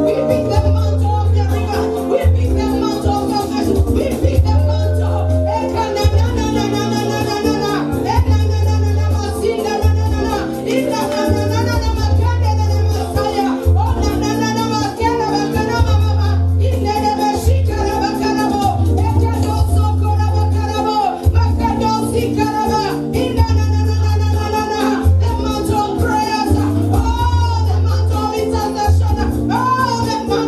We pick the mantle of the river. We pick the mantle of salvation. We pick the mantle. The mantle of prayers. Oh, the mantle of intercession. Oh, the mantle.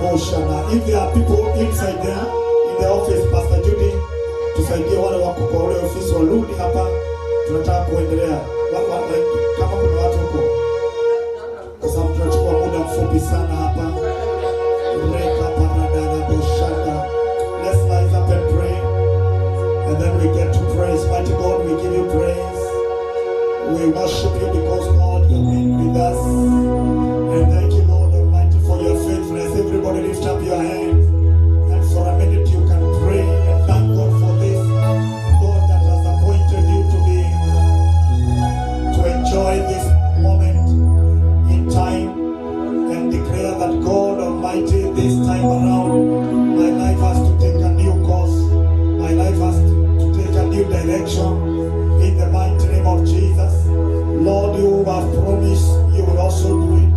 Rababoshana. If there are people inside there in the office, Pastor Judy, tusaidie wale wako kwa ule ofisi warudi hapa, tunataka kuendelea. Kama kuna watu huko, kwa sababu tunachukua muda mfupi sana hapa. Reka paradaraboshana. Let's rise up and pray, and then we get to praise. Mighty God, we give you praise. We worship you because God, you have been with us. And thank you, Lord Almighty, for your faithfulness. Everybody lift up your hands. And for a minute you can pray and thank God for this. God that has appointed you to be, to enjoy this moment in time and declare that God Almighty, this time around, my life has to take a new course. My life has to take a new direction. In the mighty name of Jesus. Lord, you have promised you will also do it.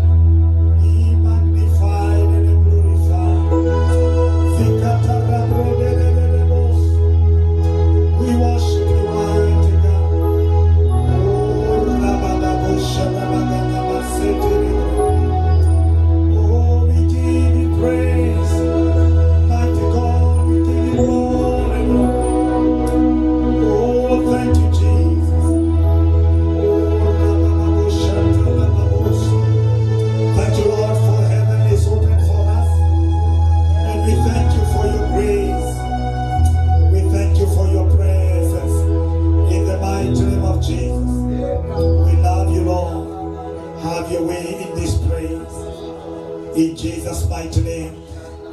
Be magnified and glorified. Zikatarabrodelelelebos. We worship you, mighty God. Oh, rabababoshanabaganabasetelebro. Oh, we give you praise. Mighty God, we give you glory, Lord. Oh, thank you, Jesus. Oh, rabababoshantabababos. Thank you, Lord, for heaven is open for us. And we thank you for your grace. We thank you for your presence. In the mighty name of Jesus. We love you, Lord. Have your way in this place. In Jesus' mighty name.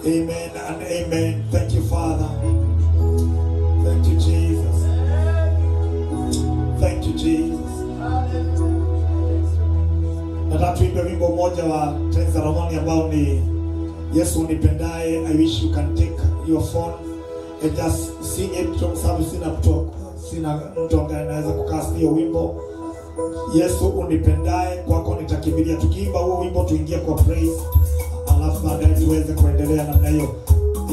Amen and amen. Thank you, Father. Thank you, Jesus. Thank you, Jesus. Nataka tuimbe wimbo mmoja wa Tenza Rohoni ambao ni Yesu unipendaye. I wish you can take your phone and just sing it, kwa sababu sina mtu ambaye anaweza kucast hiyo wimbo. Yesu unipendaye, kwako nitakimbilia. Tukiimba huo wimbo tuingie kwa praise, alafu baadaye tuweze kuendelea namna hiyo.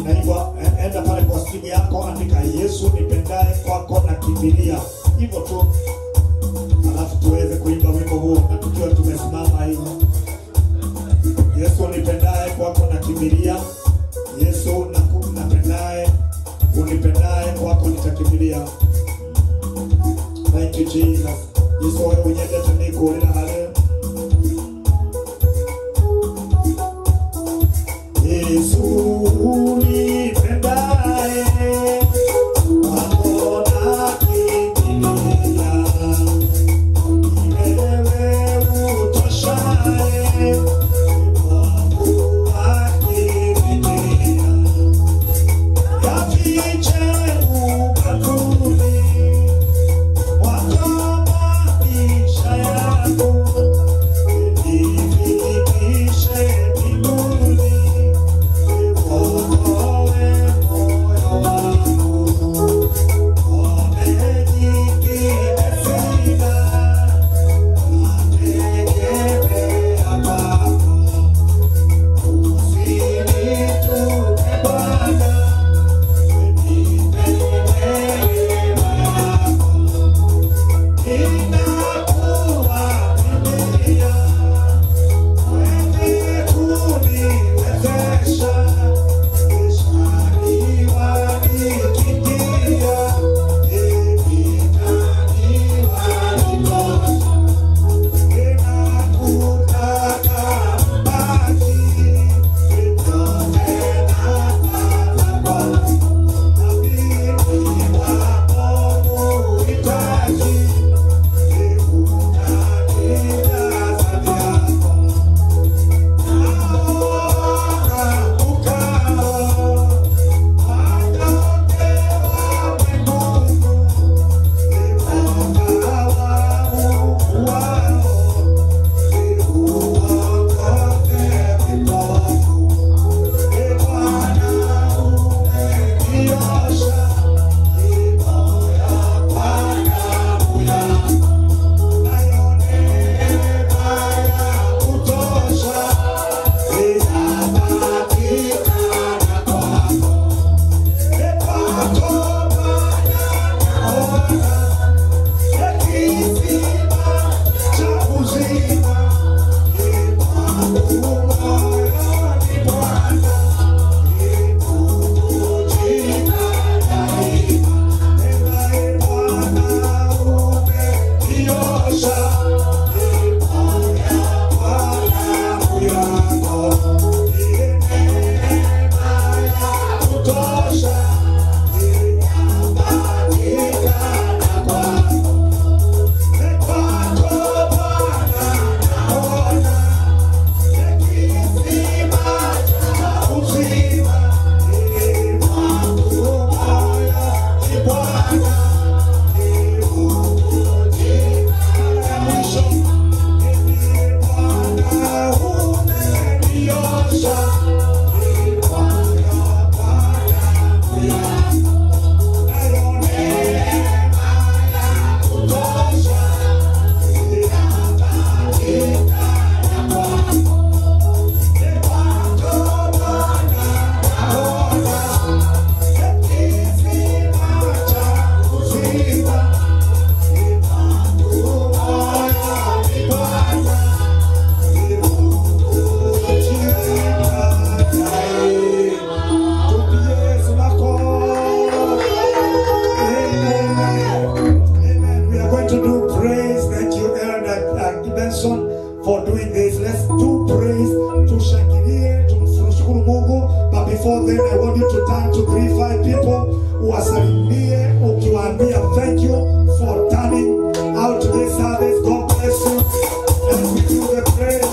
Inaibwa, enda pale kwa simu yako, andika Yesu nipendaye, kwako nakimbilia, hivyo tu, alafu tuweze kuimba wimbo huo na tukiwa tumesimama hivyo. Yesu unipendaye, kwako nakimbilia. Yesu napendaye, unipendaye, kwako nitakimbilia. Thank you, Jesus. Yesu wewe unyendete nĩngũũrĩra harĩ Yesu unipendaye, kwako nakimbilia. Ni wewe utoshaye, kwangu akimbilia. Yafiche ubavuni mwako maisha yangu. service. Tushangilie, tumshukuru Mungu. But before then, I want you to turn to 3, 5 people, uwasalimie ukiwaambia thank you for turning out to this service. God bless you. And we do the prayer.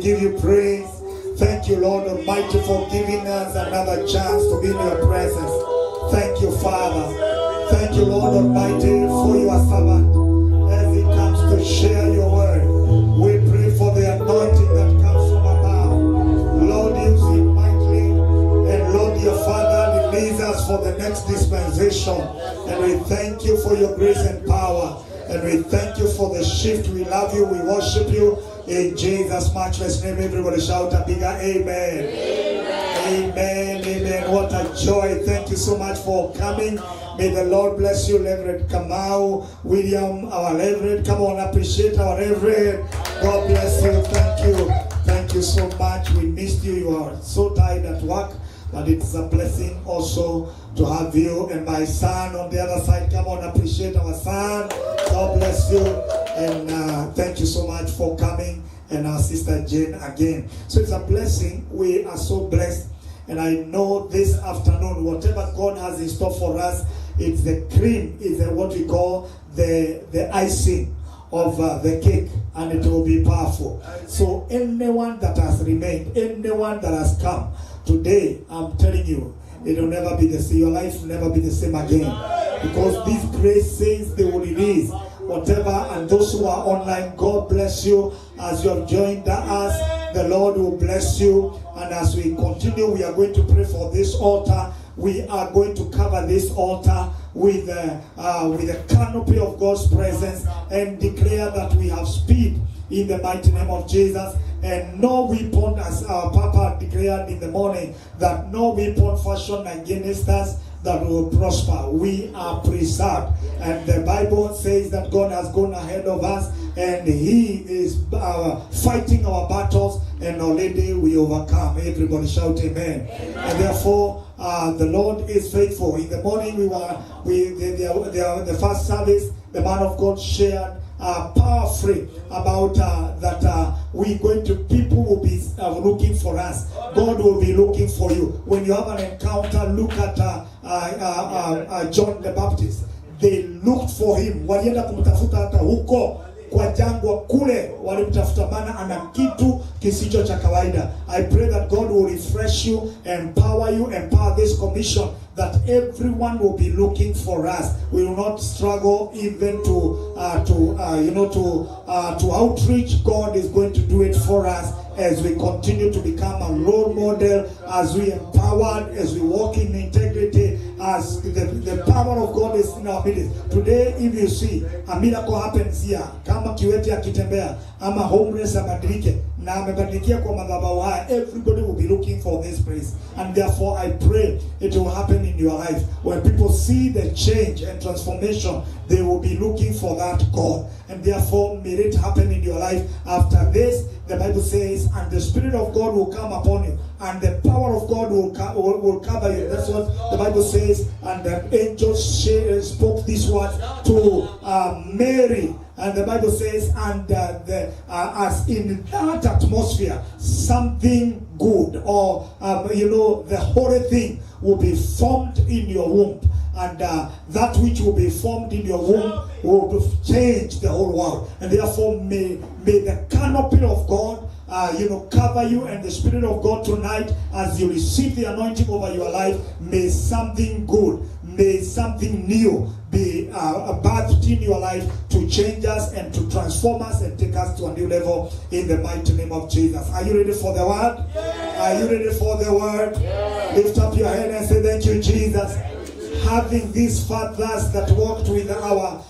give you praise. Thank you, Lord Almighty, for giving us another chance to be in your presence. Thank you, Father. Thank you, Lord Almighty, for your servant as he comes to share your word. We pray for the anointing that comes from above. Lord, use him mightily. And Lord, your Father, release us for the next dispensation. And we thank you for your grace and power. And we thank you for the shift. We love you. We worship you. In Jesus' matchless name, everybody shout a bigger amen. Amen. Amen. Amen. What a joy. Thank you so much for coming. May the Lord bless you, Reverend Kamau, William, our Reverend. Come on, appreciate our Reverend. God bless you. Thank you. Thank you so much. We missed you. You are so tired at work, but it's a blessing also to have you and my son on the other side. Come on, appreciate our son. God bless you. And thank you so much for coming. And our sister Jane again. So it's a blessing. We are so blessed. And I know this afternoon, whatever God has in store for us, it's the cream, it's what we call the icing of the cake, and it will be powerful. So anyone that has remained, anyone that has come today, I'm telling you, it will never be the same. Your life will never be the same again. Because these graces, they will release whatever. And those who are online, God bless you as you have joined us. The Lord will bless you. And as we continue, we are going to pray for this altar. We are going to cover this altar with the canopy of God's presence and declare that we have speed in the mighty name of Jesus. And no weapon, as our Papa declared in the morning, that no weapon fashioned against us that will prosper. We are preserved. And the Bible says that God has gone ahead of us and he is fighting our battles, and already we overcome. Everybody shout amen. Amen. And therefore, the Lord is faithful. In the morning, the first service, the man of God shared powerfully about that we're going to, people will be looking for us. God will be looking for you. When you have an encounter, look at John the Baptist. They looked for him. Walienda kumtafuta hata huko kwa jangwa kule, walimtafuta maana ana kitu kisicho cha kawaida. I pray that God will refresh you, empower you, empower this commission, that everyone will be looking for us. We will not struggle even to outreach. God is going to do it for us as we continue to become a role model, as we empowered, as we walk in integrity, as the power of God is in our midst. Today, if you see a miracle happens here, kama kiwete akitembea, ama homeless abadilike, na amebadilikia kwa madhabahu haya, everybody will be looking for this place. And therefore, I pray it will happen in your life. When people see the change and transformation, they will be looking for that God. And therefore, may it happen in your life. After this, the Bible says, and the Spirit of God will come upon you, and the power of God will cover you. That's what the Bible says. And the angel spoke these words to Mary. And the Bible says, and as in that atmosphere, something good, or the holy thing will be formed in your womb. And that which will be formed in your womb will change the whole world. And therefore, may the canopy of God cover you, and the Spirit of God tonight, as you receive the anointing over your life, may something good, may something new be birthed in your life to change us and to transform us and take us to a new level in the mighty name of Jesus. Are you ready for the word? Yes. Are you ready for the word? Yes. Lift up your hand and say, thank you, Jesus. Having these fathers that worked with our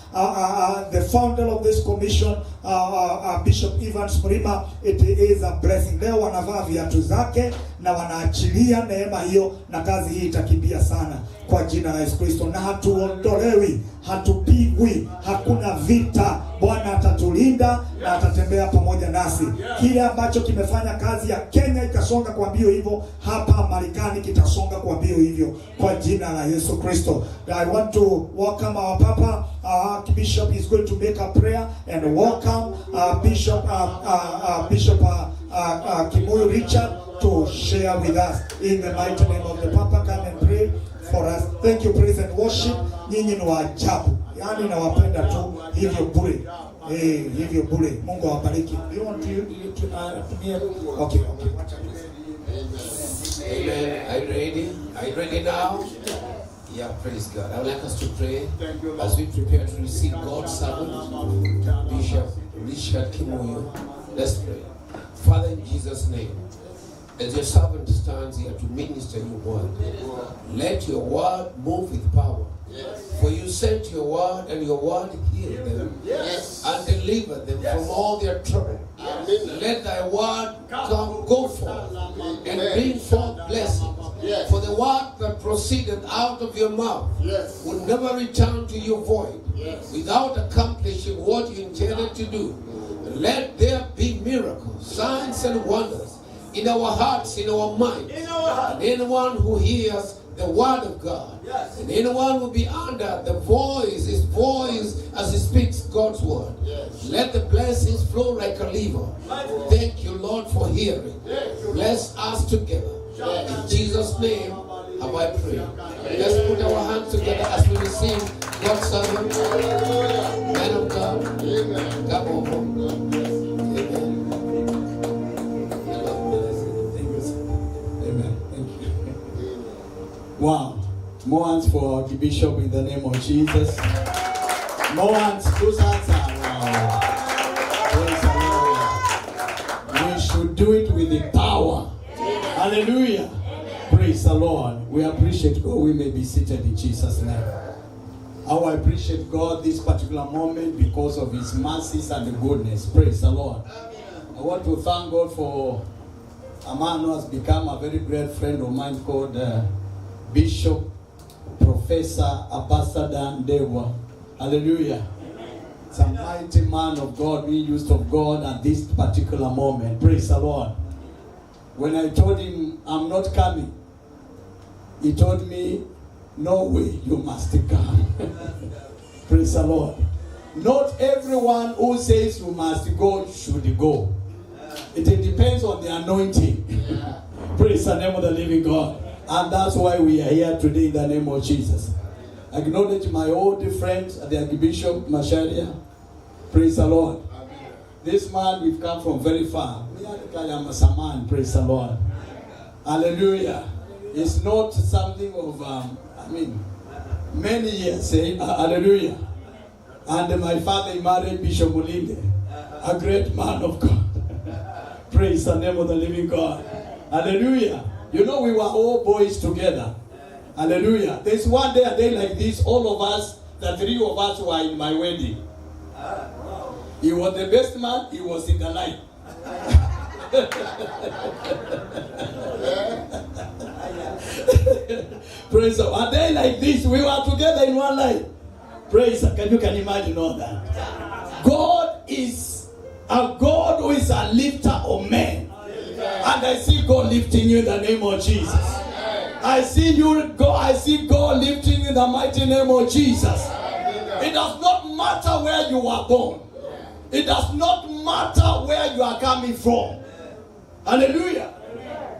the founder of this commission, Bishop Evans Mrima, it is a blessing. Leo wanavaa viatu zake na wanaachilia neema hiyo, na kazi hii itakimbia sana kwa jina la Yesu Kristo. Na hatuondolewi, hatupigwi, hakuna vita. Bwana atatulinda na atatembea pamoja nasi. Kile ambacho kimefanya kazi ya Kenya ikasonga kwa mbio hivyo, hapa Marekani kitasonga kwa mbio hivyo kwa jina la Yesu Kristo. I want to welcome our Papa. Our Archbishop is going to make a prayer and welcome Bishop Kimuyu Richard to share with us in the mighty name of the Papa. Come and pray for us. Thank you, praise and worship. Nyinyi ni wa ajabu, yaani nawapenda tu hivyo bure. Eh, hivyo bure. Mungu awabariki. Do you want to tumie? Okay, okay. Amen. Are you ready? Are you ready now? Yeah, praise God. I would like us to pray as we prepare to receive God's servant, Bishop Richard Kimuyu. Let's pray. Father, in Jesus' name, as your servant stands here to minister your word, let your word move with power. For you sent your word, and your word healed them and delivered them from all their trouble. Let thy word come, go forth and bring forth blessings. For the word that proceeded out of your mouth will never return to you void, without accomplishing what you intended to do. Let there be miracles, signs, and wonders in our hearts, in our minds. And anyone who hears the word of God, and anyone will be under the voice, his voice as he speaks God's word. Let the blessings flow like a river. Thank you, Lord, for hearing. Bless us together. In Jesus' name have I prayed. Let's put our hands together as we receive God's servant, man of God. Come over. Amen. The Lord bless you. Thank you, sir. Amen. Thank you. Wow. More hands for the bishop in the name of Jesus. More hands. Those hands are wow. Praise the Lord. We should do it with the power. Hallelujah. Praise the Lord. We appreciate God. We may be seated in Jesus' name. How I appreciate God this particular moment because of his mercies and goodness. Praise the Lord. I want to thank God for a man who has become a very great friend of mine called Bishop Professor Ambassador Ndegwa. Hallelujah. It's a mighty man of God, being used of God at this particular moment. Praise the Lord. When I told him I'm not coming, he told me, no way, you must come. Praise the Lord. Not everyone who says you must go should go. It depends on the anointing. Praise the name of the living God. And that's why we are here today in the name of Jesus. Acknowledge my old friend, the Archbishop Macharia. Praise the Lord. This man, we've come from very far. Praise the Lord. Hallelujah. It's not something of, many years. Eh? Hallelujah. And my father, he married Bishop Mulinde, a great man of God. Praise the name of the living God. Hallelujah. You know, we were all boys together. Hallelujah. There's one day, a day like this, all of us, the three of us were in my wedding. He was the best man, he was in the line. Praise God. A day like this, we were together in one line. Praise God. You can imagine all that. God is a God who is a lifter of men. And I see God lifting you in the name of Jesus. I see you go. I see God lifting you in the mighty name of Jesus. It does not matter where you were born. It does not matter where you are coming from. Hallelujah.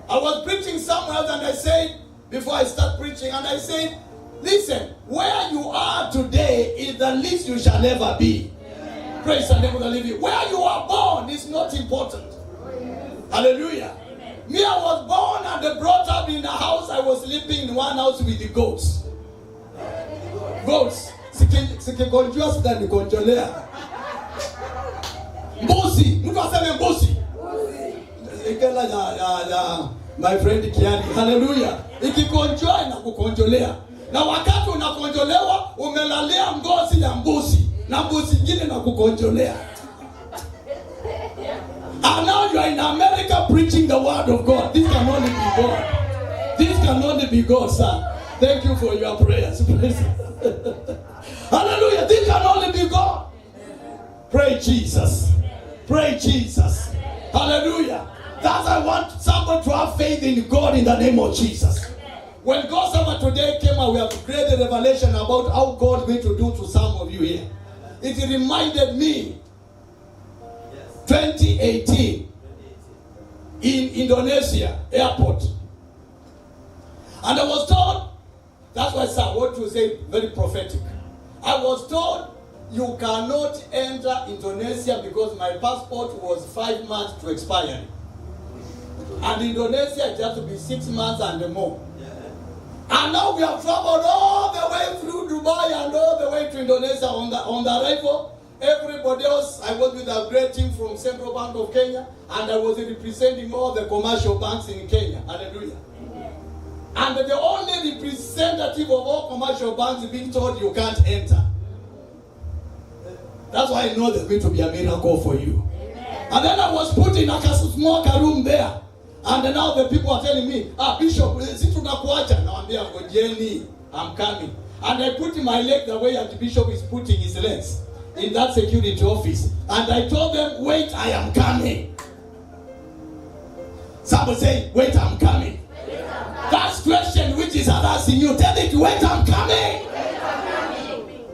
I was preaching somewhere else and I said, before I start preaching, and I said, listen, where you are today is the least you shall ever be. Praise the name of the living. Where you are born is not important. Hallelujah. Me, I was born and brought up in a house. I was living in one house with the goats. Goats. Sikikonjua sitanikonjolea. Mbuzi. Mtu aseme mbuzi. Ikela ya my friend Kiani. Hallelujah. Ikikonjoa inakukonjolea. Na wakati unakonjolewa umelalia ngozi ya mbuzi. Na mbuzi nyingine inakukonjolea. And now you are in America preaching the word of God. This can only be God. This can only be God, sir. Thank you for your prayers. Praise. Hallelujah. This can only be God. Pray Jesus. Pray Jesus. Hallelujah. That's I want someone to have faith in God in the name of Jesus. When God's servant today came out, we have created a revelation about how God is going to do to some of you here. It reminded me 2018 in Indonesia airport. And I was told, that's why sir, what you say, very prophetic. I was told you cannot enter Indonesia because my passport was 5 months to expire. And Indonesia it has to be 6 months and more. And now we have traveled all the way through Dubai and all the way to Indonesia on the arrival. Everybody else, I was with a great team from Central Bank of Kenya, and I was representing all the commercial banks in Kenya. Hallelujah. Amen. And the only representative of all commercial banks being told you can't enter. That's why I know there's going to be a miracle for you. Amen. And then I was put in a small room there. And now the people are telling me, Bishop, si tunakuacha. Nawaambia ngojeni, I'm coming. And I put my leg the way Archbishop is putting his legs in that security office. And I told them, wait, I am coming. Somebody say, wait, I'm coming. Wait, I'm coming. That question which is harassing you, tell it, wait, I'm coming. Wait, I'm coming.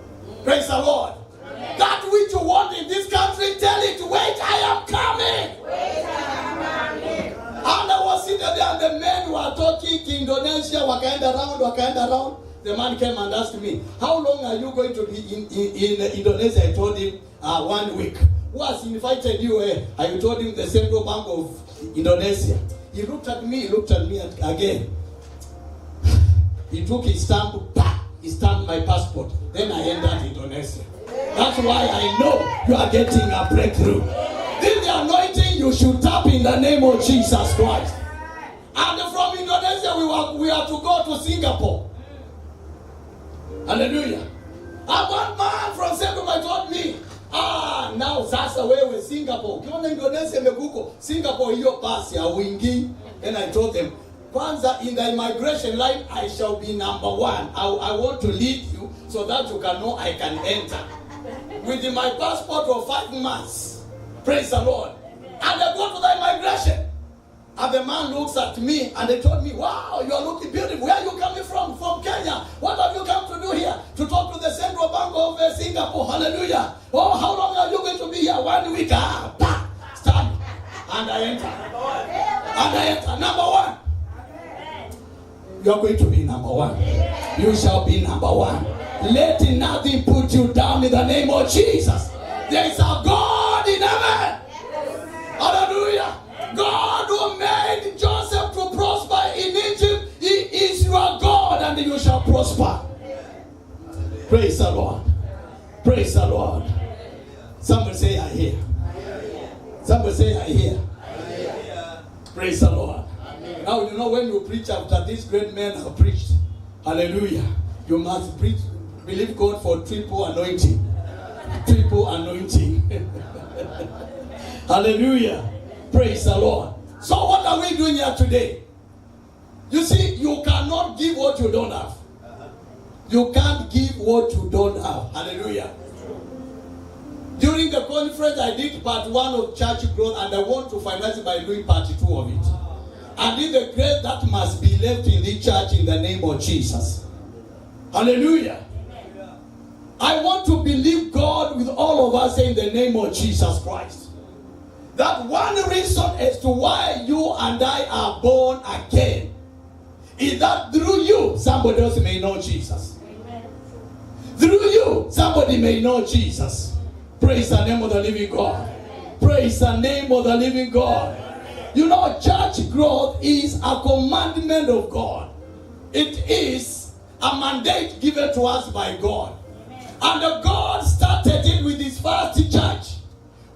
Praise the Lord. Amen. That which you want in this country, tell it, wait, I am coming. Wait, I am coming. And I was sitting there and the men were talking to Indonesia, wakaenda round. The man came and asked me, how long are you going to be in Indonesia? I told him, 1 week. Who has invited you? I told him the Central Bank of Indonesia. He looked at me again. He took his stamp, he stamped my passport. Then I entered Indonesia. That's why I know you are getting a breakthrough. This the anointing you should tap in the name of Jesus Christ. And from Indonesia, we are to go to Singapore. Hallelujah. And one man from Singapore told me, now sasa wewe Singapore. Ukiona Indonesia imekuko, Singapore hiyo pasi hauingii. Then I told them, kwanza in the immigration line, I shall be number one. I want to lead you so that you can know I can enter. With my passport for 5 months. Praise the Lord. And I go to the immigration. And the man looks at me and they told me, wow, you are looking beautiful. Where are you coming from? From Kenya. What have you come to do here? To talk to the Central Bank of Singapore. Hallelujah. Oh, how long are you going to be here? 1 week. Stand. And I enter. And I enter. Number one. You are going to be number one. You shall be number one. Let nothing put you down in the name of Jesus. There is a God in heaven. Hallelujah. God who made Joseph to prosper in Egypt, he is your God and you shall prosper. Praise the Lord. Praise the Lord. Somebody say, I hear. Somebody say, I hear. Praise the Lord. Now, you know, when you preach after these great men have preached, hallelujah, you must preach, believe God for triple anointing. Triple anointing. Hallelujah. Praise the Lord. So what are we doing here today? You see, you cannot give what you don't have. You can't give what you don't have. Hallelujah. During the conference, I did part 1 of church growth, and I want to finalize it by doing part 2 of it. And in the grace that must be left in the church in the name of Jesus. Hallelujah. I want to believe God with all of us in the name of Jesus Christ. That one reason as to why you and I are born again is that through you, somebody else may know Jesus. Amen. Through you, somebody may know Jesus. Praise the name of the living God. Amen. Praise the name of the living God. Amen. You know, church growth is a commandment of God. It is a mandate given to us by God. Amen. And God started it with his first church,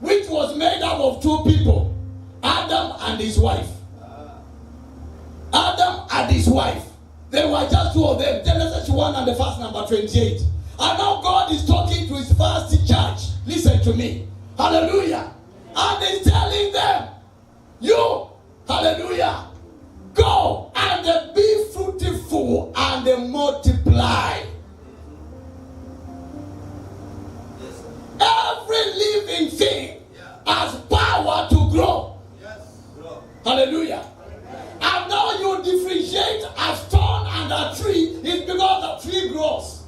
which was made up of 2 people, Adam and his wife. Adam and his wife. There were just 2 of them. Genesis 1 and the verse number 28. And now God is talking to his first church. Listen to me. Hallelujah. And he's telling them, you, hallelujah, go and be fruitful and multiply. Every living thing has power to grow. Yes. Hallelujah. And now you differentiate a stone and a tree is because a tree grows.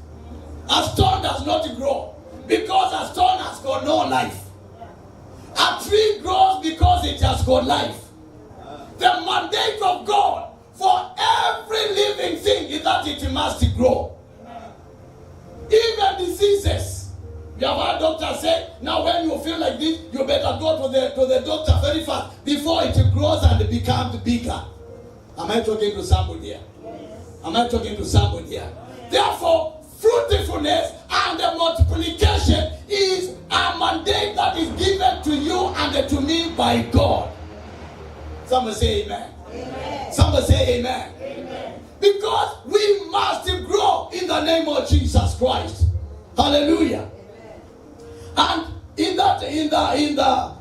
A stone does not grow because a stone has got no life. A tree grows because it has got life. The mandate of God for every living thing is that it must grow. Even diseases. You have go to the doctor very fast before it grows and becomes bigger. Am I talking to somebody here? Am I talking to somebody here? Therefore, fruitfulness and the multiplication is a mandate that is given to you and to me by God. Somebody say amen. Amen. Somebody say amen. Amen. Because we must grow in the name of Jesus Christ. Hallelujah. Amen. And in that, in the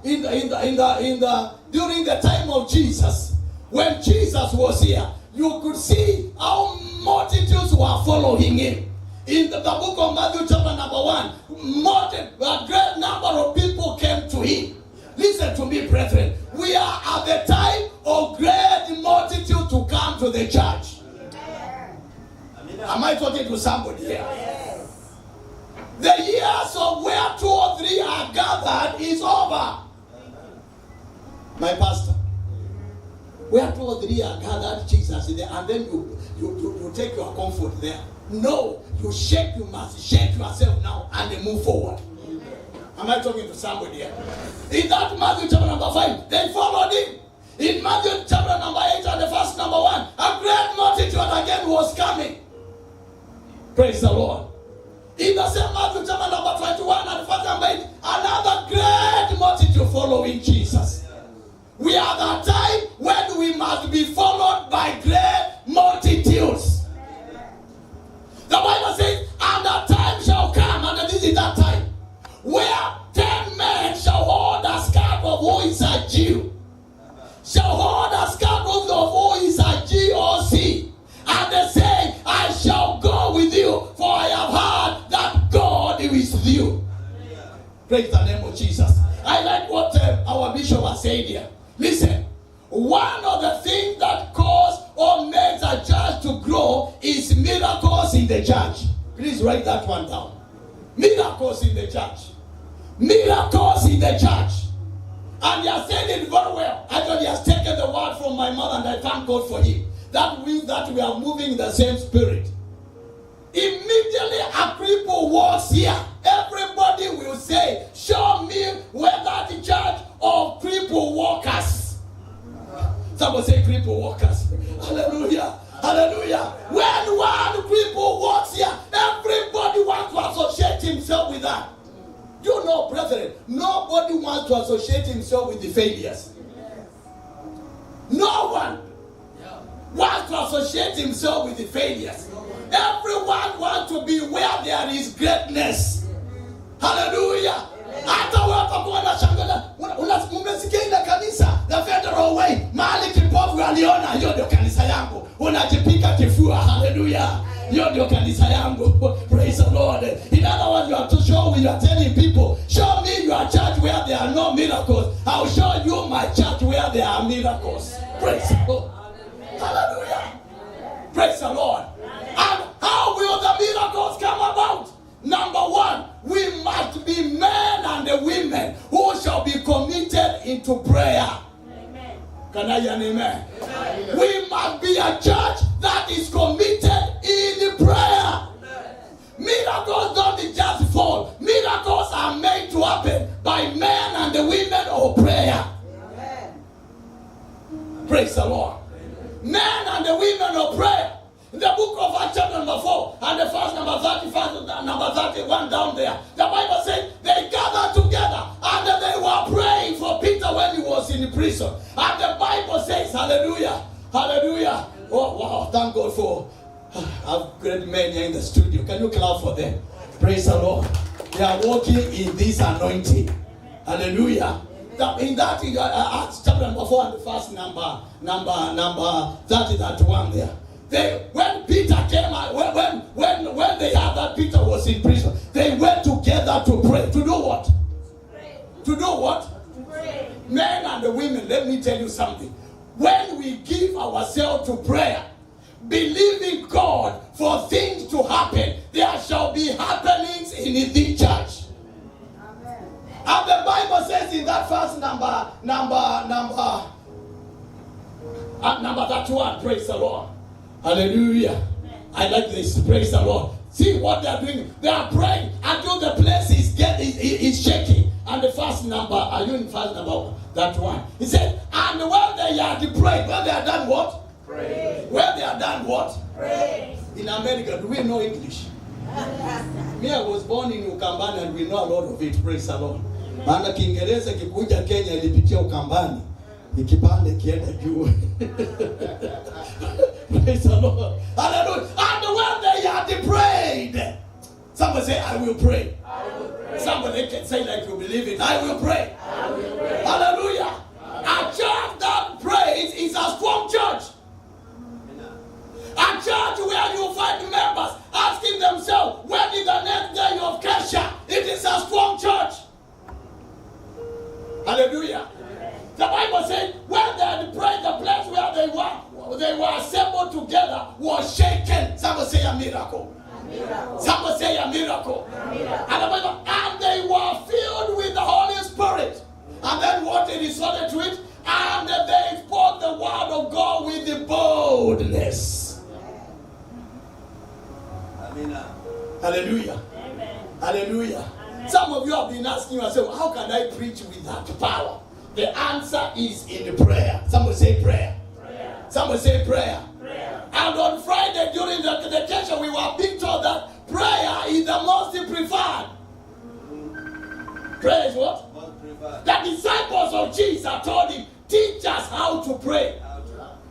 during the time of Jesus, when Jesus was here, you could see how multitudes were following him. In the book of Matthew chapter number 1, a great number of people came to him. Listen to me, brethren. We are at the time of great multitude to come to the church. Amen. Am I talking to somebody here? Yes. The years of where 2 or 3 are gathered is over. My pastor. Where 2 or 3 are gathered, Jesus is there, and then you take your comfort there. No, you must shake yourself now and then move forward. Am I talking to somebody here? In that Matthew chapter number 5, they followed him. In Matthew chapter number 8 and the verse number 1, a great multitude again was coming. Praise the Lord. In the same Matthew chapter number 21 and verse number 8, another great multitude following Jesus. We are at the time when we must be followed by great multitudes. The Bible says, and the time shall come, and this is that time, where 10 men shall hold a skirt of who is a Jew, shall hold a skirt of who is a G-O-C, and they say, I shall go with you, for I have heard that God is with you. Praise the name of Jesus. I like what our bishop has said here. Listen, one of the things that cause or makes a church to grow is miracles in the church. Please write that one down. Miracles in the church. Miracles in the church. And he has said it very well. Actually, he has taken the word from my mother, and I thank God for him. That means that we are moving in the same spirit. Immediately a cripple walks here, everybody will say, show me where that church of cripple walkers. Someone say cripple walkers. Hallelujah. Hallelujah. When one cripple walks here, everybody wants to associate himself with that. You know, brethren, nobody wants to associate himself with the failures. No one wants to associate himself with the failures. Everyone wants to be where there is greatness. Hallelujah. Hata watakuwa na shangaza, umesikia ile kanisa the Federal Way, mahali kipofu aliona, hiyo ndio kanisa yangu. Unajipika kifua, hallelujah. Hiyo ndio kanisa yangu. Praise the Lord. In other words, you have to show, you are telling people, show me your church where there are no miracles. I'll show you my church where there are miracles. Praise the Lord. Hallelujah. Praise the Lord. And how will the miracles come about? Number one, we must be men and the women who shall be committed into prayer. Amen. Can I hear an amen? Amen? We must be a church that is committed in prayer. Amen. Miracles don't just fall. Miracles are made to happen by men and the women of prayer. Amen. Praise the Lord. Amen. Men and the women of prayer. In the book of Acts chapter number 4 and the verse number 35, number 31 down there, the Bible says they gathered together and they were praying for Peter when he was in prison. And the Bible says, hallelujah, hallelujah. Oh, wow, thank God for our great men here in the studio. Can you clap for them? Praise the Lord. They are walking in this anointing. Hallelujah. In that, in Acts chapter number 4 and the verse number 30, 31 there. When Peter came out, when they heard that Peter was in prison, they went together to pray. To do what? Pray. To do what? To pray. Men and the women, let me tell you something. When we give ourselves to prayer, believing God for things to happen, there shall be happenings in the church. Amen. And the Bible says in that verse number 31, praise the Lord. Hallelujah. I like this. Praise the Lord. See what they are doing. They are praying until the place is shaking. and the first number, are you in verse number that one? He said, and when they had prayed, when they had done what? Pray. When they had done what? Pray. In America, do we know English? Me, I was born in Ukambani and we know a lot of it. Praise the Lord. Maana Kiingereza kikuja Kenya ilipitia Ukambani, ikipanda ikienda juu. Praise the Lord. Hallelujah. And when they had prayed, somebody say, I will pray. I will pray. Somebody can say like you believe it. I will pray. I will pray. Hallelujah. A church that prays is a strong church. A church where you find members asking themselves, when is the next day of Kesha? It is a strong church. Hallelujah. The Bible says, when they had prayed, the place where they were assembled together was shaken. Somebody say a miracle. A miracle. Somebody say a miracle. A miracle. And the Bible, and they were filled with the Holy Spirit. And then what it resorted to it? And they spoke the word of God with the boldness. Amen. Hallelujah. Amen. Hallelujah. Amen. Some of you have been asking yourself, how can I preach with that power? The answer is in the prayer. Somebody say prayer. Prayer. Somebody say prayer. Prayer. And on Friday during the occasion, we were being told that prayer is the most preferred. Prayer is what? Most preferred. The disciples of Jesus told him, teach us how to pray,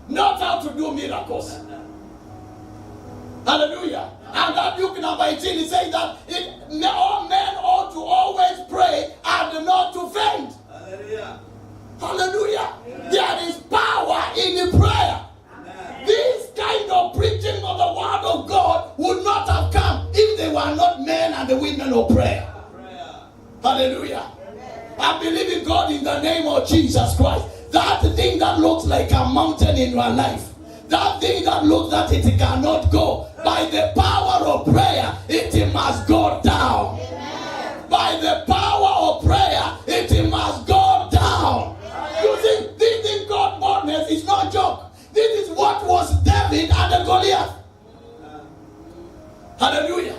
not how to do miracles. Hallelujah. And that Luke number 18 is saying that all men ought to always pray and not to faint. Hallelujah. Hallelujah. There is power in the prayer. Amen. This kind of preaching of the word of God would not have come if they were not men and the women of prayer. Prayer. Hallelujah. I believe in God in the name of Jesus Christ. That thing that looks like a mountain in your life, that thing that looks that it cannot go, by the power of prayer, it must go down. Amen. By the power of prayer, it must go down. You see, this thing called boldness is no joke. This is what was David and the Goliath. Hallelujah.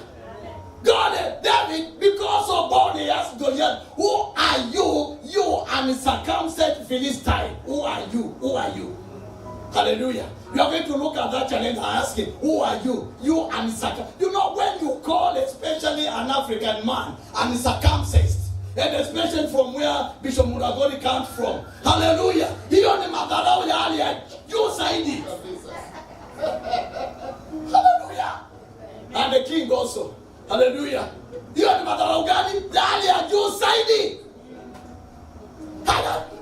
God, David, because of boldness, asked Goliath, who are you? You uncircumcised Philistine. Who are you? Who are you? Hallelujah. You are going to look at that challenge and ask him, who are you? You uncircumcised. You know, when you call especially an African man uncircumcised, and especially from where Bishop Muragori comes from. Hallelujah. Hiyo ni madharau ya hali ya juu zaidi. Hallelujah. And the king also. Hallelujah. Hiyo ni madharau gani? Ya hali ya juu zaidi.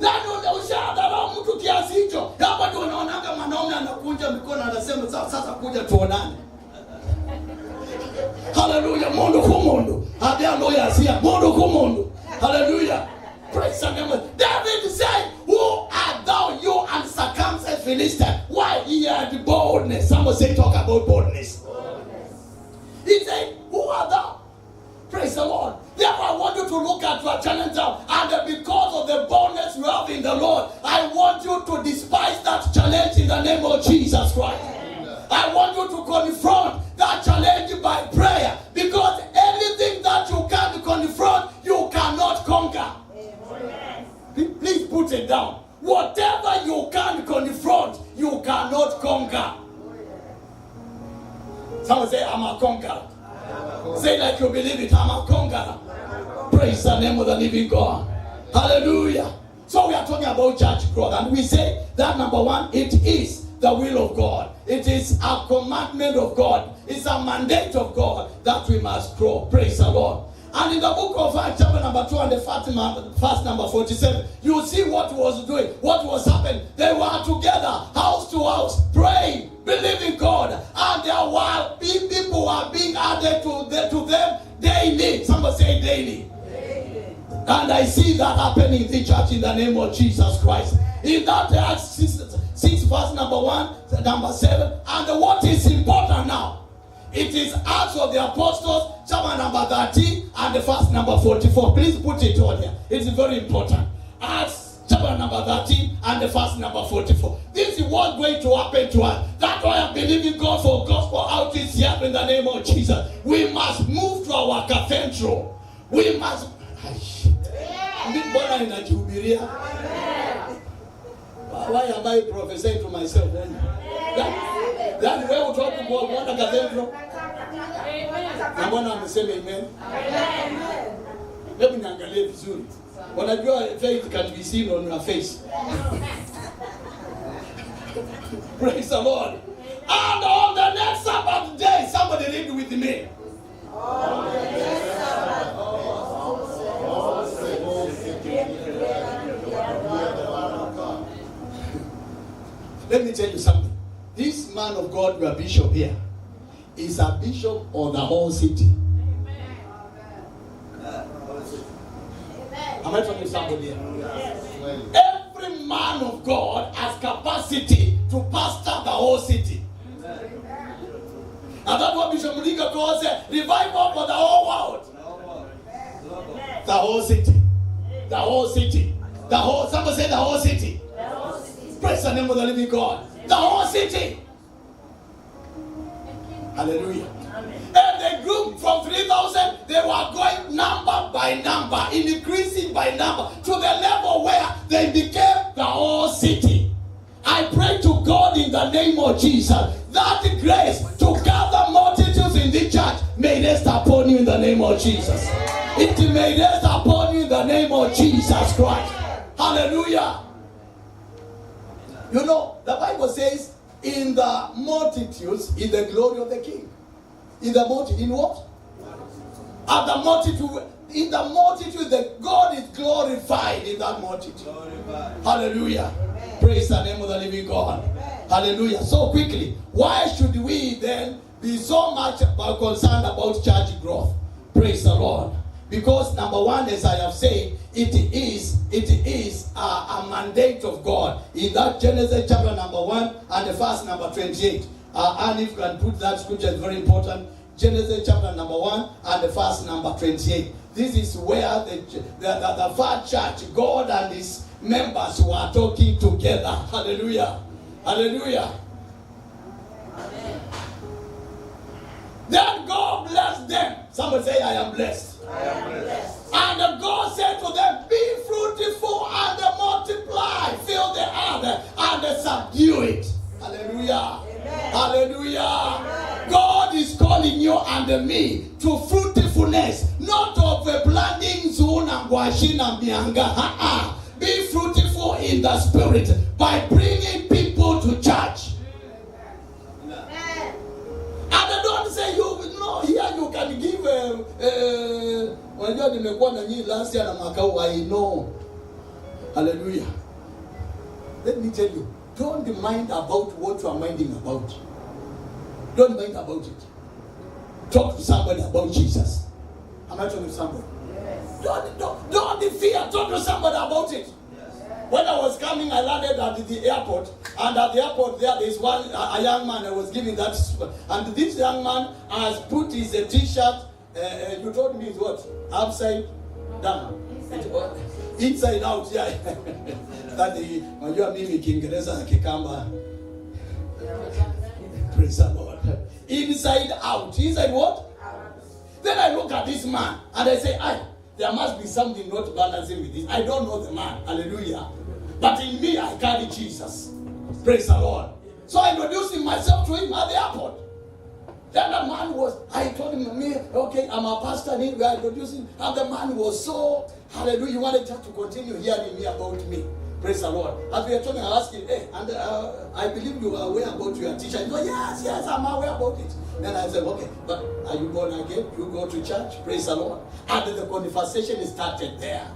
Yaani ushadharau mtu kiasi hicho. Hapa ndio unaonaga mwanaume anakunja mikono anasema sasa kuja tuonane. Hallelujah. Mundu ku mundu. Hallelujah. Sia mundu ku mundu. Hallelujah. Praise the name of David said, who art thou, you uncircumcised Philistine? Why he had boldness? Somebody say, talk about boldness. He said, who art thou? Praise the Lord. Therefore, I want you to look at your challenge now. And because of the boldness you have in the Lord, I want you to despise that challenge in the name of Jesus Christ. I want you to confront that challenge by prayer. Because anything that you can't confront, you cannot conquer. Amen. Please put it down. Whatever you can't confront, you cannot conquer. Someone say, I'm a conqueror. Say like you believe it, I'm a conqueror. Praise the name of the living God. Hallelujah. So we are talking about church growth. And we say that number one, it is the will of God. It is a commandment of God. It's a mandate of God that we must grow. Praise the Lord. And in the book of Acts, chapter number 2 and the verse number 47, you see what was doing, what was happening. They were together, house to house, praying, believing God. And there were people were being added to them daily. Somebody say daily. And I see that happening in the church in the name of Jesus Christ. In that Acts 6 verse number 1, number 7. And what is important now? It is Acts of the Apostles, chapter number 13 and the verse number 44. Please put it on here. It's very important. Acts chapter number 13 and the verse number 44. This is what's going to happen to us. That's why I'm believing God for gospel outreach here in the name of Jesus. We must move to our cathedral. We must... Mbona ninajihubiria? Why am I prophesying to myself only? That wewe utoke kuona cathedral. Na mbona amesema amen? Hebu niangalie vizuri. Wanajua faith can be seen on your face. Praise the Lord. And on the next Sabbath day, somebody read with me. Let me tell you something. This man of God, your bishop here, is a bishop of the whole city. Am I talking to somebody here? Every man of God has capacity to pastor the whole city. And that's what Bishop Mulinga calls it, revival for the whole world. The whole city. The whole city. The whole, somebody say the whole city. Praise the name of the living God. The whole city. Hallelujah. And they grew from 3,000, they were going number by number, increasing by number, to the level where they became the whole city. I pray to God in the name of Jesus that grace to gather multitudes in the church may rest upon you in the name of Jesus. It may rest upon you in the name of Jesus Christ. Hallelujah. You know, the Bible says, in the multitudes, in the glory of the king. In the multitude, in what? At the multitude, in the multitude, the God is glorified in that multitude. Glorified. Hallelujah. Amen. Praise the name of the living God. Amen. Hallelujah. So quickly, why should we then be so much concerned about church growth? Praise the Lord. Because number one, as I have said, it is a mandate of God. In that Genesis chapter number 1 and the verse number 28. And if you can put that scripture, it's very important. Genesis chapter number 1 and the verse number 28. This is where the first church, God and his members were talking together. Hallelujah. Hallelujah. Amen. Then God blessed them. Somebody say, I am blessed. I am blessed. And God said to them, be fruitful and multiply, fill the earth and subdue it. Hallelujah. Amen. Hallelujah. Amen. God is calling you and me to fruitfulness, not of a planting zone and washing and mianga. Be fruitful in the spirit by bringing people to church. Amen. And don't say you no here you can give unajua nimekuwa na nyinyi last year na mwaka huu, I know. Hallelujah. Let me tell you, don't mind about what you are minding about. Don't mind about it. Talk to somebody about Jesus. Am I talking to somebody? Yes. Don't fear. Talk to somebody about it. Yes. When I was coming, I landed at the airport, and at the airport there is one a young man I was giving that, and this young man has put his t-shirt. You told me is what? Upside down. Inside out, yeah. That the unajua mimi Kiingereza na Kikamba. Praise the Lord. Inside out. Inside what? Then I look at this man and I say, there must be something not balancing with this. I don't know the man. Hallelujah. But in me, I carry Jesus. Praise the Lord. So I introduced myself to him at the airport. Then the man was, I told him, me, okay, I'm a pastor, and we are introducing. And the man was so, hallelujah, he wanted just to continue hearing me about me. Praise the Lord. As we are talking, I asked him, hey, and I believe you are aware about your teacher. He goes, yes, I'm aware about it. Then I said, okay, but are you born again? You go to church? Praise the Lord. And the conversation started there.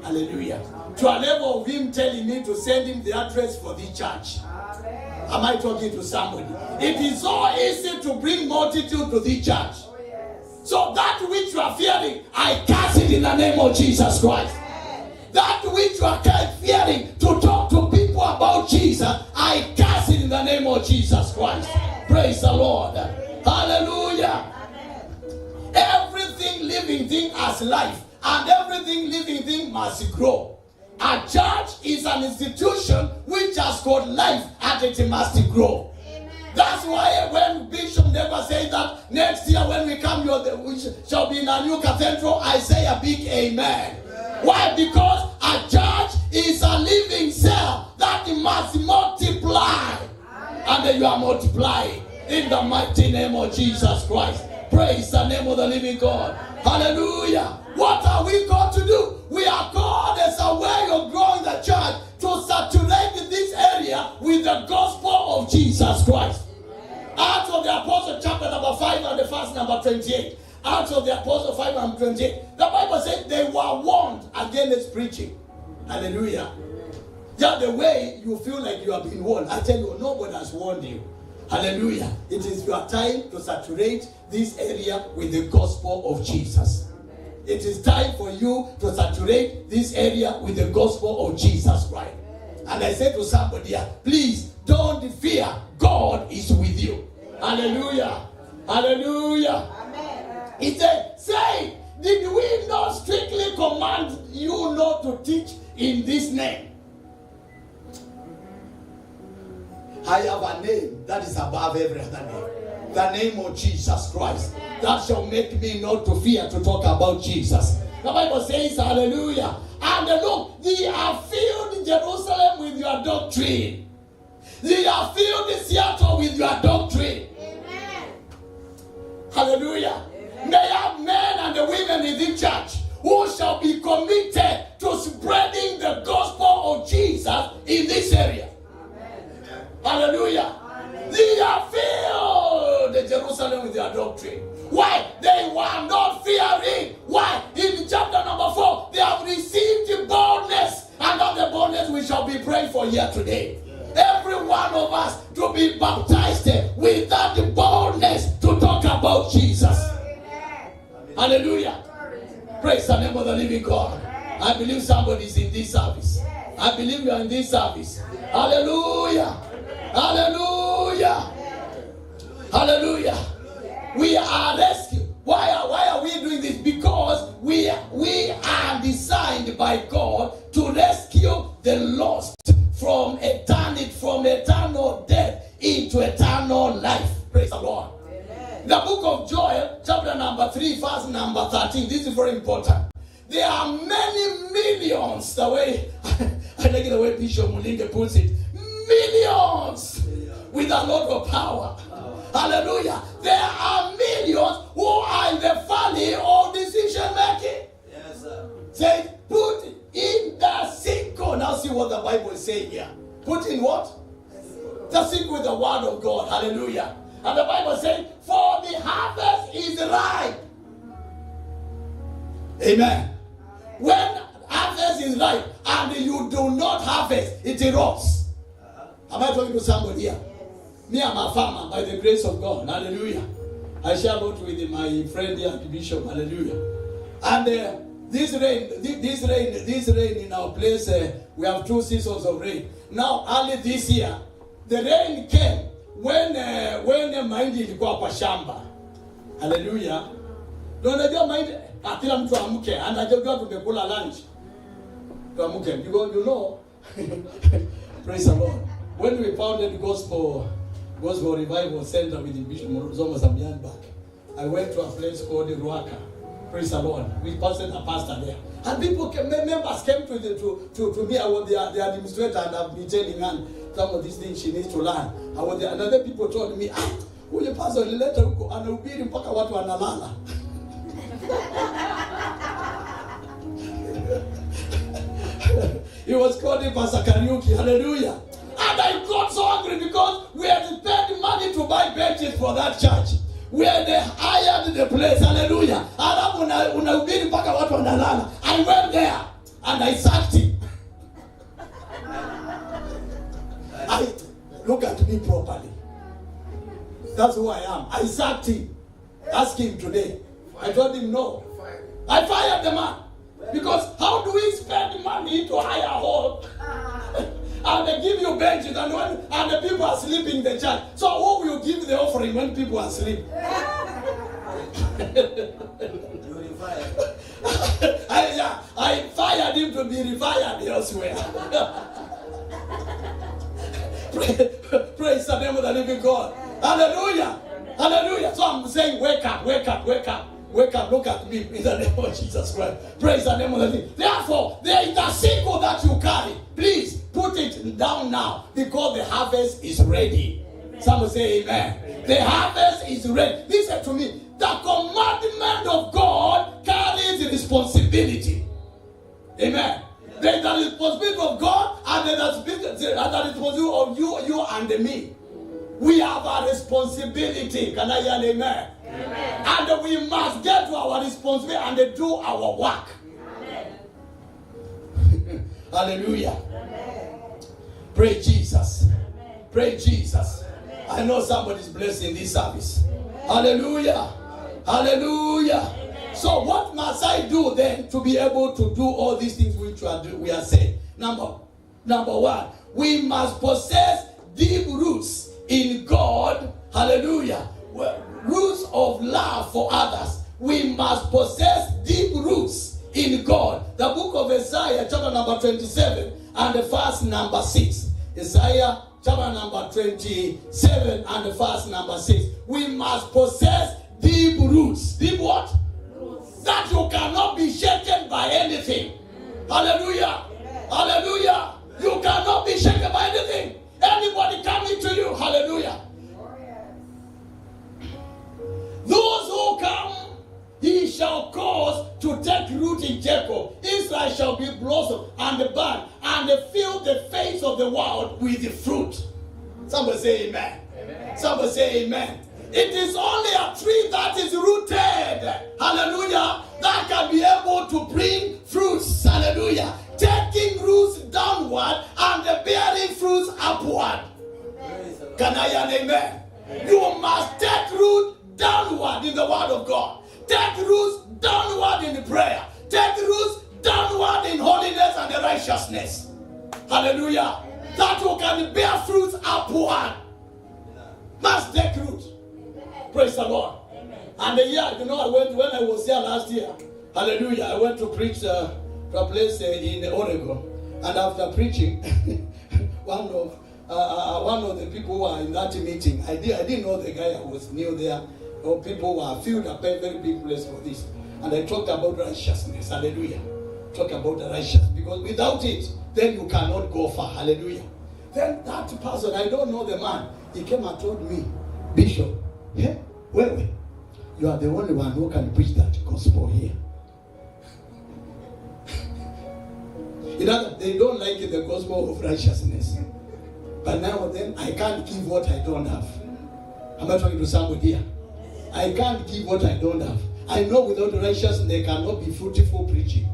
Hallelujah. To a level of him telling me to send him the address for the church. Amen. Am I talking to somebody? It is so easy to bring multitude to the church. Oh, yes. So that which you are fearing, I cast it in the name of Jesus Christ. Amen. That which you are fearing to talk to people about Jesus, I cast it in the name of Jesus Christ. Amen. Praise the Lord. Hallelujah. Amen. Everything living thing has life, and everything living thing must grow. A church is an institution which has got life, and it must grow. Amen. That's why when Bishop never said that next year when we come, we shall be in a new cathedral, I say a big amen. Why? Because A church is a living cell that must multiply. And you are multiplying in the mighty name of Jesus Christ. Praise the name of the living God. Hallelujah. What are we called to do? We are called as a way of growing the church to saturate this area with the gospel of Jesus Christ. Acts of the Apostle, chapter number 5 and the verse number 28. Acts of the Apostle 5 and 28. The Bible said they were warned against preaching. Hallelujah. Yeah, the way you feel like you have been warned. I tell you, nobody has warned you. Hallelujah. It is your time to saturate this area with the gospel of Jesus. It is time for you to saturate this area with the gospel of Jesus Christ. And I say to somebody here, please don't fear. God is with you. Hallelujah. Hallelujah. Amen. He said, say, did we not strictly command you not to teach in this name? I have a name that is above every other name. The name of Jesus Christ. That shall make me not to fear to talk about Jesus. The Bible says, hallelujah. And look, they have filled Jerusalem with your doctrine. They have filled Seattle with your doctrine. Amen. Hallelujah. May have men and the women in the church who shall be committed to spreading the gospel of Jesus in this area. Amen. Hallelujah. Amen. They have filled Jerusalem with their doctrine. Why? They were not fearing. Why? In chapter number 4, they have received boldness. And of the boldness we shall be praying for here today. Every one of us to be baptized with that boldness to talk about Jesus. Amen. Hallelujah. Glory to God. Praise the name of the living God. I believe somebody is in this service. Yes. I believe you are in this service. Hallelujah. Hallelujah. Hallelujah. We are rescued. Why are we doing this? Because we are designed by God to rescue the lost from eternity, from eternal death into eternal life. Praise the Lord. Amen. The book of Joel, chapter number 3, verse number 13. This is very important. There are many millions, the way I like the way Bishop Mulinge puts it, millions with a lot of power. Hallelujah. There are millions who are in the valley of decision making. Yes, sir. Say, put in the sickle. Now see what the Bible is saying here. Put in what? The sickle with the word of God. Hallelujah. And the Bible says, for the harvest is ripe. Amen. When harvest is ripe and you do not harvest, it rots. Am I talking to somebody here? Me, I'm a farmer by the grace of God. Hallelujah. I share a lot with my friend here, the bishop. Hallelujah. And this rain in our place, we have 2 seasons of rain. Now, early this year, the rain came when mahindi ilikuwa kwa shamba. Hallelujah. Ndio unajua mahindi, kila mtu amke, anajua tumekula lunch. Tuamke. You know. Praise the Lord. When we founded Gospel Revival Center with Bishop Zomo Sambian back, I went to a place called Ruaka. Praise the Lord. We posted a pastor there. And people came, members came to me. I was the administrator, and I've been telling her some of these things she needs to learn. I was there, and other people told me, huyu pastor alileta huko anahubiri mpaka watu wanalala. He was called Pastor Kariuki. Hallelujah. And I got so angry because we had spent money to buy benches for that church. We had hired the place. Hallelujah. Alafu unahubiri mpaka watu wanalala. I went there and I sacked him. Look at me properly. That's who I am. I sacked him. Ask him today. I told him no. I fired the man. Because how do we spend money to hire a hall? And they give you benches and the people are sleeping in the church. So who will give the offering when people are asleep? I fired him to be refired elsewhere. Praise the name of the living God. Hallelujah. Hallelujah. So I'm saying wake up, wake up, wake up. Wake up, look at me in the name of Jesus Christ. Praise the name of the Lord. Therefore, there is a sickle that you carry. Please put it down now because the harvest is ready. Amen. Someone say amen. Amen. The harvest is ready. Listen to me. The commandment of God carries responsibility. Amen. There is the responsibility of God and there is the responsibility of you and me. We have a responsibility. Can I hear an amen? Amen? And we must get to our responsibility and do our work. Amen. Hallelujah. Amen. Pray Jesus. Amen. Pray Jesus. Amen. I know somebody's blessed in this service. Amen. Hallelujah. Amen. Hallelujah. Amen. So what must I do then to be able to do all these things which we are saying? Number one, we must possess deep roots in God. Hallelujah. Roots of love for others. We must possess deep roots in God. The book of Isaiah, chapter number 27 and the verse number 6. Isaiah, chapter number 27 and the verse number 6. We must possess deep roots. Deep what? Roots. That you cannot be shaken by anything. Hallelujah. Amen. Hallelujah. You cannot be shaken by anything. Anybody coming to you, hallelujah. Oh, yes. Those who come, he shall cause to take root in Jacob. Israel shall be blossom and bud and fill the face of the world with the fruit. Somebody say amen. Amen. Somebody say amen. It is only a tree that is rooted, hallelujah, that can be able to bring fruits, hallelujah. Taking roots downward and bearing fruits upward. Amen. Can I hear an amen? Amen? You must take root downward in the word of God. Take roots downward in the prayer. Take roots downward in holiness and the righteousness. Hallelujah. Amen. That you can bear fruits upward. Must take root. Amen. Praise the Lord. Amen. And the year, you know, I went when I was here last year. Hallelujah. I went to preach a place in Oregon, and after preaching, one of the people who were in that meeting, I didn't know the guy. I was new there. Or people were filled up a very big place for this, and I talked about righteousness. Hallelujah. Talk about the righteousness, because without it, then you cannot go far. Hallelujah. Then that person, I don't know the man, he came and told me, Bishop, hey, wait, you are the only one who can preach that gospel here. In other, they don't like the gospel of righteousness. But now then, I can't give what I don't have. Am I talking to somebody here? I can't give what I don't have. I know without righteousness, there cannot be fruitful preaching.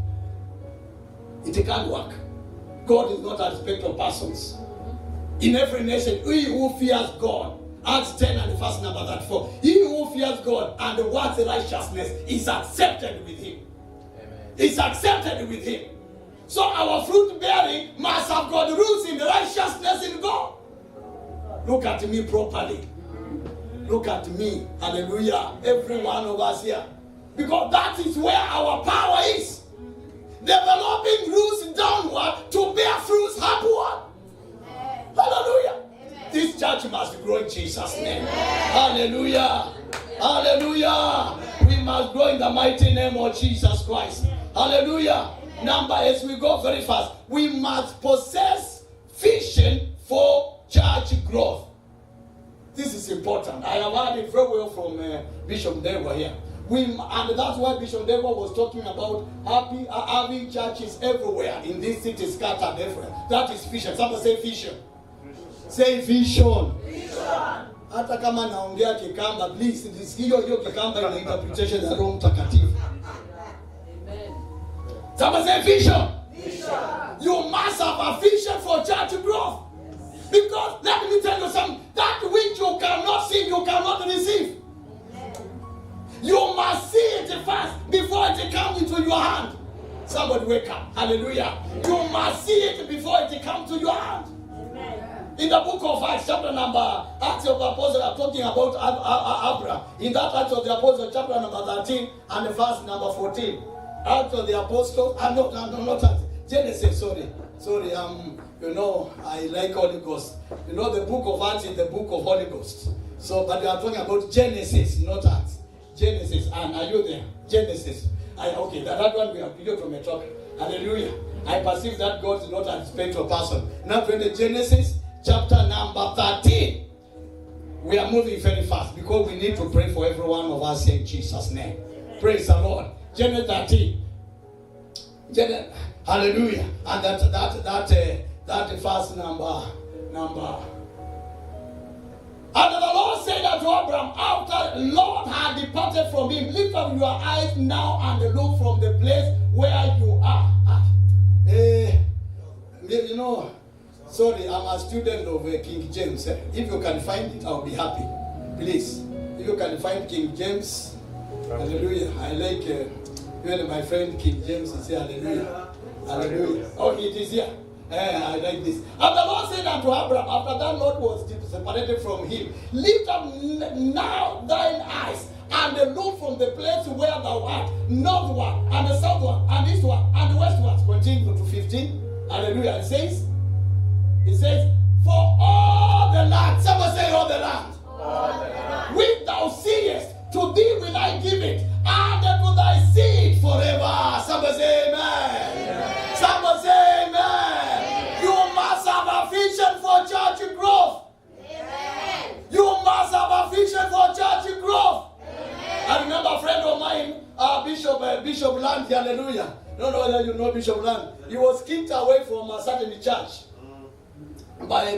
It can't work. God is not a respecter of persons. In every nation, he who fears God, Acts 10 and verse number 34, he who fears God and works righteousness is accepted with him. Amen. Is accepted with him. So our fruit bearing must have got roots in righteousness in God. Look at me properly. Look at me. Hallelujah. Every one of us here. Because that is where our power is. Developing roots downward to bear fruits upward. Amen. Hallelujah. Amen. This church must grow in Jesus' name. Amen. Hallelujah. Hallelujah. We must grow in the mighty name of Jesus Christ. Hallelujah. Number, as we go very fast, we must possess vision for church growth. This is important. I have heard it very well from Bishop Ndegwa here. And that's why Bishop Ndegwa was talking about having churches everywhere in this city, scattered everywhere. That is vision. Somebody say vision. Say vision. Vision. Hata kama naongea Kikamba, please, hiyo hiyo Kikamba ina interpretation ya Roho Mtakatifu. Somebody say vision. Vision. You must have a vision for church growth. Yes. Because let me tell you something, that which you cannot see, you cannot receive. Amen. You must see it first before it comes into your hand. Somebody wake up. Hallelujah. Amen. You must see it before it comes to your hand. Amen. In the book of Acts, chapter number, Acts of the Apostles, I'm talking about Abraham. In that Acts of the Apostles, chapter number 13 and the verse number 14. Acts of the Apostles, not Acts, Genesis, sorry, you know, I like Holy Ghost. You know, the book of Acts is the book of Holy Ghost. So, but we are talking about Genesis, not Acts. Genesis. And are you there? Genesis. Okay, that one we have video tumetoka. Hallelujah. I perceive that God is not a respecter of person. Now to Genesis chapter number 13. We are moving very fast because we need to pray for every one of us in Jesus' name. Praise the Lord. Genesis 13. Genesis, hallelujah. And that verse number. And the Lord said unto Abraham, after Lot had departed from him, lift up your eyes now and look from the place where you are. You know, sorry, I'm a student of King James. If you can find it, I'll be happy. Please, if you can find King James, hallelujah. I like even my friend King James is here, hallelujah. Hallelujah. Oh, it is here. I like this. And the Lord said unto Abraham, after that Lot was separated from him, lift up now thine eyes and look from the place where thou art, northward and southward and eastward and westward. Continue to 15. Hallelujah. It says, for all the land, someone say all the land, all the land, which thou seest, to thee will I give it, and to thy seed forever. Somebody say amen. Amen. Somebody say amen. Amen. You must have a vision for church growth. Amen. You must have a vision for church growth. Amen. I remember a friend of mine, Bishop Land, hallelujah. I don't know whether you know Bishop Land. He was kicked away from a certain church. By,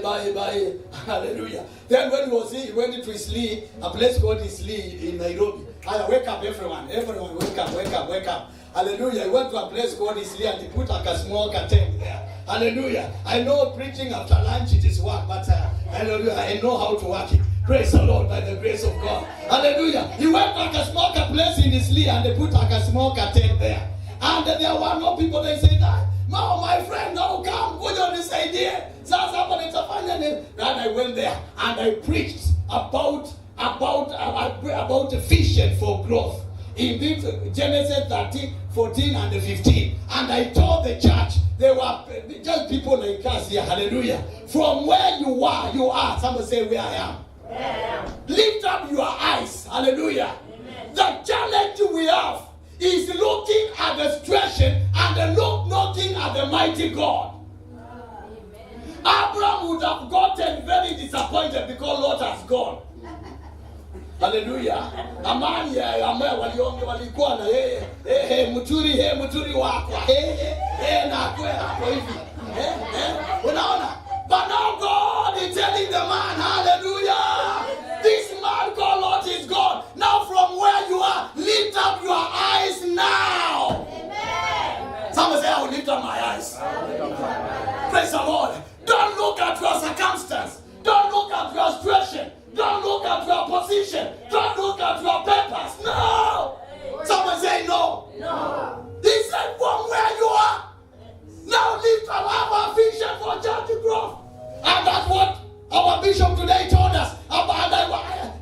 hallelujah. Then when he went to Isli, a place called Isli in Nairobi. I wake up everyone, wake up. Hallelujah. He went to a place called Isli and he put a small tent there. Hallelujah. I know preaching after lunch it is work, but hallelujah, I know how to work it. Praise the Lord, by the grace of God. Hallelujah. He went to a small place in Isli and they put a small tent there. And there were no people. They said that, now my friend, now come, go on this idea. And I went there and I preached about vision for growth. In this Genesis 13, 14, and 15. And I told the church, they were just people like us here, hallelujah. From where you are. Somebody say where I am. Yeah. Lift up your eyes, hallelujah. Amen. The challenge we have is looking at the situation and looking at the mighty God. Abraham would have gotten very disappointed because Lot has gone. Hallelujah. Amani ya ambaye walikuwa na yeye, muturi wako. Na kwa hapo hivi. Unaona? But now God is telling the man, hallelujah. This man called Lot is gone. Now from where you are, lift up your eyes now. Amen. Someone say, I will lift up my eyes. Praise the Lord. Don't look at your circumstance. Don't look at your situation. Don't look at your position. Don't look at your papers. No. Someone say no. No. He said from where you are. Now lift up our vision for church growth. And that's what our bishop today told us.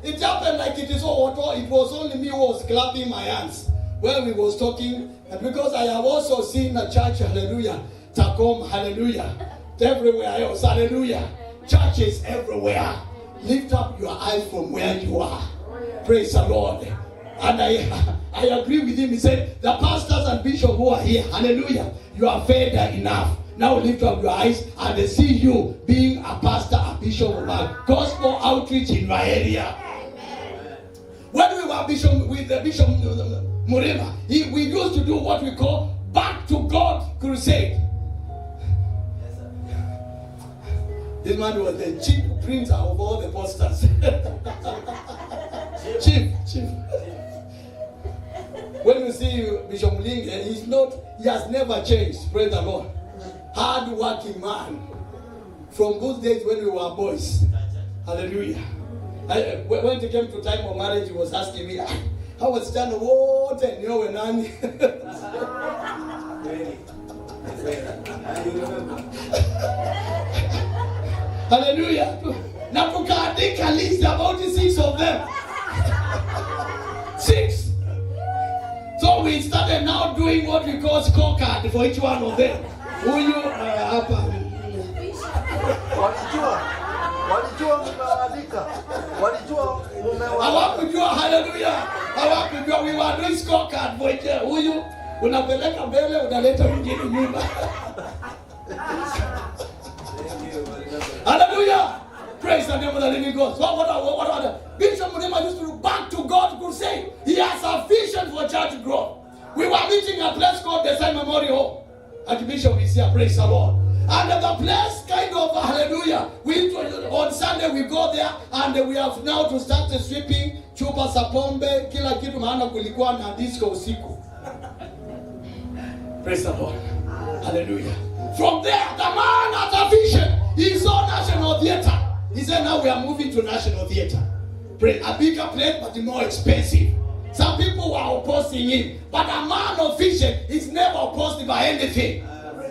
It happened like it is all. It was only me who was clapping my hands when we was talking. And because I have also seen a church, hallelujah, Tacom, hallelujah, everywhere else, hallelujah. Churches everywhere. Lift up your eyes from where you are. Praise the Lord. And I agree with him. He said, the pastors and bishops who are here, hallelujah, you are fed enough. Now lift up your eyes and see you being a pastor, a bishop of a gospel outreach in your area. Amen. When we were bishop with the Bishop Murima, we used to do what we call Back to God Crusade. This man was the chief printer of all the posters. Chief. When you see Bishop Mulinge, he has never changed. Praise the Lord. Hard working man. From those days when we were boys. Hallelujah. When it came to time of marriage, he was asking me, how was done what and you and Hallelujah. Now tukaandika list about 6 of them. 6. So we started now doing what we call scorecard for each one of them. Huyu hapa. Walijua mmeandika. Walijua mumewa. Hawakujua, hallelujah. Hawakujua we were doing scorecard for huyu unapeleka mbele unaleta mwingine nyuma. Hallelujah. Praise the name of the living God. So what Bishop Mrima used to do back to God crusade. He has a vision for church growth. We were meeting a place called the Desai Memorial Hall. Archbishop is here, praise the Lord. And the place kind of, hallelujah. We on Sunday we go there and we have now to start the sweeping, chupa za pombe, kila kitu, maana kulikuwa na disco usiku. Praise the Lord. Hallelujah. From there, the man had a vision. He saw National Theatre. He said, now we are moving to National Theatre. A bigger place, but more expensive. Some people were opposing him. But a man of vision is never opposed by anything.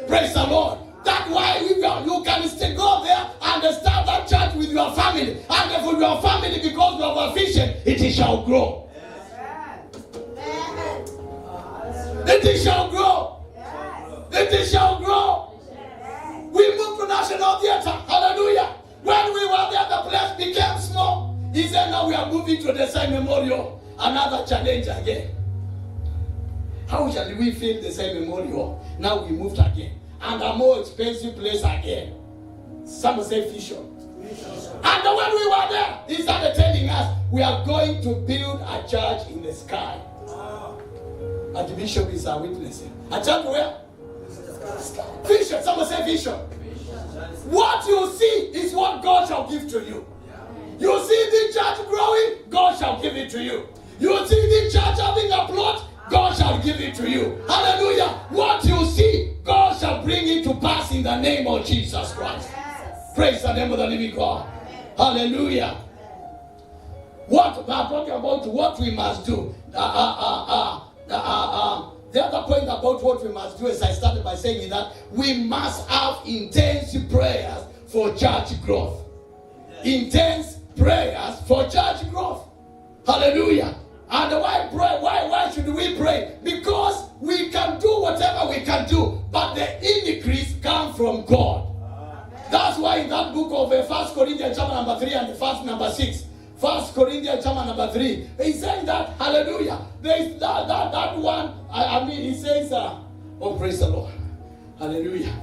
Praise the Lord. That's why you can still go there and start that church with your family. And for your family, because you have a vision, it shall grow. It shall grow. It shall grow. We moved to National Theatre. Hallelujah. When we were there, the place became small. He said, now we are moving to the Desai Memorial. Another challenge again. How shall we fill the same memorial? Now we moved again. And a more expensive place again. Some say Fisher. And when we were there, he started telling us, we are going to build a church in the sky. Archbishop is our witness. A church where? Vision. Someone say vision. What you see is what God shall give to you. You see the church growing, God shall give it to you. You see the church having a plot, God shall give it to you. Hallelujah. What you see, God shall bring it to pass in the name of Jesus Christ. Yes. Praise the name of the living God. Amen. Hallelujah. What I'm talking about, what we must do. The other point about what we must do is I started by saying that we must have intense prayers for church growth. Intense prayers for church growth. Hallelujah. And why pray? Why should we pray? Because we can do whatever we can do, but the increase comes from God. That's why in that book of 1 Corinthians chapter number 3 and verse number 6, 1 Corinthians chapter number 3, he's saying that, hallelujah, there is that one, I mean, he says, oh, praise the Lord. Hallelujah.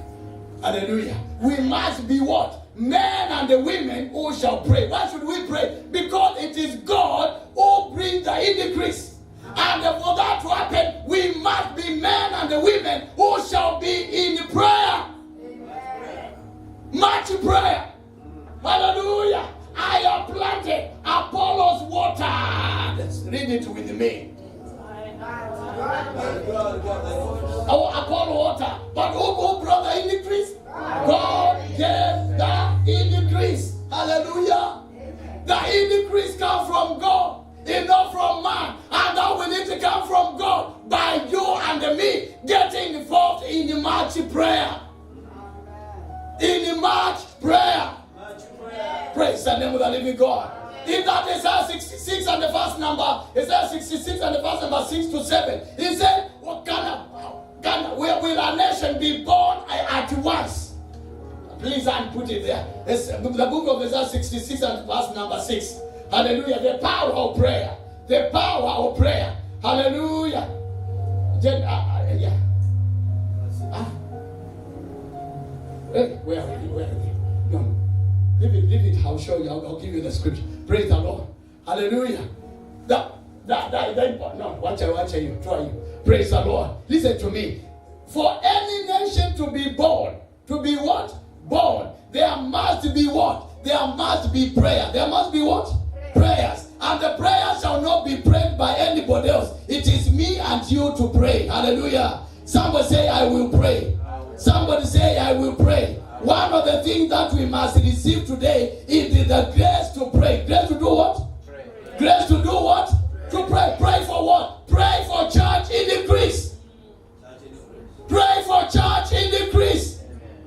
Hallelujah. We must be what? Men and the women who shall pray. Why should we pray? Because it is God who brings the increase. And for that to happen, we must be men and the women who shall be in prayer. Amen. Much prayer. Hallelujah. I have planted, Apollos watered. Let's read it with me. Oh, Apollo water. But who brought the increase? God gave the increase. Hallelujah. Amen. The increase comes from God, and not from man. And that will need to come from God by you and me getting involved in much prayer. In much prayer. Praise the name of the living God. In that Isaiah 66 and the first number, Isaiah 66 and the first number 6 to 7, he said, well, will a nation be born at once? Please, and put it there. It's the book of Isaiah 66 and verse number 6. Hallelujah. The power of prayer. The power of prayer. Hallelujah. Then, yeah. Hey, where are we? Where are we? No. Leave it. I'll show you. I'll give you the scripture. Praise the Lord. Hallelujah. No, watch you. Try you. Praise the Lord. Listen to me. For any nation to be born, to be what? Born. There must be what? There must be prayer. There must be what? Prayers. And the prayer shall not be prayed by anybody else. It is me and you to pray. Hallelujah. Somebody say, I will pray. Somebody say, I will pray. One of the things that we must receive today is the grace to pray. Grace to do what? Pray. Grace to do what? Pray. To pray. Pray for what? Pray for church increase. Pray for church increase.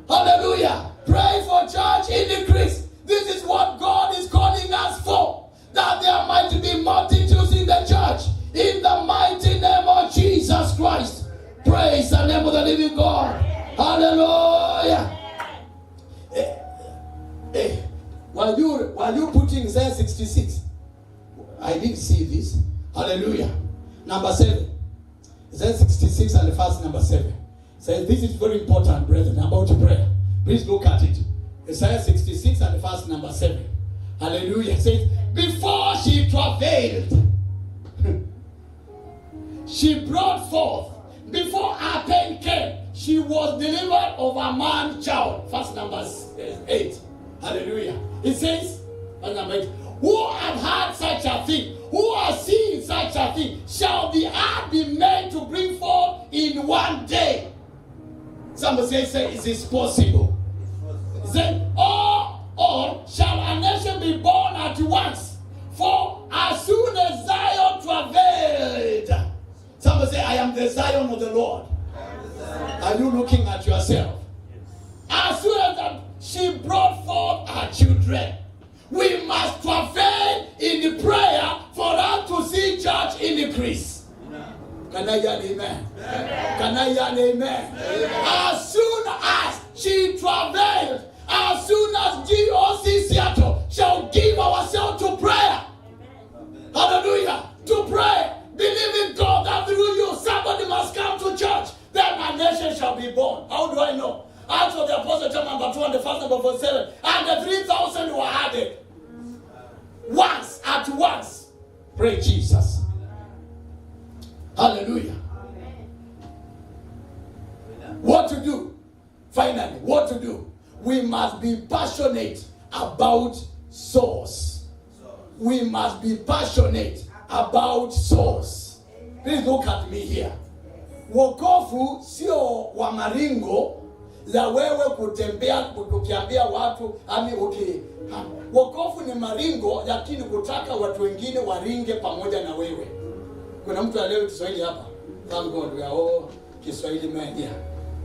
Hallelujah. Pray for church increase. This is what God is calling us for. That there might be multitudes in the church. In the mighty name of Jesus Christ. Praise the name of the living God. Hallelujah. Hey, while you putting Isaiah 66, I didn't see this. Hallelujah. Number 7. Isaiah 66 and verse number 7. Says this is very important, brethren, about prayer. Please look at it. Isaiah 66 and verse number 7. Hallelujah. It says, before she travailed, she brought forth. Before her pain came, she was delivered of a man child. Verse number 8. Hallelujah. It says, verse number 8, who have heard such a thing? Who has seen such a thing? Shall the earth be made to bring forth in one day? Somebody say, is this possible? Then, or shall a nation be born at once? For as soon as Zion travailed. Somebody say, I am the Zion of the Lord. Are you looking at yourself? As soon as that she brought forth her children. We must travail in the prayer for us to see church increase. Can I hear an amen? Amen? Can I hear an amen? Amen? As soon as she travailed, as soon as GOC Seattle shall give ourselves to prayer. Amen. Hallelujah. To pray. Believe in God that through you somebody must come to church. Then a nation shall be born. How do I know? Acts of the Apostles, chapter number 2 and the first number 47. And the 3,000 were added. Once, at once. Pray Jesus. Hallelujah. Amen. What to do? Finally, what to do? We must be passionate about souls. We must be passionate about souls. Please look at me here. Wokovu sio wa maringo ya wewe kutembea ukiambia watu ami okay. Wokovu ni maringo lakini kutaka watu wengine waringe pamoja na wewe. Kuna mtu aliyeelewa Kiswahili hapa? Thank God we are all Kiswahili men here.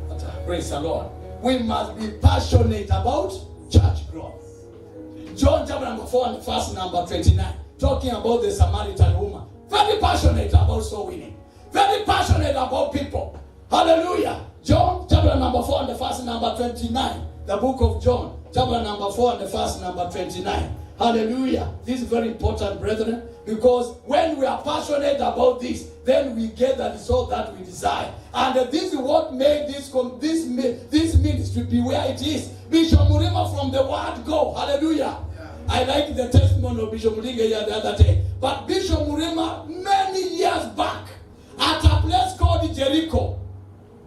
But, praise the Lord. We must be passionate about church growth. John chapter number 4 and verse number 29, talking about the Samaritan woman. Very passionate about soul winning. Very passionate about people. Hallelujah. John chapter number 4 and the verse number 29. The book of John, chapter number 4 and the verse number 29. Hallelujah. This is very important, brethren, because when we are passionate about this, then we get the result that we desire. And this is what made this ministry be where it is. Bishop Murima from the word go. Hallelujah. Yeah. I like the testimony of Bishop Muringa here the other day. But Bishop Murima, many years back, at a place called Jericho,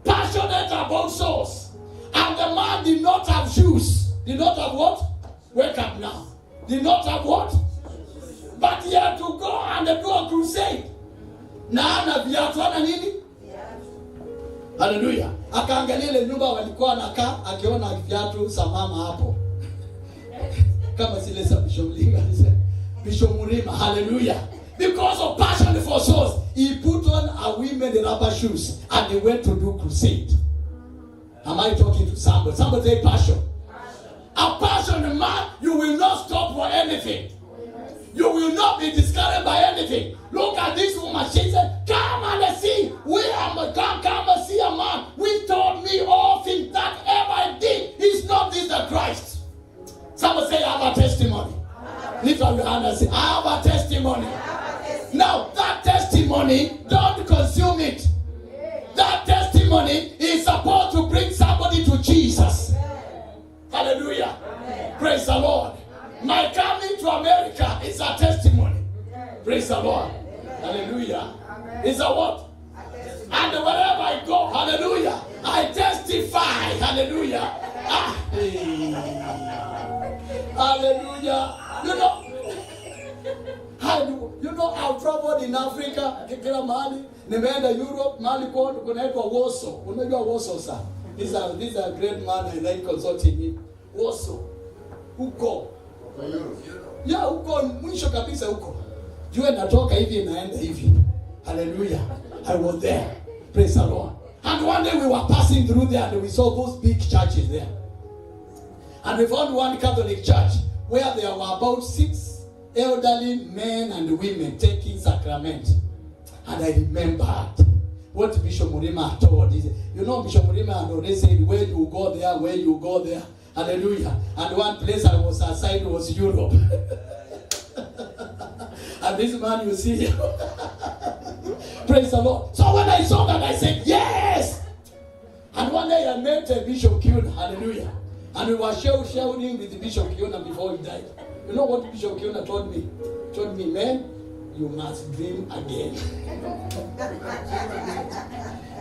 passionate about souls. And the man did not have shoes. Did not have what? Wake up now. Did not have what? But he had to go and do a crusade. Na ana viatu ana nini? Hallelujah. Akaangalia ile nyumba walikuwa wanakaa, akiona viatu za mama hapo. Kama zile za Bishop Mlinga, Bishop Murima. Hallelujah. Because of passion for souls, he put on a women rubber shoes and he went to do crusade. Am I talking to somebody? Somebody say passion. A passionate man, you will not stop for anything. You will not be discouraged by anything. Look at this woman. She said, come and see. We are come and see a man which told me all things that ever I did. Is not this the Christ? Somebody say, I have a testimony. Lift up your hand and say, I have a testimony. Now, that testimony, don't consume it. That testimony is supposed to bring somebody to Jesus. Hallelujah. Amen. Praise the Lord. Amen. My coming to America is a testimony. Amen. Praise the Lord. Amen. Hallelujah. Amen. It's a what? A and wherever I go, hallelujah, I testify. Hallelujah. Ah, hey. Hallelujah. You know, I've traveled in Africa, kila mahali. Nimeenda Europe, mahali kunaitwa Warsaw. Unajua Warsaw, sir? These are great man. I like consulting him. Warsaw. Huko. Yeah, huko mwisho kabisa huko. Jua natoka hivi naenda hivi. Hallelujah. I was there. Praise the Lord. And one day we were passing through there and we saw those big churches there. And we found one Catholic church where there were about 6 elderly men and women taking sacrament. And I remembered what Bishop Murima told. He said, you know, Bishop Murima had already said, where you go there, where you go there. Hallelujah. And one place I was assigned was Europe. And this man you see, Praise the Lord. So when I saw that, I said, yes. And one day I met Bishop Kiuna. Hallelujah. And we were shouting with Bishop Kiuna before he died. You know what Bishop Kiuna told me? He told me, man, you must dream again.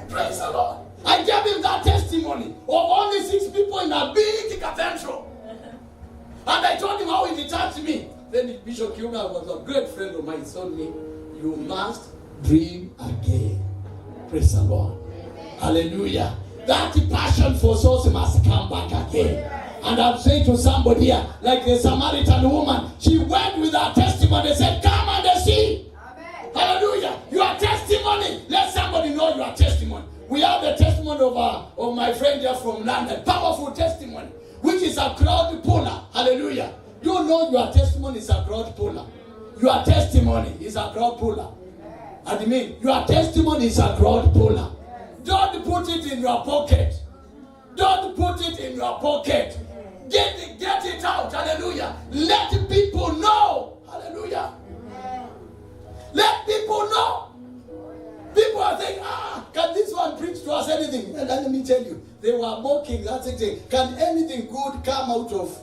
Praise the Lord. I gave him that testimony of only 6 people in a big cathedral. And I told him how it touched me. Then Bishop Kiuna was a great friend of mine. He told me, you must dream again. Praise the Lord. Amen. Hallelujah. That passion for souls must come back again. And I'm saying to somebody here, like the Samaritan woman, she went with her testimony and said, come and see. Amen. Hallelujah. Your testimony. Let somebody know your testimony. We have the testimony of my friend here from London. Powerful testimony, which is a crowd puller. Hallelujah. You know your testimony is a crowd puller. Your testimony is a crowd puller. I mean, your testimony is a crowd puller. Don't put it in your pocket. Don't put it in your pocket. Get it out. Hallelujah. Let people know. Hallelujah. Let people know. People are saying, can this one preach to us anything? And let me tell you, they were mocking that thing. Can anything good come out of?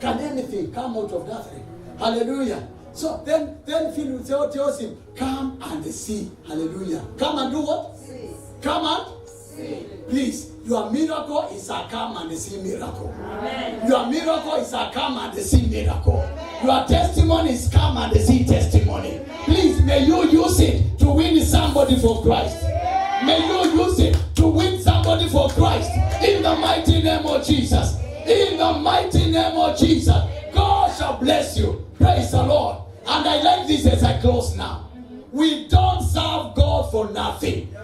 Can anything come out of nothing? Hallelujah. So then Philip tells him, come and see. Hallelujah. Come and do what? See. Come and see. Please, your miracle is a come and see miracle. Amen. Your miracle is a come and see miracle. Amen. Your testimony is come and see testimony. Amen. Please, may you use it to win somebody for Christ. Amen. May you use it to win somebody for Christ. In the mighty name of Jesus. In the mighty name of Jesus. God shall bless you. Praise the Lord. And I like this as I close now. We don't serve God for nothing.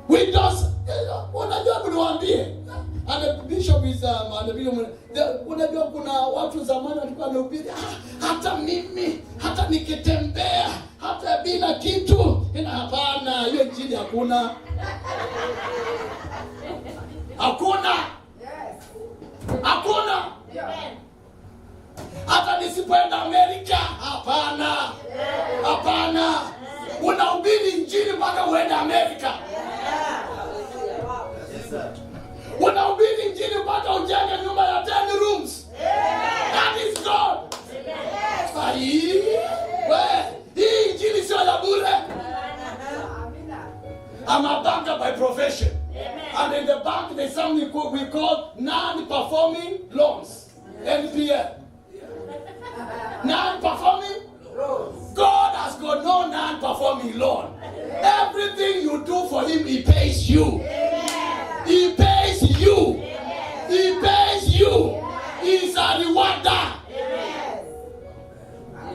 We don't. And the bishop is and the bishop, unajua kuna watu zamani walikuwa wanahubiri, hata mimi hata nikitembea hata bila kitu. Hapana, hiyo injili hakuna. Hakuna. Hakuna. Hata nisipoenda Amerika, hapana. Hapana. Unahubiri injili mpaka uende Amerika. Unahubiri injili mpaka ujenge nyumba ya 10 rooms. That is God. Hii injili sio ya bure. I'm a banker by profession. And in the bank there's something we call non-performing loans. NPL. Non-performing loans. God has got no non-performing loan. Everything you do for him, he pays you. He pays you. He pays you. He's a rewarder.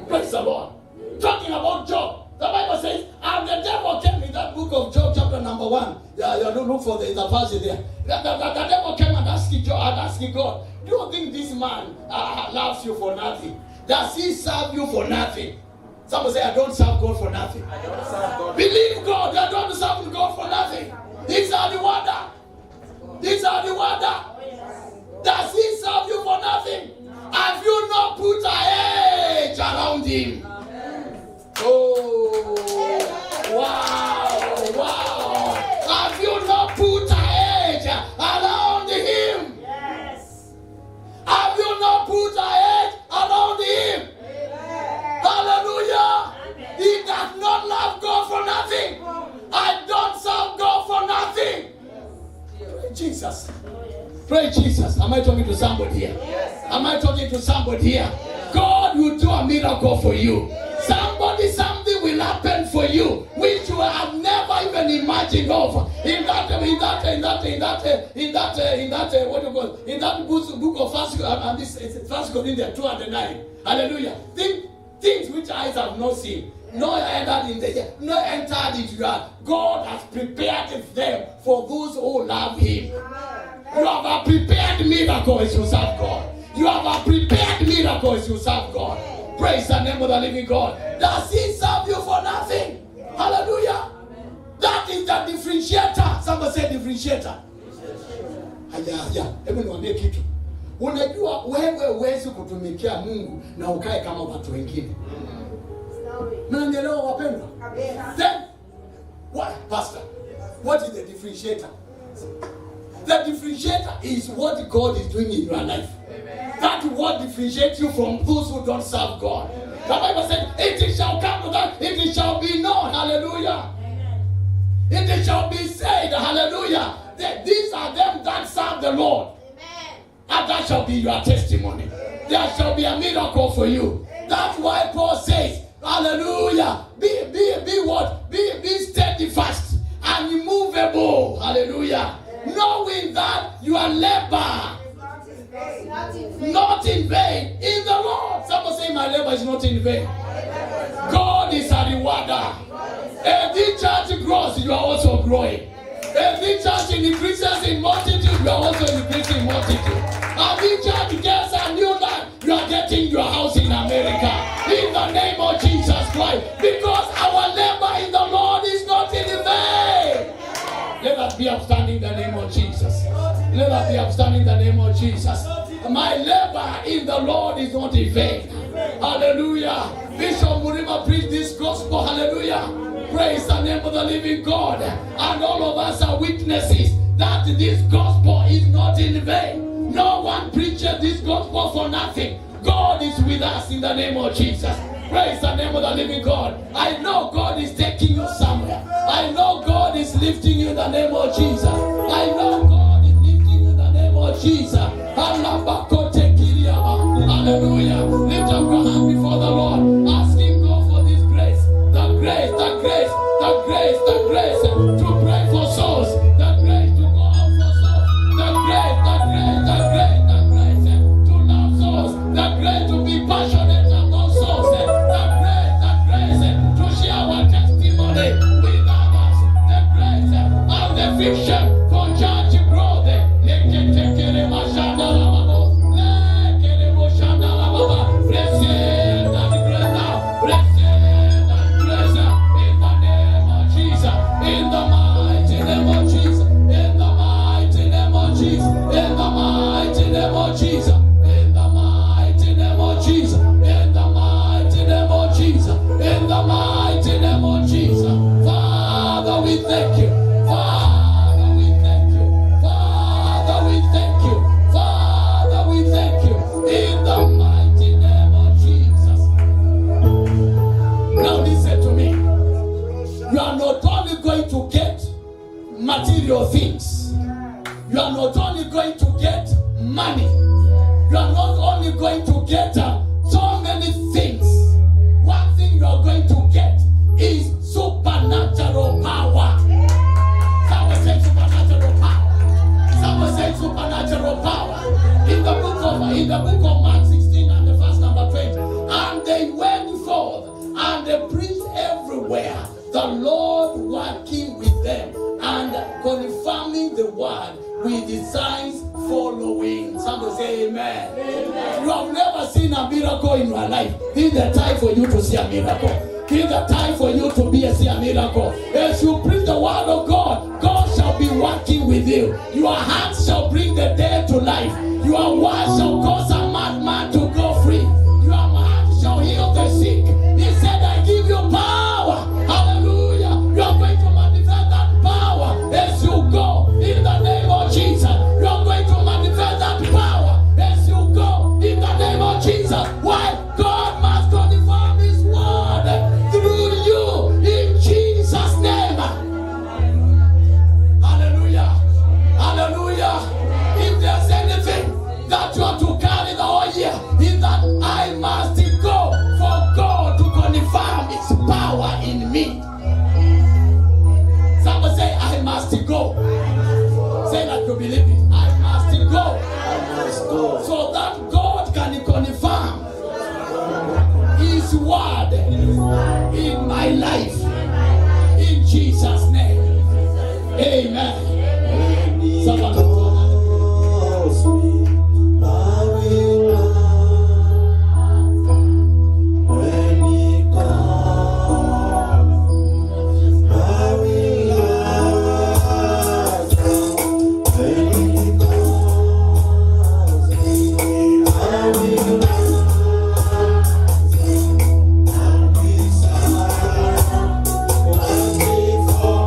Praise the Lord. Talking about Job, the Bible says, and the devil came in that book of Job, chapter number 1. Yeah, you don't look for the passage there. The devil came and asked Job, and asked God, do you think this man loves you for nothing? Does he serve you for nothing? Somebody say, I don't serve God for nothing. I don't serve God. Believe God. I don't serve God for nothing. He's a rewarder. He's a rewarder. Does he serve you for nothing? Have you not put a hedge around him? Oh, wow, wow. Have you not put a hedge around him? Yes. Have you not put a hedge around him? Amen. Hallelujah. Amen. He does not love God for nothing. I don't serve God for nothing. Pray Jesus. Pray Jesus. Am I talking to somebody here? Yes. Am I talking to somebody here? God will do a miracle for you. Somebody, something will happen for you which you have never even imagined of. In that what do you call it? In that book of First Corinthians 2:9. Hallelujah. Things which eyes have not seen, nor entered in the nor entered into your heart. God has prepared them for those who love him. You have a prepared miracle as you serve God. You have a prepared miracle as you serve God. Praise the name of the living God. Does he serve you for nothing? Hallelujah. That is the differentiator. Somebody say differentiator. Haya, hebu niwaambie kitu. Unajua wewe huwezi kutumikia Mungu na ukae kama watu wengine. Mnanielewa wapendwa? differentiator. The differentiator is what God is doing in your life. Amen. That what differentiates you from those who don't serve God. The Bible said, it shall come to that, it shall be known. Hallelujah. Amen. It shall be said, hallelujah, that these are them that serve the Lord. Amen. And that shall be your testimony. Amen. There shall be a miracle for you. Amen. That's why Paul says, hallelujah, be what? Be steadfast and immovable. Hallelujah. Amen. Knowing that your labor is not in vain in the Lord. Someone say, my labor is not in vain. God is a rewarder. If the church grows, you are also growing. If the church increases in multitude, you are also increasing in multitude. If the church gets a new land, you are getting your house in America. In the name of Jesus Christ. Because our labor in the Lord is not in vain. Let us be upstanding in the name of Jesus. Let us be upstanding in the name of Jesus. My labor in the Lord is not in vain. Hallelujah. Bishop Murima preached this gospel. Hallelujah. Praise the name of the living God. And all of us are witnesses that this gospel is not in vain. No one preaches this gospel for nothing. God is with us in the name of Jesus. Praise the name of the living God. I know God is taking you somewhere. I know God is lifting you in the name of Jesus. I know God is lifting you in the name of Jesus. Hallelujah. Lift up your hand before the Lord. Asking God for this grace. The grace, the grace, the grace, the grace to pray for souls. The grace to go out for souls. The grace, the grace, the grace, the grace to love souls. The grace to be passionate about souls. The grace to share our testimony with others. The grace and the vision for church growth. Receive that grace now. Receive that grace in the name of Jesus. In the mighty name of Jesus. In the mighty name of Jesus. In the mighty name of Jesus. In the mighty name of Jesus. In the mighty name of Jesus. In the mighty name of Jesus. Father, we thank you. Father, we thank you. Father, we thank you. Father, we thank you. In the mighty name of Jesus. Now listen to me. You are not only going to get material things. You are not only going to get money. You are not only going to get so many things. One thing you are going to get is supernatural power. Someone say supernatural power. Someone say supernatural power. In the book of Mark 16 and the verse number 20. And they went forth and they preached everywhere, the Lord working with them and confirming the word with the signs following. Somebody say amen. Amen. You have never seen a miracle in your life. This is the time for you to see a miracle. This is the time for you to be a see a miracle. As you preach the word of God, God shall be working with you. Your hands shall bring the dead to life. Your word shall cause a madman to go free. Your hand shall heal the sick. He said, I give you power. Hallelujah. You are going to manifest that power as you go in the name of Jesus. You are going to manifest that power as you go in the name of Jesus. Why? God must confirm his word through you in Jesus' name. Hallelujah. Hallelujah. If there's anything that you are to carry the whole year, is that I must go for God to confirm his power in me. Somebody say, I must go. Say that you believe it. I must go. I must go. So that God can confirm his word in my life. In Jesus' name. Amen. Somebody Calls me, I will run. When he calls, I will answer. When he calls me, I will answer. And beside what before.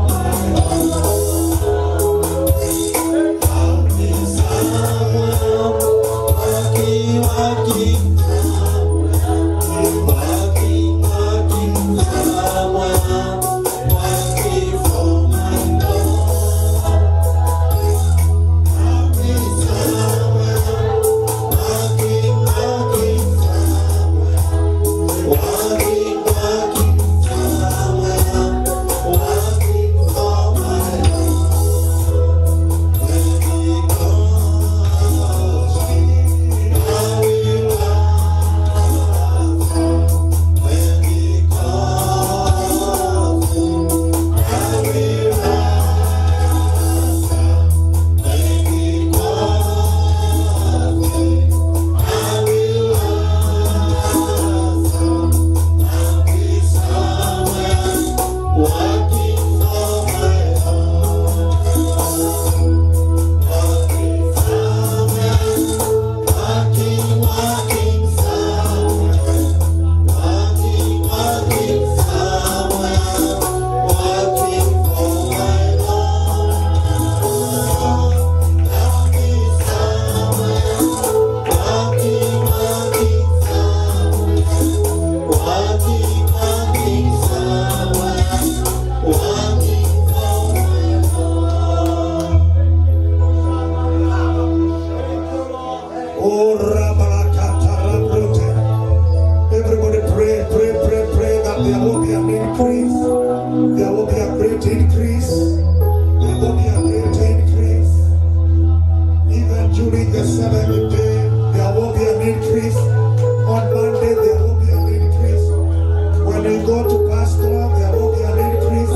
will be an increase. There will be a great increase. There will be a great increase. Even during the seventh day, there will be an increase. On Monday, there will be an increase. When we go to pastoral, there will be an increase.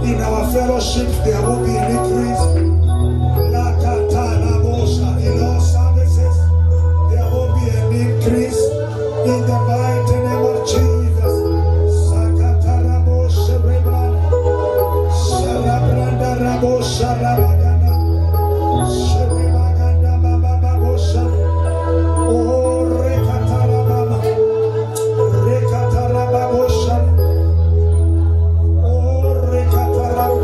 In our fellowships, there will be an increase. La ta la bosha. In all services, there will be an increase. In the mighty name of Jesus. Sakatarabo sherebra. Sharabranda rabo sharabaganda. Sherebaganda babababosha. Oh, rekatarababa. Rekatarababosha. Oh, rekatarab.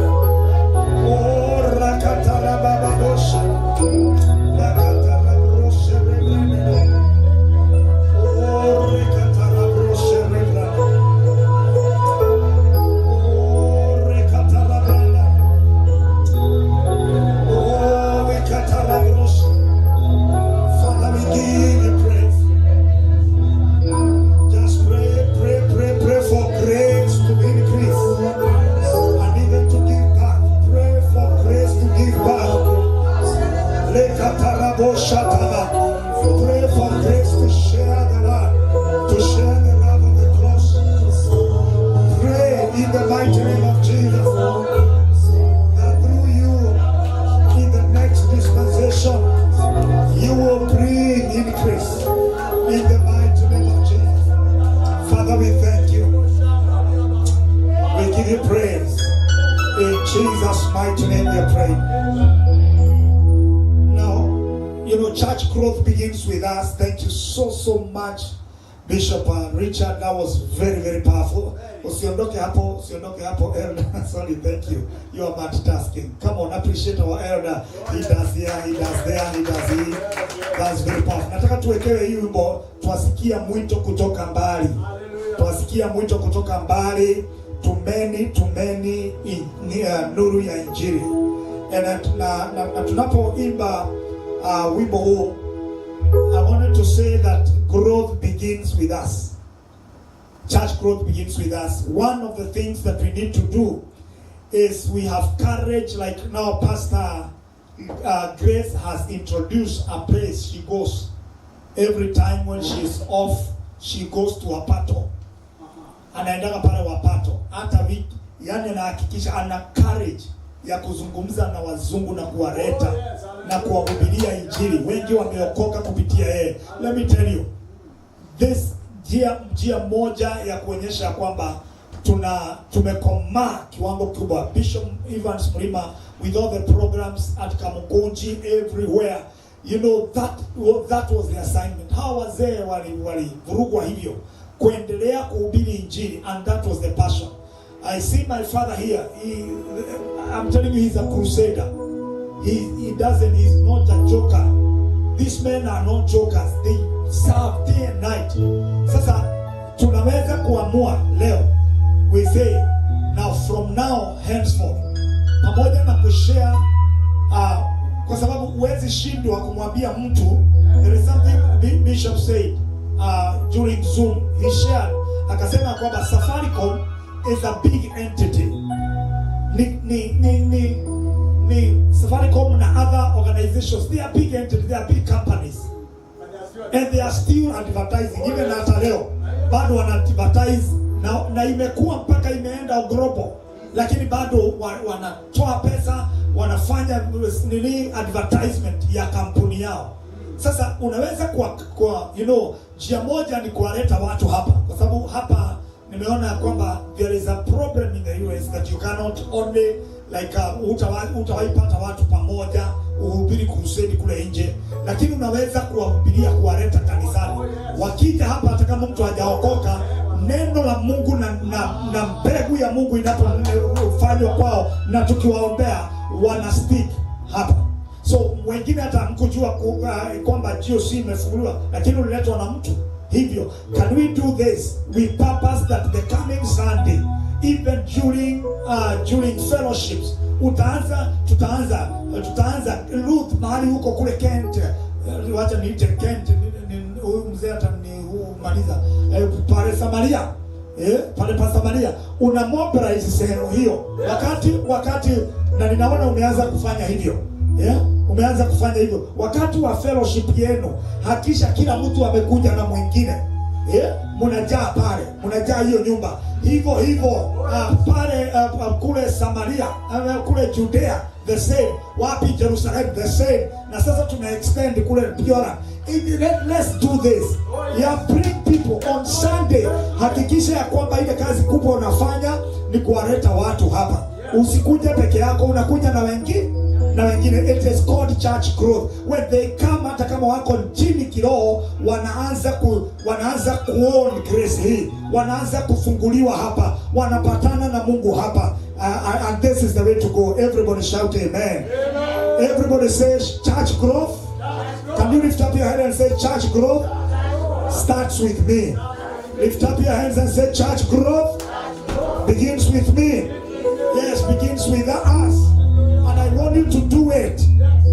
Oh, rakatarabababosha. Rakatarabro sherebranda. Oh, rekatarabro sherebranda. Oh, rekatarabranda. Oh, rekatarabros. Father, we give you praise. Just pray, pray, pray, pray for grace to increase and even to give back. Pray for grace to give back. Lekataraboshataba. Pray for grace to share the word, to share the love of the cross. Pray in the mighty name of Jesus that through you, in the next dispensation, you will bring increase in the mighty name of Jesus. Father, we thank you. We give you praise. In Jesus' mighty name we pray. Now, you know, church growth begins with us. Thank you so, so much, Bishop Richard. That was very, very powerful. Usiondoke hapo, elder. Sorry, thank you. You are multitasking. Come on, appreciate our elder. He does here, he does there, he does here. That's very powerful. Nataka tuwekewe hii wimbo, twasikia mwito kutoka mbali. Twasikia mwito kutoka mbali. Tumeni, tumeni nuru ya Injili. And na tunapoimba wimbo huu, I wanted to say that growth begins with us. Church growth begins with us. One of the things that we need to do is we have courage, like now Pastor Grace has introduced a place she goes. Every time when she's off, she goes to Wapato. Anaendaga pale Wapato. Hata wiki, yani anahakikisha ana courage ya kuzungumza na wazungu na kuwaleta na kuwahubiria Injili. Wengi wameokoka kupitia yeye. Let me tell you, this njia moja ya kuonyesha kwamba tumekomaa kiwango kikubwa. Bishop Evans Mrima, with all the programs at Kamukunji everywhere, you know, that was the assignment. Hawa wazee walivurugwa hivyo kuendelea kuhubiri Injili, and that was the passion. I see my father here. I'm telling you, he's a crusader. He doesn't, he's not a joker. These men are not jokers. They serve day and night. Sasa tunaweza kuamua leo, we say now, from now henceforth, pamoja na kushare kwa sababu huwezi shindwa kumwambia mtu. There is something Bishop said during Zoom. He shared, akasema kwamba Safaricom is a big entity. Ni Safaricom na other organizations, they are big entities, they are big companies. And they are still advertising, even hata leo bado wana advertise na imekuwa mpaka imeenda global, lakini bado wanatoa pesa, wanafanya nini, advertisement ya kampuni yao. Sasa unaweza kwa you know, njia moja ni kuwaleta watu hapa, kwa sababu hapa nimeona kwamba there is a problem in the US that you cannot only like utawaipata watu pamoja uhubiri crusade kule nje, lakini unaweza kuwahubiria, kuwaleta kanisani. Wakija hapa, hata kama mtu hajaokoka, neno la Mungu na mbegu ya Mungu inapofanywa kwao na tukiwaombea, wana stick hapa. So wengine hata hamkujua kwamba GOC imefunguliwa, lakini uliletwa na mtu. Hivyo, can we do this? We purpose that the coming Sunday, even during fellowships, tutaanza Ruth mahali huko kule Kent, wacha niite Kent, huyu mzee atanimaliza, pale Samaria. Pale Pastor Maria una mobilize sehemu hiyo. Wakati na ninaona umeanza kufanya hivyo. Umeanza kufanya hivyo. Wakati wa fellowship yenu, hakisha kila mtu amekuja na mwingine. Mnajaa pale, mnajaa hiyo nyumba. Hivyo hivyo pale kule Samaria, kule Judea the same, wapi Jerusalem the same. Na sasa tuna extend kule Piora. Let's do this. Yeah, bring people on Sunday. Hakikisha ya kwamba ile kazi kubwa unafanya ni kuwaleta watu hapa. Usikuje peke yako, unakuja na wengine. Na wengine. It is called church growth. When they come, hata kama wako chini kiroho, wanaanza kuon grace hii, wanaanza kufunguliwa hapa, wanapatana na Mungu hapa. And this is the way to go. Everybody shout amen. Amen. Everybody says church growth. Can you lift up your hand and say church growth starts with me? Lift up your hands and say church growth begins with me. Yes, begins with us. And I want you to do it.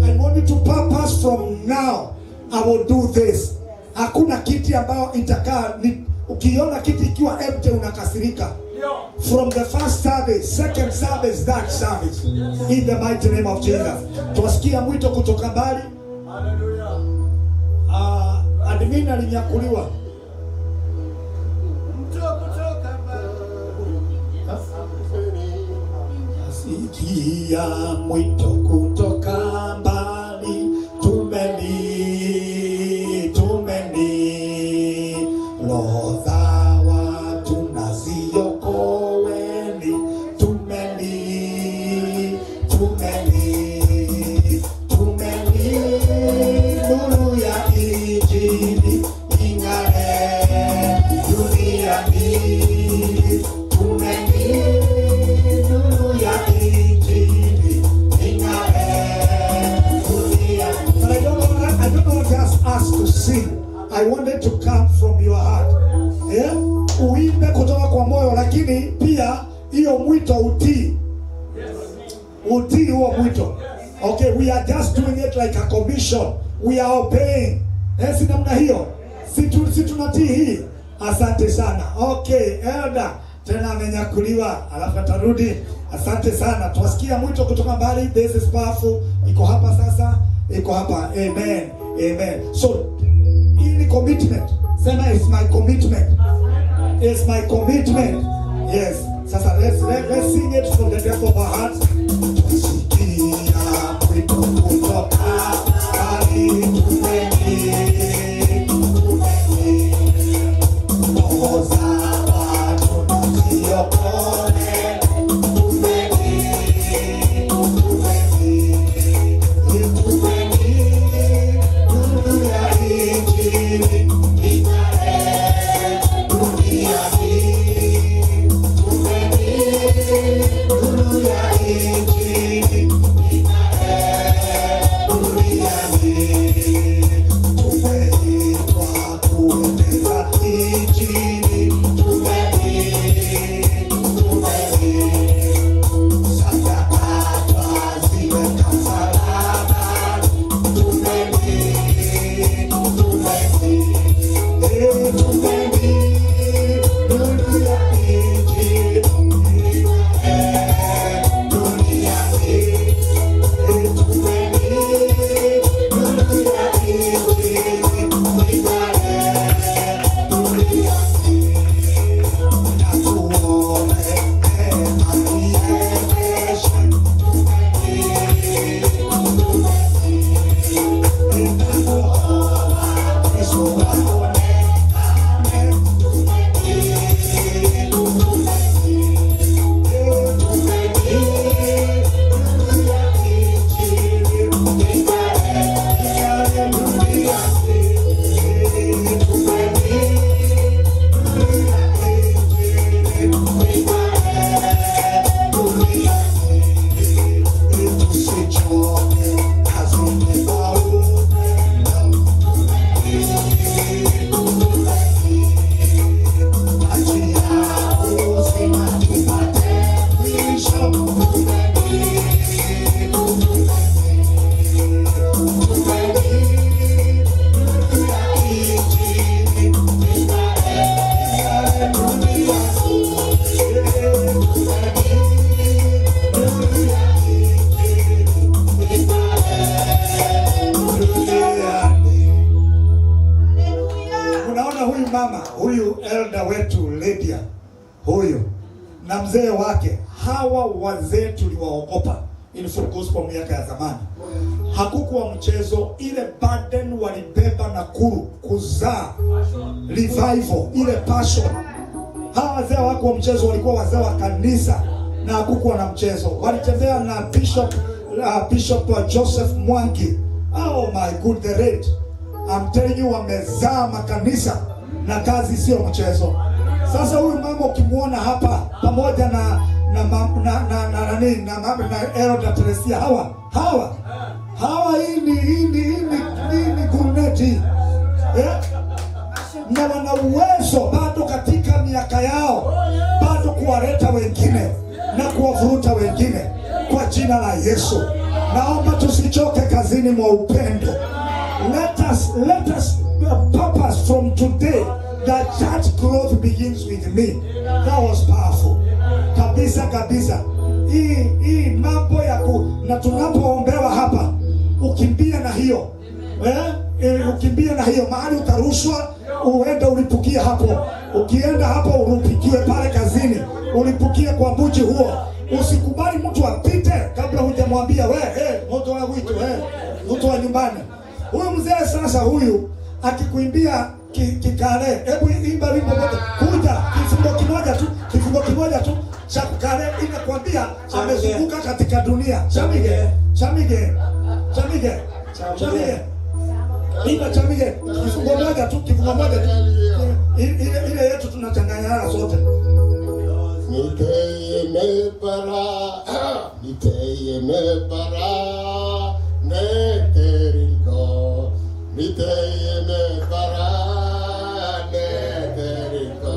I want you to purpose from now. I will do this. Hakuna kiti ambayo itakaa. Ukiona kiti ikiwa empty unakasirika. From the first service, second service, that service. In the mighty name of Jesus. Tuwasikia mwito kutoka mbali. Admin alinyakuliwa. Sikia mwito kutoka mbali, tumeni roho za watu na ziokoeni, tumeni nuru ya Injili ing'are duniani, tumeni nuru ya Injili ing'are duniani. But I don't want just us to sing. I want it to come from your heart. Yeah? Uimbe kutoka kwa moyo, lakini pia hiyo mwito utii. Utii huo mwito. Okay, we are just doing it like a commission. We are obeying. Si namna hiyo. Si tunatii hii. Asante sana. Okay, elder tena amenyakuliwa, alafu atarudi. Asante sana. Tuwasikia mwito kutoka mbali. This is powerful. Iko hapa sasa. Iko hapa. Amen. Amen. So, hii ni commitment. Sema it's my commitment. It's my commitment. Yes. Sasa let's sing it from the depth of our hearts. Tusikia mwito kutoka mbali, tumeni roho za watu na ziokoe, tumeni nuru ya Injili ing'are duniani, tumeni nuru ya Injili ing'are duniani. Tumeitwa kueneza Injili, tumeni sadaka twaziweka msalabani, tumeni nuru ya Injili ing'are duniani, tumeni nuru ya Injili ing'are duniani. Na tuone neema iendeshe, Kristo aonekane, tumeni nuru ya Injili ing'are duniani, tumeni nuru ya Injili ing'are duniani. Tusichoke kazini kwa upendo, maji ya uzima tupate mwisho, tumeni nuru ya Injili ing'are duniani. Dada wetu Lydia huyu na mzee wake, hawa wazee tuliwaogopa in full gospel miaka ya zamani. Hakukuwa mchezo, ile burden walibeba Nakuru kuzaa revival, ile passion. Hawa wazee hawakuwa mchezo, walikuwa wazee wa kanisa na hakukuwa na mchezo. Walitembea na Bishop Joseph Mwangi. Oh my good, the rate. I'm telling you, wamezaa makanisa na kazi sio mchezo. Sasa huyu mama ukimuona hapa pamoja na na na na na na nani na mama na Elder Teresia, hawa hii ni guruneti, eh? Na wana uwezo bado katika miaka yao bado kuwaleta wengine na kuwavuruta wengine kwa jina la Yesu. Naomba tusichoke kazini mwa upendo. Let us purpose from today that church growth begins with me. That was powerful. Kabisa kabisa. Hii mambo ya ku, na tunapoombewa hapa ukimbia na hiyo, eh? Ukimbia na hiyo mahali utarushwa, uende ulipukie hapo. Ukienda hapo ulipukiwe pale kazini, ulipukie kwa mji huo. Usikubali mtu apite kabla hujamwambia we, mtu wa witu, mtu wa nyumbani. Huyu mzee sasa, huyu akikuimbia kikale, hebu imba wimbo moja, kuja kifungo kimoja tu, kifungo kimoja tu cha kikale, inakwambia amezunguka katika dunia. Chamige, chamige, chamige, chamige. Imba chamige, kifungo moja tu, kifungo moja tu. Ile yetu tunachanganyana sote. Niteye mepara, niteye mepara, neteriko, niteye mepara, neteriko,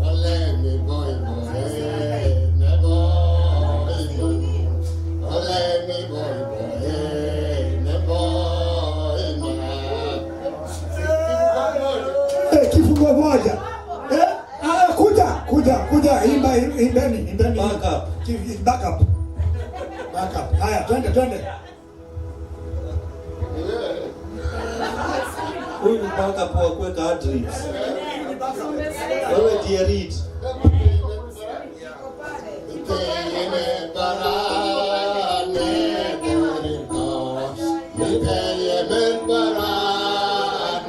ole mi boy boy, ne boy, ole mi boy boy, ne boy ma. Kifungo moja. Kuja, kuja, kuja, imba, imbeni, imbeni. Back up. Back up. Back up. Haya, twende, twende. Huyu ni backup wa kuweka adlibs. Wewe ndiye lead. Niteye mepara, neteriko, niteye mepara,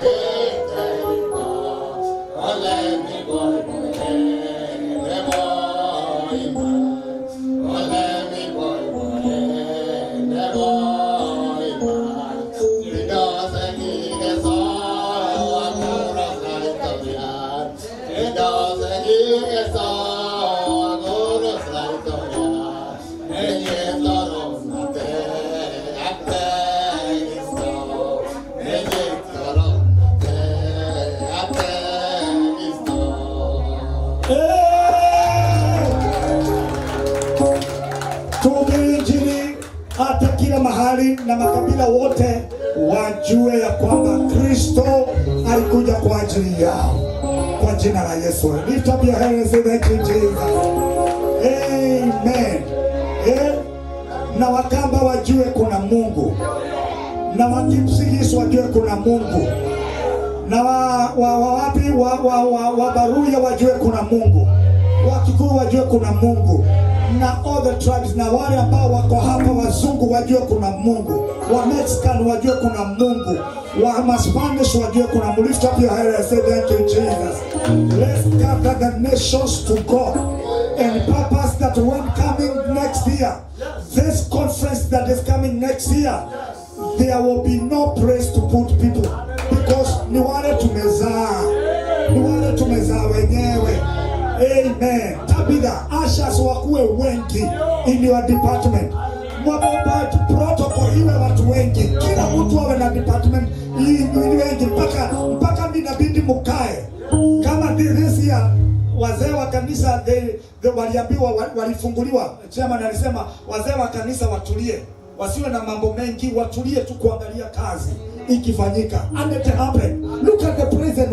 neteriko, ole mi boy boy, ne boy ma, ole mi boy boy, ne boy ma. Ridose ki so, amuros la historia. Ridose ki so, amuros la historia. Egyiptoronate, ateisto. Egyiptoronate, ateisto. Tuhubiri Injili hata kila mahali na makabila wote wajue ya kwamba Kristo alikuja kwa ajili yao. Kwa jina la Yesu. Lift up your hands and say thank you, Jesus. Amen. Na Wakamba wajue kuna Mungu, na Wakipsigis wajue kuna Mungu, na wa wapi wa Baruya wajue kuna Mungu, Wakikuyu wajue kuna Mungu, na all the tribes, na wale ambao wako hapa wazungu wajue kuna Mungu, wa Mexican wajue kuna Mungu, wa Spanish wajue kuna Mungu. Lift up your hand and say thank you, Jesus. Let's gather the nations to God and purpose that when coming next year, this conference that is coming next year, there will be no place to put people because ni wale tumezaa, ni wale tumezaa wenyewe. Amen. Tabitha, ushers wakuwe wengi in your department. Mwabomba protocol iwe watu wengi, kila mtu awe na department hii ni wengi, mpaka inabidi mukae kama this year wazee wa kanisa they waliambiwa, walifunguliwa. Chairman alisema wazee wa kanisa watulie, wasiwe na mambo mengi, watulie tu kuangalia kazi ikifanyika. And it happened. Look at the praise and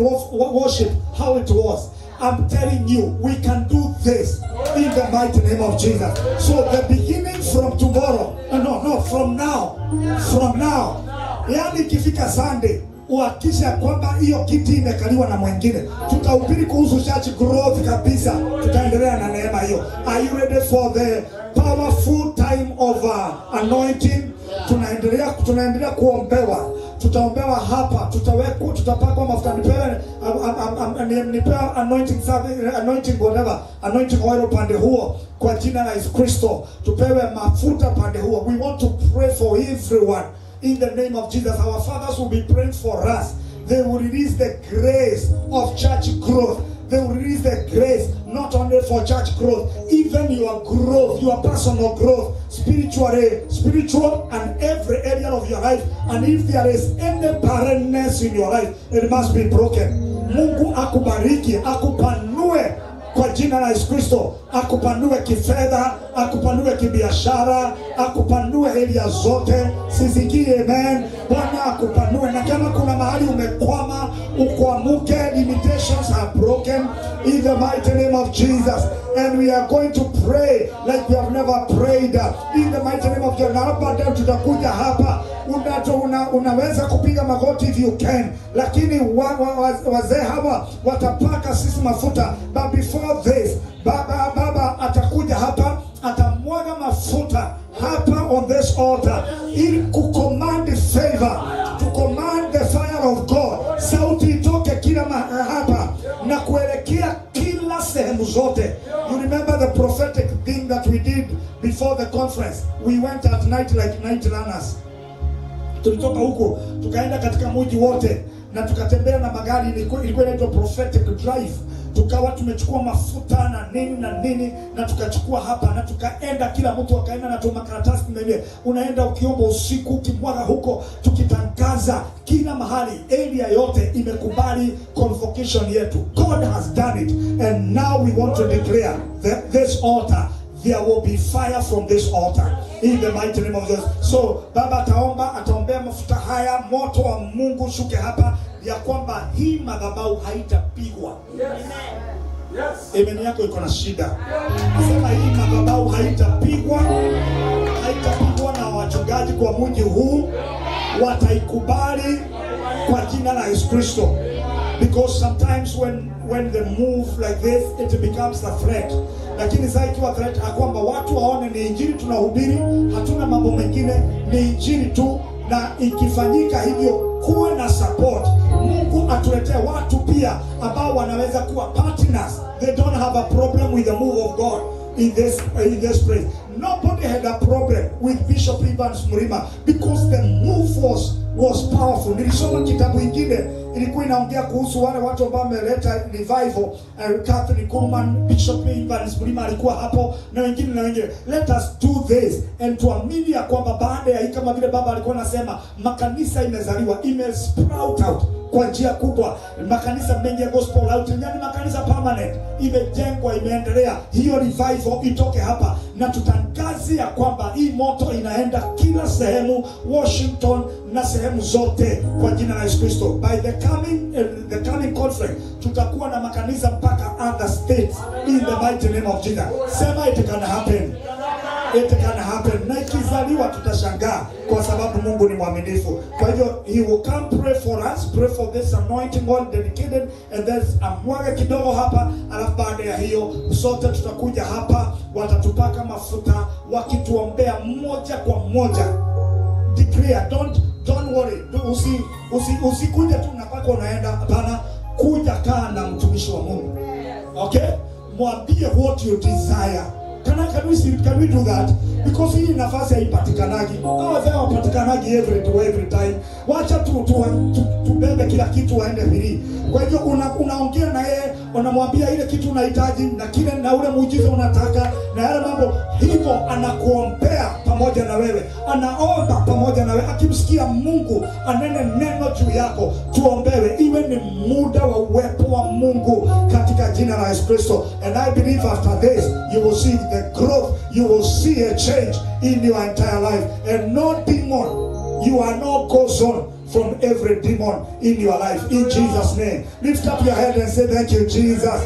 worship, how it was. I'm telling you, we can do this in the mighty name of Jesus. So the beginning from tomorrow, no, from now, from now. Yani ikifika Sunday, Uhakikishe kwamba hiyo kiti imekaliwa na mwingine. Tutahubiri kuhusu church growth kabisa, tutaendelea na neema hiyo. Are you ready for the powerful time of anointing? Tunaendelea kuombewa. Tutaombewa hapa, tutawekwa, tutapakwa mafuta, nipewe anointing service, anointing whatever, anointing oil upande huo kwa jina la Yesu Kristo. Tupewe mafuta pande huo. We want to pray for everyone in the name of Jesus. Our fathers will be praying for us. They will release the grace of church growth. They will release the grace not only for church growth, even your growth, your personal growth, spiritually, spiritual and every area of your life. And if there is any barrenness in your life, it must be broken. Mungu akubariki, akupanue kwa jina la Yesu Kristo, akupanue kifedha, akupanue kibiashara, akupanue area zote. Sisikie amen. Bwana akupanue, na kama kuna mahali umekwama, ukwamuke. Limitations are broken in the mighty name of Jesus. And we are going to pray like we have never prayed in the mighty name of Jesus. Na baadaye tutakuja hapa, unaweza kupiga magoti if you can, lakini wazee hawa watapaka sisi mafuta. But before this, baba atakuja hapa, atamwaga mafuta hapa on this altar ili kucommand favor, to command the fire of God. Sauti itoke kila hapa na kuelekea kila sehemu zote. You remember the prophetic thing that we did before the conference? We went at night like night runners. Tulitoka huko tukaenda katika mji wote na tukatembea na magari, ilikuwa inaitwa prophetic drive. Tukawa tumechukua mafuta na nini na nini, na tukachukua hapa na tukaenda, kila mtu akaenda na makaratasi mengine. Unaenda ukiomba usiku, ukimwaga huko, tukitangaza kila mahali, area yote imekubali convocation yetu. God has done it, and now we want to declare that this altar, there will be fire from this altar in the mighty name of Jesus. So baba ataomba, ataombea mafuta haya, moto wa Mungu shuke hapa, ya kwamba hii madhabahu haitapigwa. Amen yako iko na shida. Nasema hii madhabahu haitapigwa, haitapigwa na wachungaji kwa mji huu, wataikubali kwa jina la Yesu Kristo. Because sometimes when they move like this, it becomes a threat. Lakini sasa ikiwa threat ya kwamba watu waone ni injili tunahubiri, hatuna mambo mengine, ni injili tu, na ikifanyika hivyo kuwe na support. Mungu atuletee watu pia ambao wanaweza kuwa partners. They don't have a problem with the move of God in this place. Nobody had a problem with Bishop Evans Murima because the move was powerful. Nilisoma kitabu ingine ilikuwa inaongea kuhusu wale watu ambao wameleta revival, Kathryn Kuhlman, Bishop Evans Murima alikuwa hapo na wengine na wengine. Let us do this and tuamini ya kwamba baada ya hii, kama vile baba alikuwa anasema, makanisa imezaliwa, ime sprout out kwa njia kubwa. Makanisa mengi ya gospel out, yani makanisa permanent imejengwa, imeendelea. Hiyo revival itoke hapa na tutangaze ya kwamba hii moto inaenda kila sehemu, Washington na sehemu zote kwa jina la Yesu Kristo. By the coming conference tutakuwa na makanisa mpaka other states in the mighty name of Jesus. Sema, "It can happen." It can happen. Na ikizaliwa tutashangaa kwa sababu Mungu ni mwaminifu. Kwa hivyo he will come pray for us, pray for this anointing oil dedicated, and then amwage kidogo hapa, alafu baada ya hiyo sote tutakuja hapa, watatupaka mafuta wakituombea mmoja kwa mmoja. Declare, don't worry. Usikuje tu unapaka unaenda, hapana. Kuja kaa na mtumishi wa Mungu. Okay? Mwambie what you desire. Can we do that? Because hii nafasi haipatikanagi. Hawa wazee hawapatikanagi every time. Wacha tu tubebe kila kitu waende free. Kwa hivyo unaongea na yeye, unamwambia ile kitu unahitaji na kile na ule muujiza unataka na yale mambo hivyo, anakuombea pamoja na wewe, anaomba pamoja na wewe, akimsikia Mungu anene neno juu yako. Tuombewe, iwe ni muda wa uwepo wa Mungu katika jina la Yesu Kristo. And I believe after this you will see the growth, you will see a change in your entire life, and no demon, you are no go zone from every demon in your life, in Jesus' name. Lift up your head and say, "Thank you, Jesus."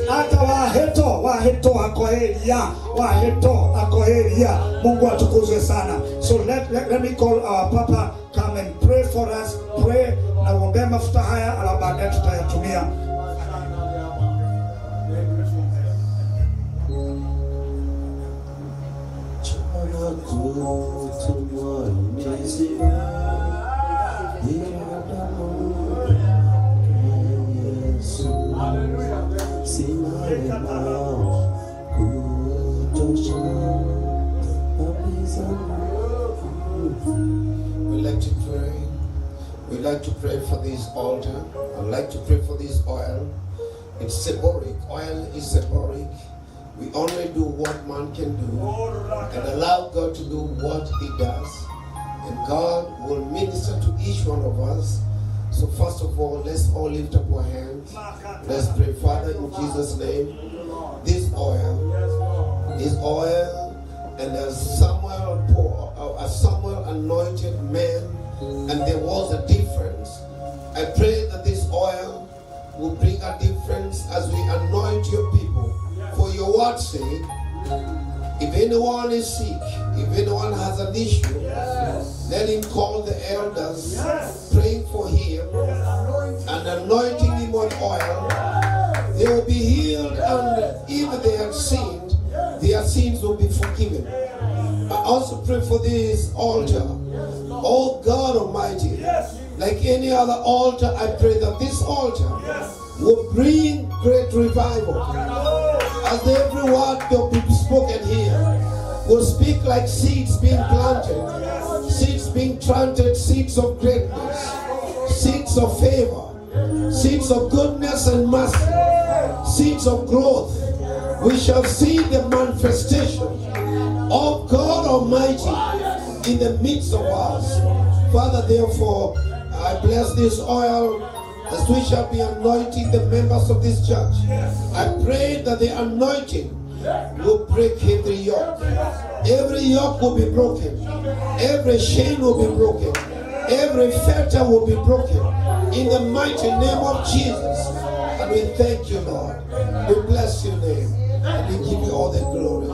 Hata waheto waheto akoheria waheto akoheria. Mungu atukuzwe sana. So let me call our papa come and pray for us. Pray. Nauombea mafuta haya, alafu baadaye tutayatumia. We'd like to pray. We'd like to pray for this altar. I'd like to pray for this oil. It's symbolic. Oil is symbolic. We only do what man can do and allow God to do what he does. And God will minister to each one of us. So first of all, let's all lift up our hands. Let's pray. Father, in Jesus' name, this oil, and as Samuel pour, as Samuel anointed man, and there was a difference. I pray that this oil will bring a difference as we anoint your people. For your word's sake, if anyone is sick, if anyone has an issue, let him call the elders, praying for him and anointing him with oil. They will be healed, and if they have sinned, their sins will be forgiven. I also pray for this altar. Oh God Almighty, like any other altar, I pray that this altar will bring great revival. As every word that will be spoken here will speak like seeds being planted, seeds being planted, seeds of greatness, seeds of favor, seeds of goodness and mercy, seeds of growth. We shall see the manifestation of God Almighty in the midst of us. Father, therefore, I bless this oil as we shall be anointing the members of this church. I pray that the anointing will break every yoke. Every yoke will be broken. Every chain will be broken. Every fetter will be broken. In the mighty name of Jesus. And we thank you, Lord. We bless your name. And we give you all the glory.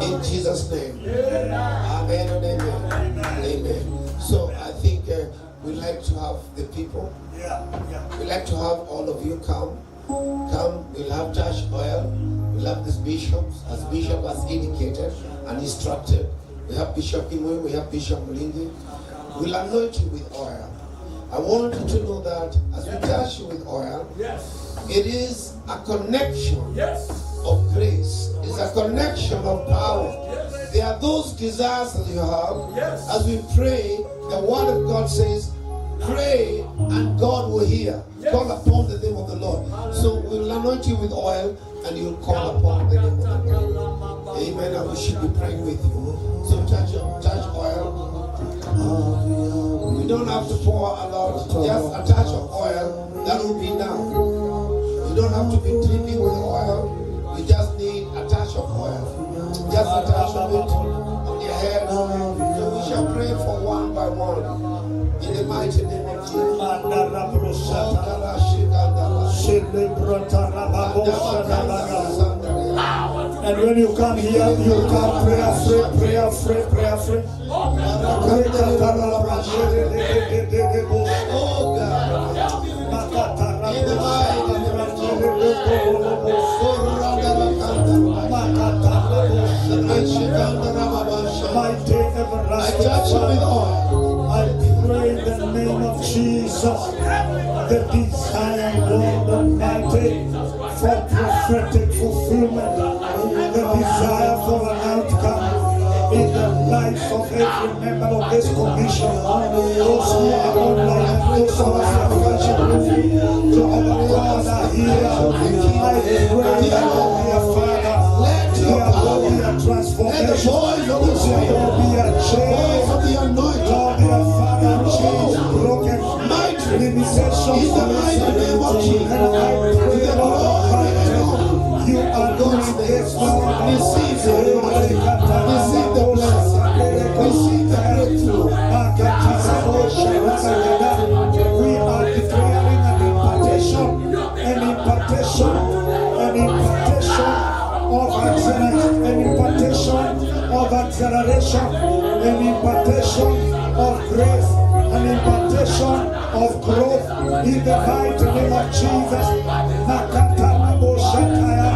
In Jesus' name. Amen and amen. Amen. So I think we'd like to have the people. We'd like to have all of you come. Come, we'll have touch oil. We'll have these bishops, as Bishop has indicated and instructed. We have Bishop Kimwe, we have Bishop Mulingi. We'll anoint you with oil. I want you to know that as we touch you with oil, it is a connection of grace. It's a connection of power. There are those desires that you have. As we pray, the word of God says, pray and God will hear. Call upon the name of the Lord. So we'll anoint you with oil and you'll call upon the name of the Lord. Amen. And we should be praying with you. So touch oil. You don't have to pour a lot. Just a touch of oil. That will be enough. You don't have to be dripping with oil. You just need a touch of oil. Just a touch of it on your head. So we shall pray for one by one. In the mighty name of Jesus. And when you come here, you come prayer free, prayer free, prayer free. Oh God. In the mighty name of Jesus. I touch you with oil. I pray in the name of Jesus, the desire, Lord Almighty, for prophetic fulfillment, the desire for an outcome in the lives of every member of this commission, those who are online and those who are here, Jehovah God are here. I pray that, dear Father, there will be a transformation, there will be a change, Lord, dear Father, change broken, limitations. In the mighty name of Jesus, And I pray, Lord Almighty, you are doing this, Lord. Receive the anointing. Receive the blessing. Receive the breakthrough. We are declaring an impartation, an impartation, an impartation of excellence, an impartation of acceleration, an impartation of grace, an impartation of growth. In the mighty name of Jesus. Makatana Boshataya.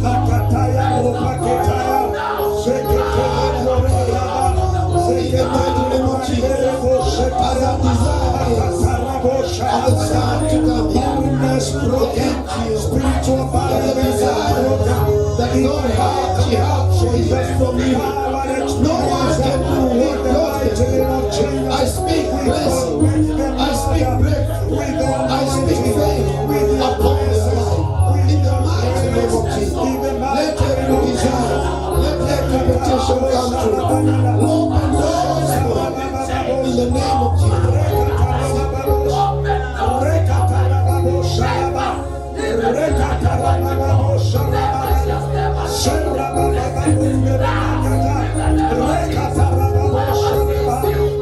Makataya Opaketaya. In the mighty name of Jesus, as our desire is of the Son to come here, Barrenness broken. Spiritual the barrenness desire broken. that God has, He has for you, from you. No one can do what God can do. I speak blessing. I speak breakthrough. I speak faith upon your life. In the mighty name of Jesus. Let every desire, let every petition come true. Open doors for you. In the name of Jesus.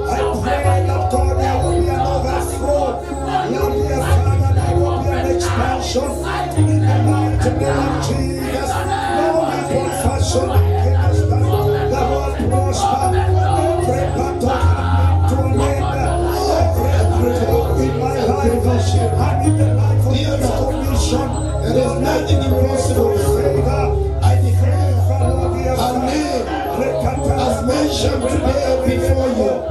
I pray that God, there will be an overflow. Lord, dear Father, there will be an expansion in the mighty name of Jesus. No weapon fashioned against them that will prosper. Every battle coming to an end. Every battle in my life and in the life of this commission. There is nothing impossible with Favor. I declare Lord, dear her Father, name as mentioned today before you.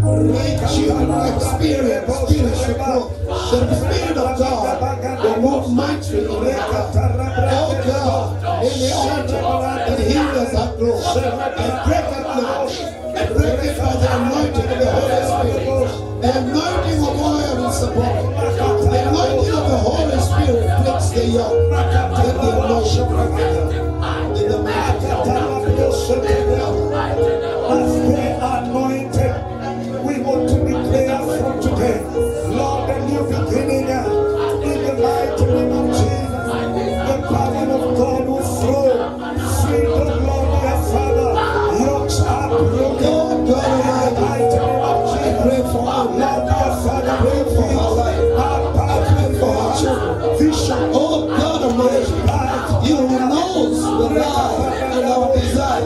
May you experience spiritual growth. The Spirit of God will move mightily in her life. Oh God, in the altar that hinders her growth, I break it now. I break it by the anointing of the Holy Spirit. The anointing of oil is upon it. The anointing of the Holy Spirit breaks the yoke. Let the anointing break the yoke. In the mighty name of As they are anointed, we want to declare from today, Lord, a new beginning in the mighty name of Jesus. The power of God will flow. Freedom, Lord, dear Father. Yokes are broken. God, God In the Almighty, mighty name of I Jesus. pray for her. Lord, dear Father, I pray for her life. I pray for her children. Vision. Oh God Almighty, you who knows the life and our desire,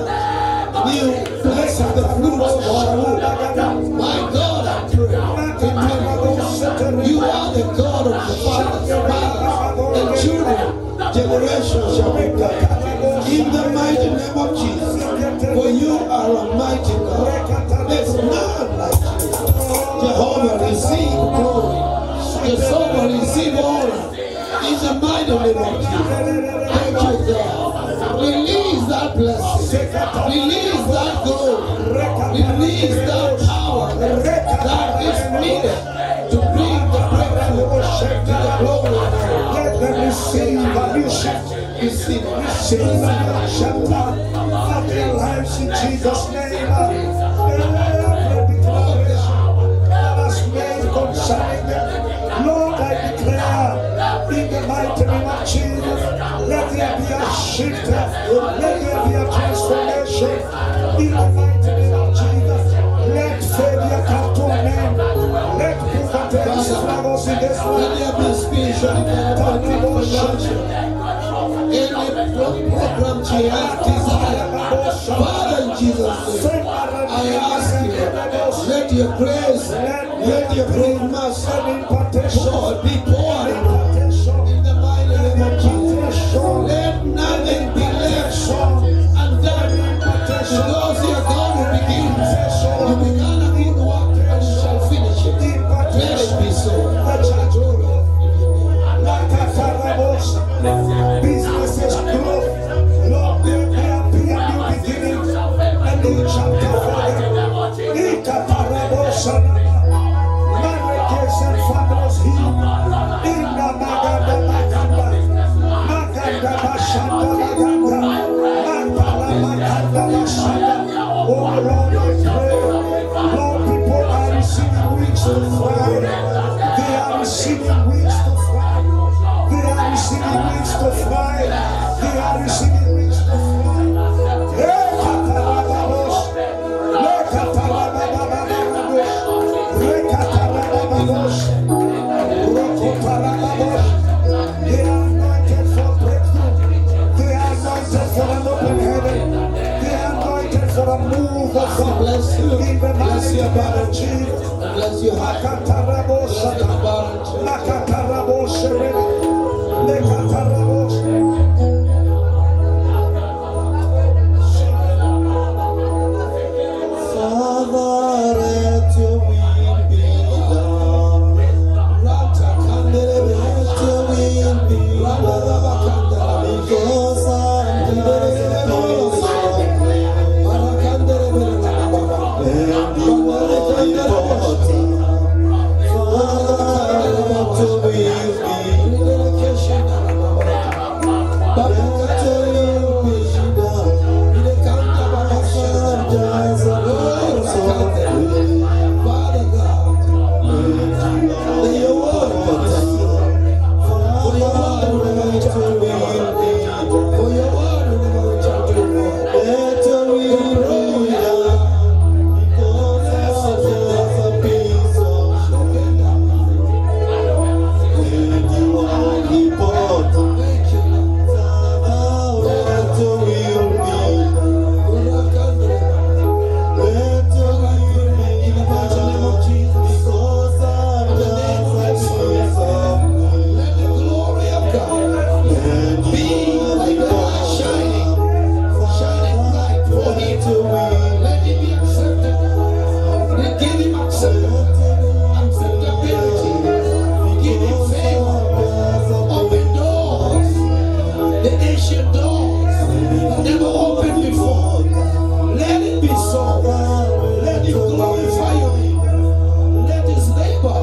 you bless the fruits of our womb. My God, I pray. Amen. You are the God of the fathers, mothers, and children. Generations shall be blessed. In the mighty name of Jesus, for you are a mighty God. There's none like you. Jehovah, receive glory. Jehovah, receive honor. In the mighty name of Jesus. Thank you, God. Release that blessing. Release that glory. Release that power that is needed to bring the breakthrough to the glory of God. Let them receive a new shift. Receive it. Receive a new chapter of their lives in Jesus' name. Every declaration that has made concerning them, Lord, I declare in the mighty name of Jesus, let there be a shift, let there be a transformation in the mighty name of Jesus. Let failure come to an end. Let poverty and struggles in this Let world. there be spiritual development, financial. Any program she has desired. Father, in Jesus' name, I ask you, let your grace, let your great mercy pour, be poured in the mighty name of Jesus. Let nothing be left undone. Because your God who begins, you began a good work and you shall finish it. Let it be so. Glory in your name. Businesses grow. Lord, let there be a new beginning, a new chapter for them. Ikataraboshanama. Marriages and families healed. Inna maganda maganda. Maganda bashanda maganda. Magala maganda bashanda. Oh Lord, I pray. Lord, people are receiving wings to fly. They are receiving wings to fly. They are receiving wings to fly. They are receiving wings to fly. Rekatarababos. Rekatarabababababos. Rekatarabababos. Rokotarababos. They are anointed for breakthrough. They are anointed for an open heaven. They are anointed for a move of God. Bless you. In the Bless mighty your name of marriage. Jesus. Bless your heart. Bless the Mabaran church. Father, let your will be done. Let your will be done. Because I'm just a piece of clay. And you are the potter. Father, let your will be done. Let your will be done. I'm just a piece of clay. Father God, let your word for your word will never return to the void. For your word will never return to the void. Let your will be done, because I'm just a piece of clay. And you are the potter. Father, let your will be done. Let your will be done, because I'm just a piece of clay. Let the glory of God And be you are like the the light shining, shining bright for him. Let your will Let him be accepted. Let give him acceptability. Give him favor. Open doors, the ancient doors that never opened before. Let it be so. Let him glorify your name. Let his labor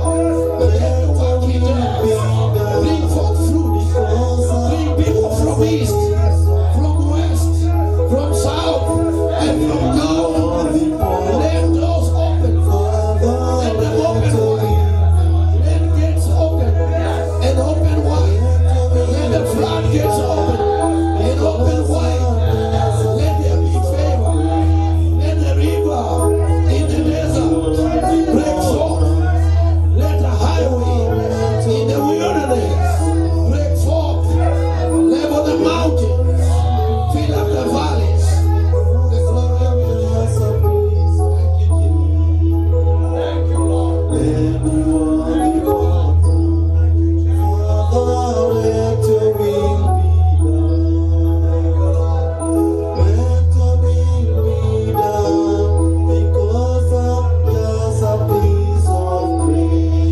and every work he does bring forth fruit. Bring people from east, from west, from south, and from north. Let doors open. Let them open wide. Let gates open and open wide. Let the floodgates open and open wide. Let there be favor. Let the river in the desert break forth. Let the highway in the wilderness break forth. Level the mountains. Fill up the valleys. The glory of the Lord. Thank you, Jesus. Thank you, Lord. And you are the potter. Father, let your will be done. Let your will be done, because I'm just a piece of clay.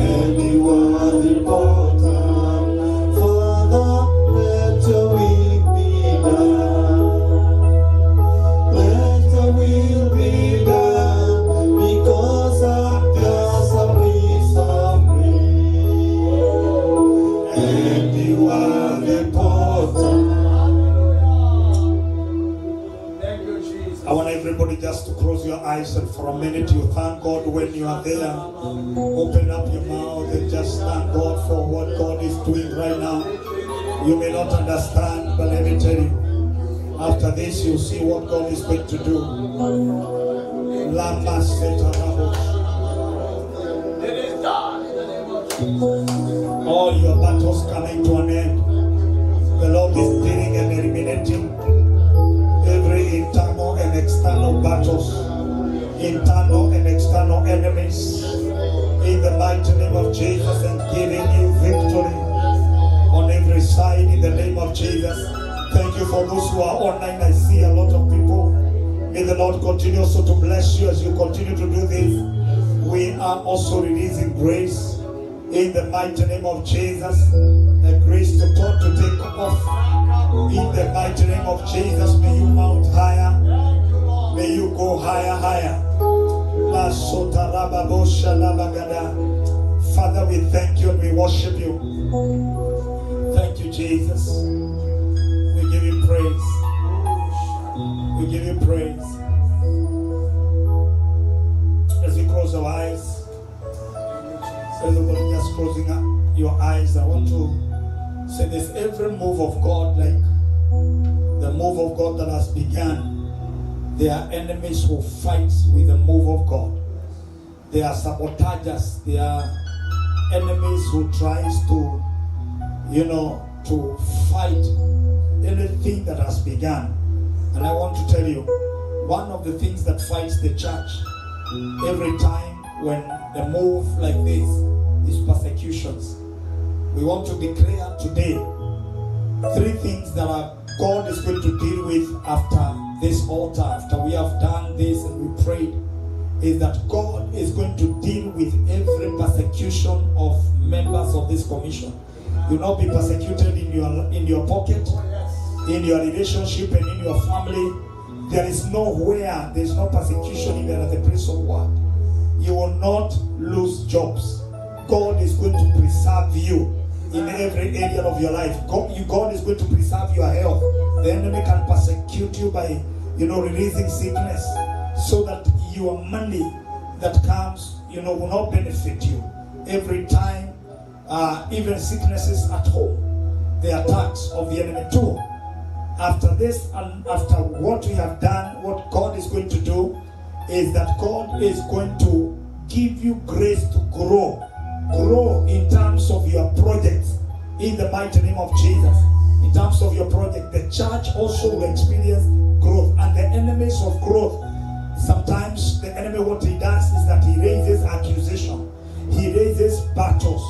And you are the potter. Father, let your will be done. Let your will be done, because I'm just a piece of clay. And you are the potter. I want everybody just to close your eyes and for a minute you thank God when you are there. Open up your mouth and just thank God for what God is doing right now. You may not understand, but let me tell you, after this you'll see what God is going to do. Lama seta rabos. All your battles coming to an end. The Lord is dealing and eliminating every internal and external battles, internal and external enemies, in the mighty name of Jesus, and giving you victory on every side in the name of Jesus. Thank you for those who are online. I see a lot of people. May the Lord continue also to bless you as you continue to do this. We are also releasing grace in the mighty name of Jesus. A grace to talk, to take off. In the mighty name of Jesus, may you mount higher. May you go higher, higher. Father, we thank you and we worship you. Thank you, Jesus. We give you praise. We give you praise. As we close our eyes, everybody just closing up your eyes, I want to say this: every move of God, like the move of God that has begun, there are enemies who fight with the move of God. There are sabotagers. There are enemies who tries to, to fight anything that has begun. And I want to tell you, one of the things that fights the church Every time when the move like this is persecutions, we want to declare today three things that God is going to deal with after this altar, after we have done this and we prayed, is that God is going to deal with every persecution of members of this commission. You will not be persecuted in your pocket, in your relationship, and in your family. There is nowhere, there is no persecution even at the place of work. You will not lose jobs. God is going to preserve you in every area of your life. God is going to preserve your health. The enemy can persecute you by, releasing sickness so that your money that comes, will not benefit you. Every time, even sicknesses at home, the attacks of the enemy too. After this and after what we have done, what God is going to do is that God is going to give you grace to grow. Grow in terms of your projects in the mighty name of Jesus. In terms of your project, the church also will experience growth. And the enemies of growth, sometimes the enemy, what he does is that he raises accusation. He raises battles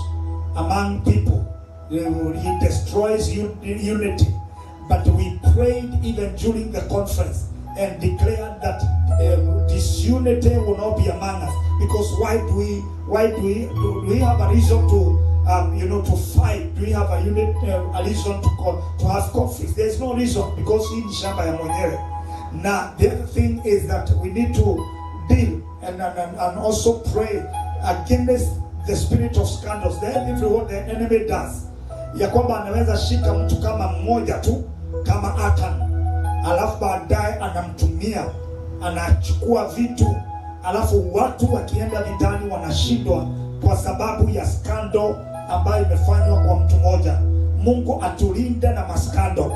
among people. He destroys unity. But we prayed even during the conference and declared that disunity will not be among us. Because why do we have a reason to to fight? Do we have a reason to have conflict? There is no reason, because in shamba ya mwenyewe. Now the other thing is that we need to deal and also pray against the spirit of scandals. The every what the enemy does, ya kwamba anaweza shika mtu kama mmoja tu kama Achan, alafu baadaye anamtumia, anachukua vitu, alafu watu wakienda vitani wanashindwa kwa sababu ya scandal ambayo imefanywa kwa mtu mmoja. Mungu atulinde na maskando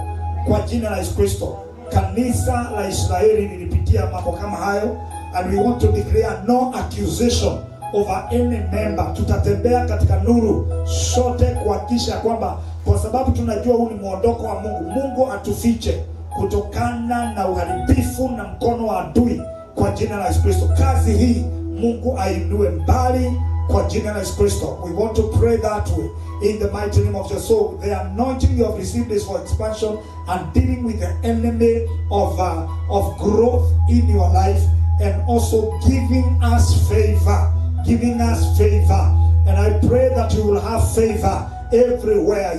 kwa jina la Yesu Kristo. Kanisa la Israeli lilipitia mambo kama hayo, and we want to declare no accusation over any member. Tutatembea katika nuru sote kuhakikisha kwamba, kwa sababu tunajua huu ni muondoko wa Mungu, Mungu atufiche kutokana na uharibifu na mkono wa adui kwa jina la Yesu Kristo. Kazi hii Mungu ainue mbali kwa jina la Yesu Kristo. We want to pray that way in the mighty name of Jesus. So the anointing you have received is for expansion and dealing with the enemy of growth in your life, and also giving us favor. Giving us favor. And I pray that you will have favor everywhere.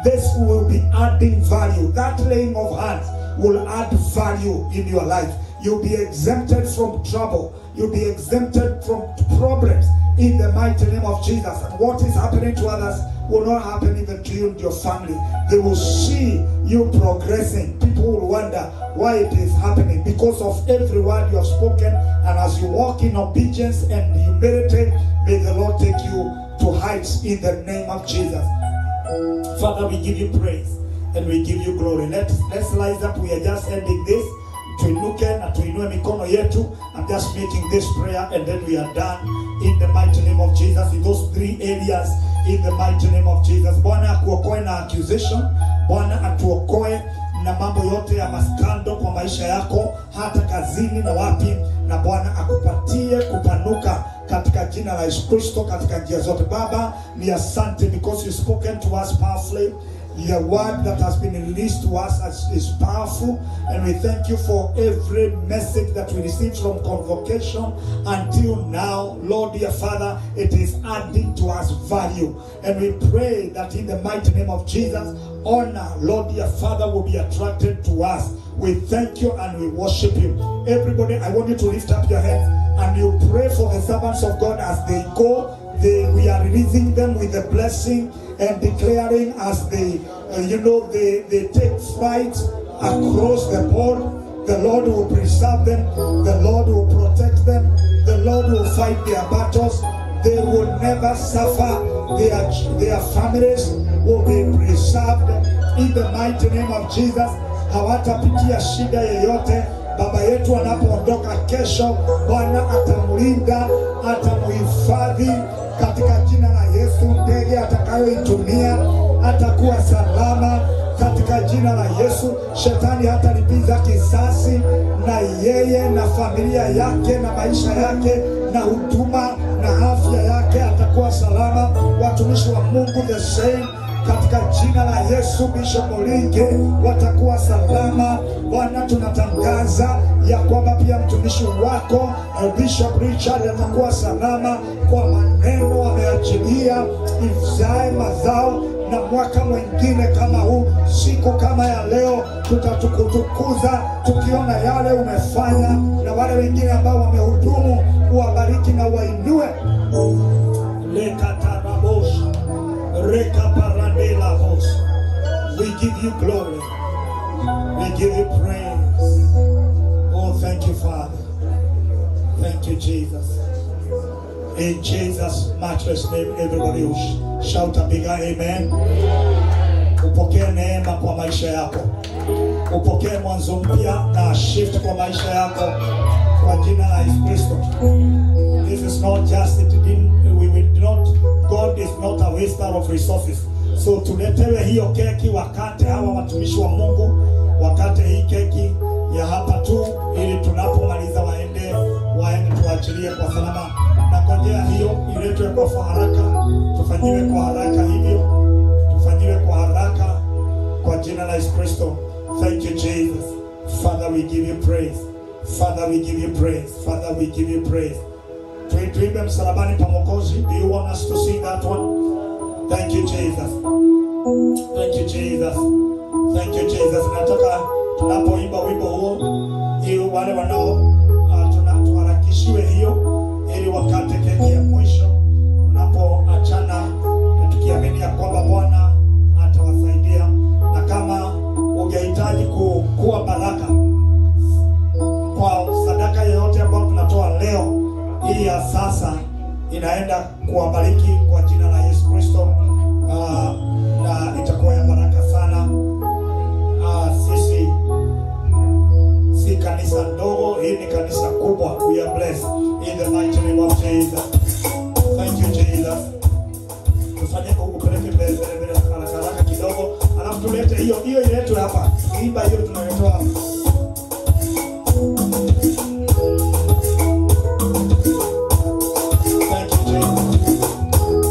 This will be adding value. That laying of hands will add value in your life. You'll be exempted from trouble. You'll be exempted from problems in the mighty name of Jesus. And what is happening to others will not happen even to you and your family. They will see you progressing. People will wonder why it is happening, because of every word you have spoken. And as you walk in obedience and humility, may the Lord take you to heights in the name of Jesus. Father, we give you praise and we give you glory. Let's rise up. We are just ending this. Tuinuke na tuinue mikono yetu. I'm just making this prayer and then we are done in the mighty name of Jesus. In those three areas, in the mighty name of Jesus. Bwana akuokoe na accusation. Bwana atuokoe na mambo yote ya maskando kwa maisha yako, hata kazini na wapi, na Bwana akupatie kupanuka katika jina la Yesu Kristo, katika njia zote. Baba, ni asante because you spoken to us powerfully. Your word that has been released to us is powerful, and we thank you for every message that we received from convocation until now. Lord, dear Father, it is adding to us value, and we pray that in the mighty name of Jesus, honor, Lord, dear Father, will be attracted to us. We thank you and we worship you. Everybody, I want you to lift up your hands and you pray for the servants of God as they go. We are releasing them with a blessing and declaring as they, they take flight across the board. The Lord will preserve them. The Lord will protect them. The Lord will fight their battles. They will never suffer. Their families will be preserved in the mighty name of Jesus. Hawatapitia shida yeyote. Baba yetu anapoondoka kesho, Bwana atamlinda, atamuhifadhi katika jina la Yesu. Ndege atakayoitumia atakuwa salama. katika jina la Yesu. Shetani hatalipiza kisasi na yeye na familia yake na maisha yake na huduma na afya yake, atakuwa salama. Watumishi wa Mungu the same, katika jina la Yesu. Bishop Olinge watakuwa salama. Bwana, tunatangaza ya kwamba pia mtumishi wako Bishop Richard atakuwa salama, kwa maneno ameachilia izae mazao, na mwaka mwingine kama huu, siku kama ya leo, tutatukutukuza tukiona yale umefanya, na wale wengine ambao wamehudumu uwabariki na wainue. Lekatarabosha rekaparandelabos. We give you glory, we give you praise. Oh, thank you, Father. Thank you, Jesus. In Jesus' matchless name, everybody will shout a bigger amen. Upokee neema kwa maisha yako, upokee mwanzo mpya na shift kwa maisha yako kwa jina la Yesu Kristo. This is not just it didn't, we will not, God is not a waster of resources. So tuletewe hiyo keki wakate hawa watumishi wa Mungu, wakate hii keki ya hapa tu, ili tunapomaliza waende tuachilie kwa salama. Na ngojea hiyo iletwe kwa haraka, tufanyiwe kwa haraka hivyo, tufanyiwe kwa haraka kwa jina la Yesu Kristo. Thank you, Jesus. Father, we give you praise. Father, we give you praise. Father, we give you praise. Tuimbe msalabani pa Mwokozi. Do you want us to sing that one? Thank you, Jesus. Thank you, Jesus. Thank you, Jesus. Nataka tunapoimba wimbo huo, ili wale wanao tuharakishiwe hiyo, ili wakate keki ya mwisho unapoachana, na tukiamini ya kwamba Bwana atawasaidia, na kama ungehitaji kuwa baraka kwa sadaka yoyote ambayo tunatoa leo hii ya sasa, inaenda kuwabariki kwa jina la Yesu Kristo, na itakuwa ya baraka sana. Sisi si kanisa ndogo, hii ni kanisa kubwa. We are blessed in the mighty name of Jesus. Thank you, Jesus. Tufanye upeleke mbele mbele mbele haraka haraka kidogo, alafu tulete hiyo hiyo iletwe hapa. Imba hiyo tunaletewa hapa. Thank you, Jesus.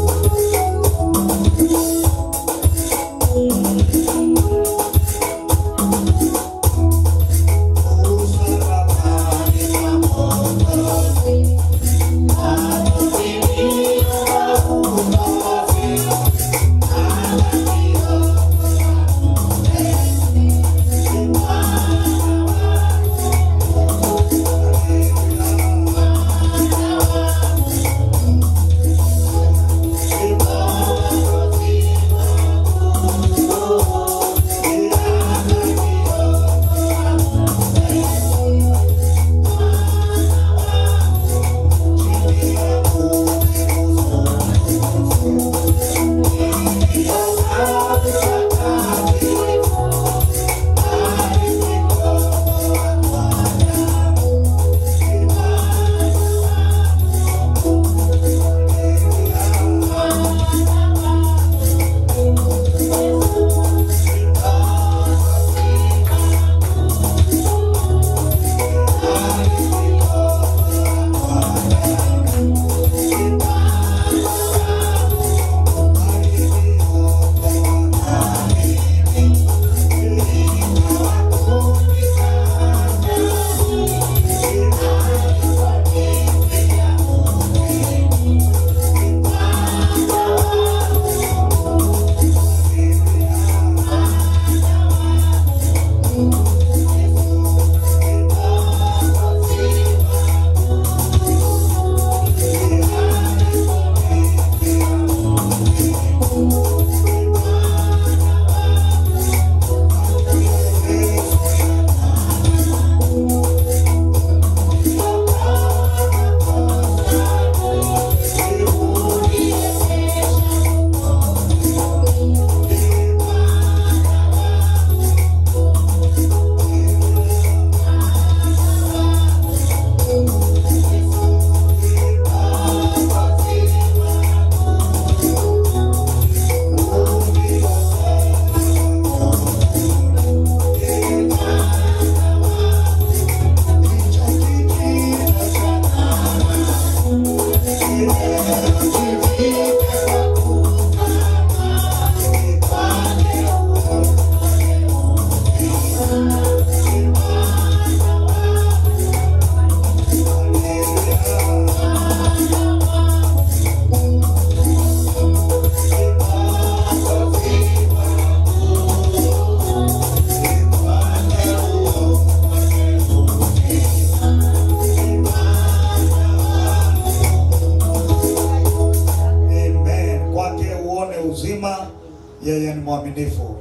mwaminifu.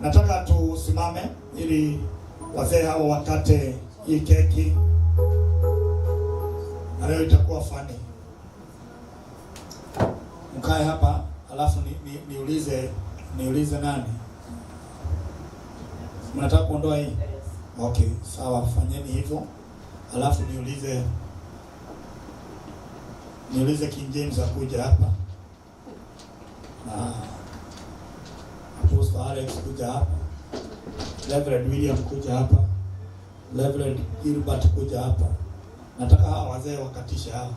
Nataka tusimame ili wazee hawa wakate hii keki, na leo itakuwa fani. Mkae hapa alafu niulize nani mnataka kuondoa hii? Okay, sawa, fanyeni hivyo, alafu niulize King James akuja hapa na Apostle Alex kuja hapa, Reverend William kuja hapa, Reverend Gilbert kuja hapa. Nataka hawa wazee wakatishe hawa,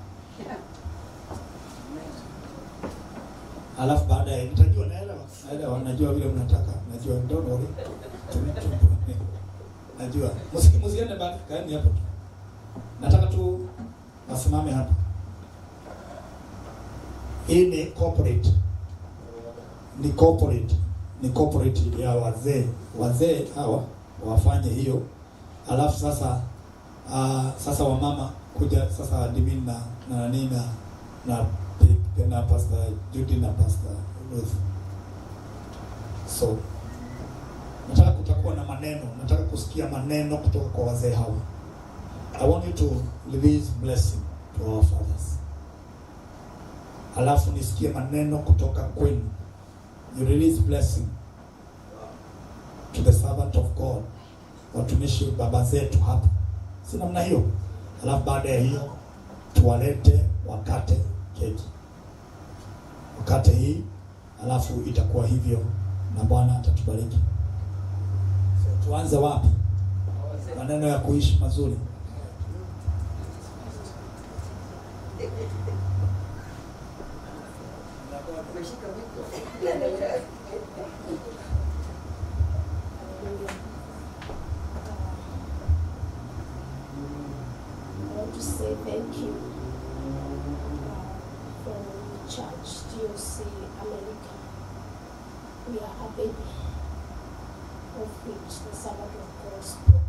alafu baadaye nitajua. Naelewa, najua vile mnataka, najua, don't worry. Najua msiende mbali, kaeni hapo tu. Nataka tu wasimame hapa. Hii ni corporate, ni corporate, ni corporate ya wazee. Wazee hawa wafanye hiyo, alafu sasa sasa wamama kuja sasa admin na nani na Pastor Judy na Pastor Ruth. So nataka kutakuwa na maneno, nataka kusikia maneno kutoka kwa wazee hawa. I want you to release blessing to our fathers. Alafu nisikie maneno kutoka kwenu. You release blessing to the servant of God, watumishi baba zetu hapa, si namna hiyo? Alafu baada ya hiyo tuwalete wakate keki, wakate hii, alafu itakuwa hivyo na Bwana atatubariki. So, tuanze wapi? Maneno ya kuishi mazuri. I want to say thank you from Church GOC America. We are a baby of which the servant of God spoke.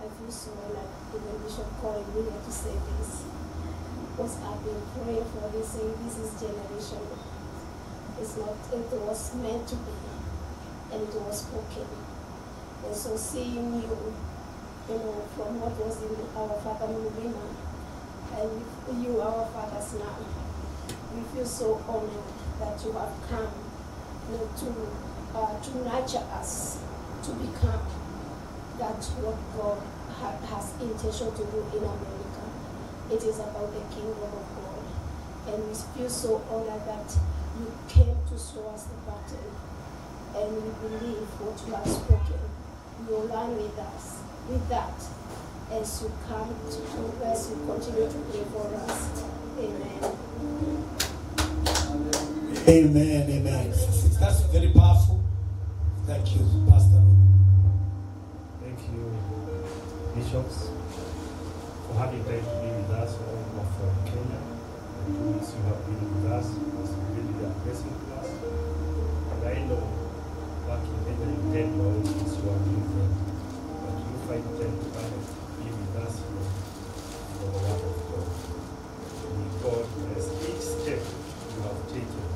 I feel so honored, even Bishop calling me here to say this, because I've been praying for this, saying this is generation. It's not, it was meant to be, and it was spoken. And so seeing you, you know, from what was in our father Mulima, and you, our fathers now, we feel so honored that you have come, you know, to nurture us, to become that what God has intention to do in America. It is about the kingdom of God. And we feel so honored that you came to show us the pattern. And we believe what you have spoken. You will learn with us, with that, as you come to, as you continue to pray for us. Amen. Amen, amen. That's very powerful. Thank you, Pastor. Thank you, bishops, for having time to be with us all over from Kenya. The 2 weeks you have been with us was really a blessing to us. And I know back in Kenya you tend your own things, you are doing them, but you find time to come and be with us for the word of God. May God bless each step you have taken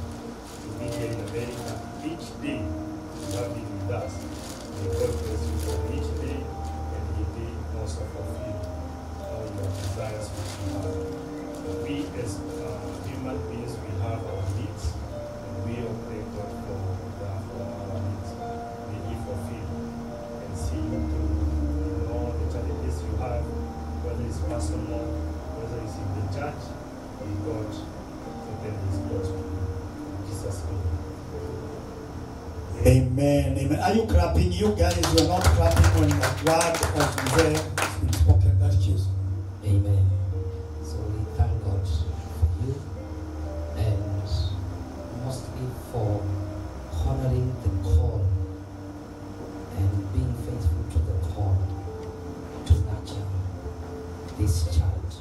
to be here in America. Each day you have been with us. May God bless you for each day, and He may also fulfill all your desires which you have. We as human beings, we have our needs, and we all pray God for our needs. May He fulfill and see you through in all the challenges you have, whether it's personal, whether it's in the church. May God open His doors to you. In Jesus' name. Amen, amen. Are you clapping? You guys, you are not clapping when the word of Mzee has been spoken. That is. Amen. So we thank God for you, and mostly for honoring the call and being faithful to the call to nurture this child,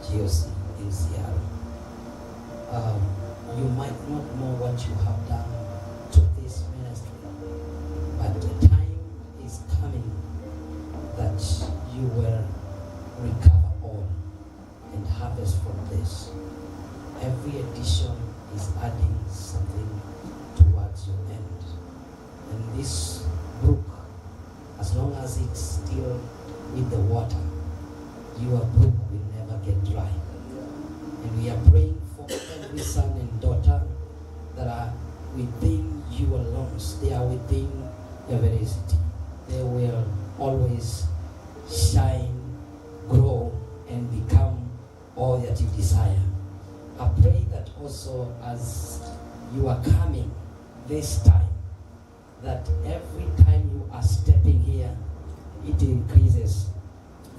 GOC in Seattle. You might not know what you have done to this ministry, but the time is coming that you will recover all and harvest from this. Every addition is adding something towards your end. This brook, as long as it's still with the water, your brook will never get dry. And we are praying for every son and daughter that are within your lungs. They are within Everest. They will always shine, grow, and become all that you desire. I pray that also as you are coming this time, that every time you are stepping here, it increases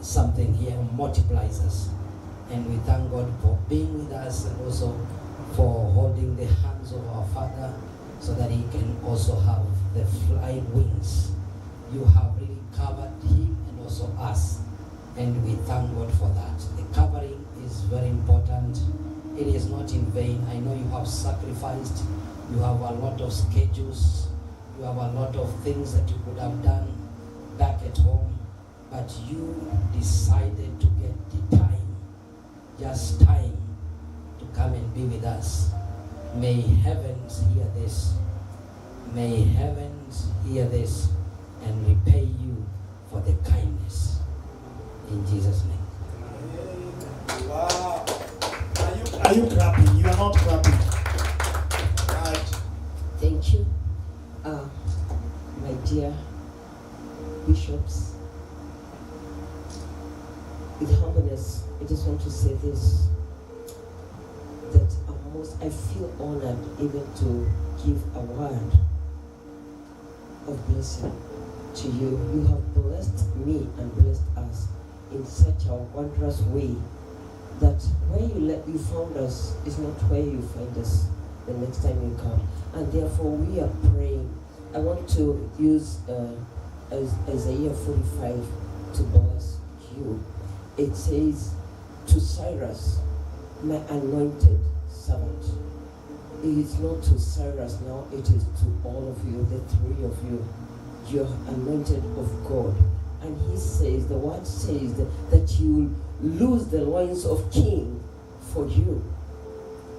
something here, multiplies us. And we thank God for being with us and also for holding the hands of our Father so that he can also have the flying wings. You have really covered him and also us. And we thank God for that. The covering is very important. It is not in vain. I know you have sacrificed. You have a lot of schedules. You have a lot of things that you could have done back at home. But you decided to get the time, just time, to come and be with us. May heavens hear this. May heavens hear this and repay you for the kindness. In Jesus' name. Wow. Are you clapping? You are not clapping. Right. Thank you, my dear bishops. With humbleness, I just want to say this, that I feel honored even to give a word of blessing to you. You have blessed me and blessed us in such a wondrous way that where you found us is not where you find us the next time you come. And therefore we are praying. I want to use Isaiah 45 to bless you. It says, to Cyrus, my anointed servant. It is not to Cyrus now, it is to all of you, the three of you. You are anointed of God. And he says, the word says that you lose the loins of king for you.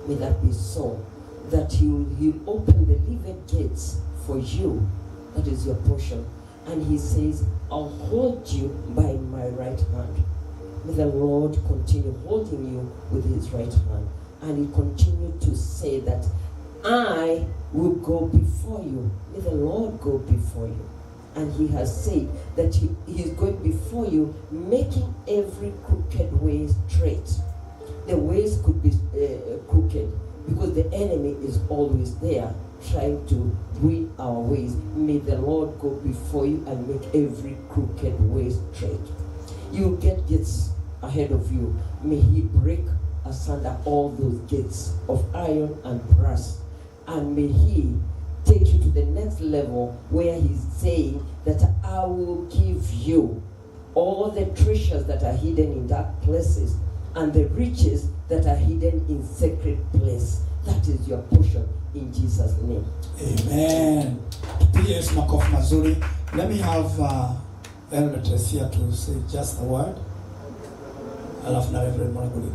May that be so. That he'll open the livid gates for you. That is your portion. And he says, I'll hold you by my right hand. May the Lord continue holding you with his right hand. And he continued to say that I will go before you. May the Lord go before you. And he has said that he is going before you, making every crooked way straight. The ways could be crooked because the enemy is always there trying to ruin our ways. May the Lord go before you and make every crooked way straight. You get gates ahead of you. May he break asunder all those gates of iron and brass. And may he take you to the next level where he's saying that I will give you all the treasures that are hidden in dark places and the riches that are hidden in sacred place. That is your portion in Jesus' name. Amen. P.S. Makofi mazuri. Let me have Elder Teresia to say just a word. Alafu na Reverend Mwanaguli.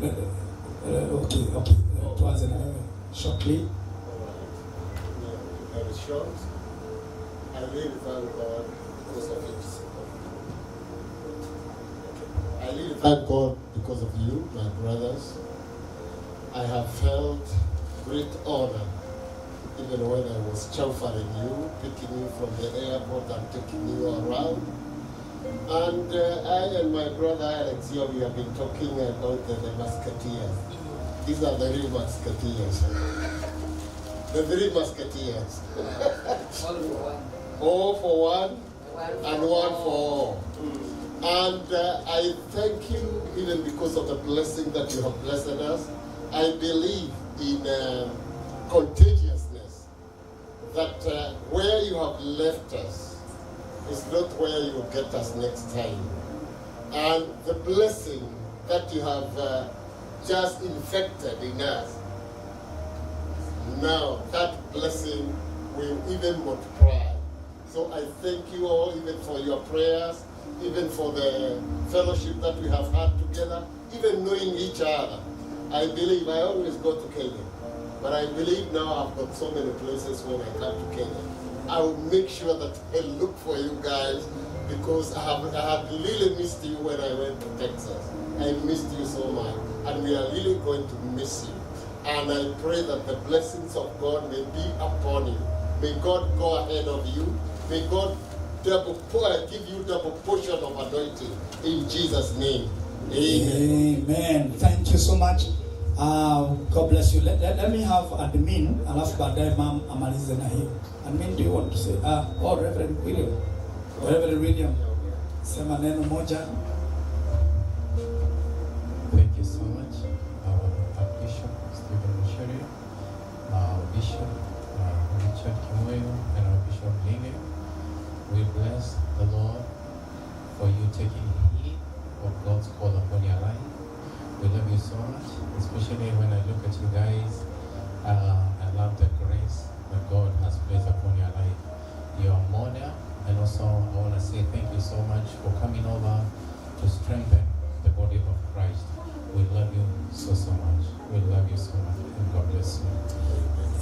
Okay. Tuanze na wewe shortly. Very short. I really thank God because of you. I really thank God because of you, my brothers. I have felt great honor even when I was chauffeuring you, picking you from the airport and taking you around. And I and my brother Alex here, we have been talking about the musketeers. These are the real musketeers. The three musketeers. All for one. All for one and one for all. And I thank you even because of the blessing that you have blessed us. I believe in contagiousness, that where you have left us is not where you will get us next time. And the blessing that you have just infected in us, now that blessing will even multiply. So I thank you all, even for your prayers, even for the fellowship that we have had together, even knowing each other. I believe, I always go to Kenya, but I believe now I've got so many places when I come to Kenya. I will make sure that I look for you guys because I have really missed you when I went to Texas. I missed you so much, and we are really going to miss you. And I pray that the blessings of God may be upon you. May God go ahead of you. May God give you double portion of anointing in Jesus' name. Amen. Amen. Thank you so much. God bless you. Let me have admin, alafu baadaye mam amalize na hiyo. Admin, do you want to say? Oh, Reverend William. Reverend William, sema neno moja. Thank you so much, our Bishop Stephen Musheria, our Bishop Richard Kimuyu, and our Bishop Linge. We bless the Lord for you taking heed of God's call upon your life. We love you so much, especially when I look at you guys. I love the grace that God has placed upon your life. You are model, and also I want to say thank you so much for coming over to strengthen the body of Christ. We love you so, so much. We love you so much, and God bless you.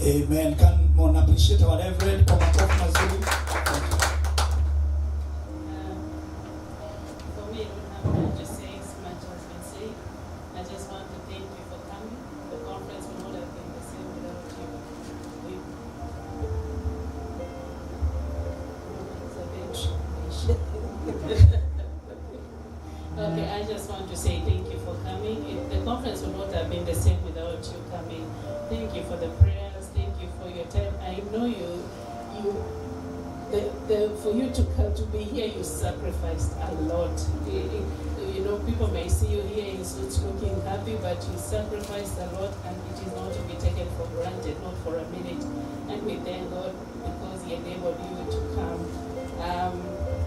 Amen. Come on, appreciate our Reverend kwa makofi mazuri. Thank you. For me, I don't have much to say, as much has been said. I just want to thank you for coming. The conference would not have been the same without you. It's a bit. Okay, I just want to say thank you for coming. The conference would not have been the same without you coming. Thank you for the prayers. Thank you for your time. I know for you to come to be here, you sacrificed a lot. People may see you here in suits looking happy, but you sacrificed a lot, and it is not to be taken for granted, not for a minute. And we thank God because He enabled you to come.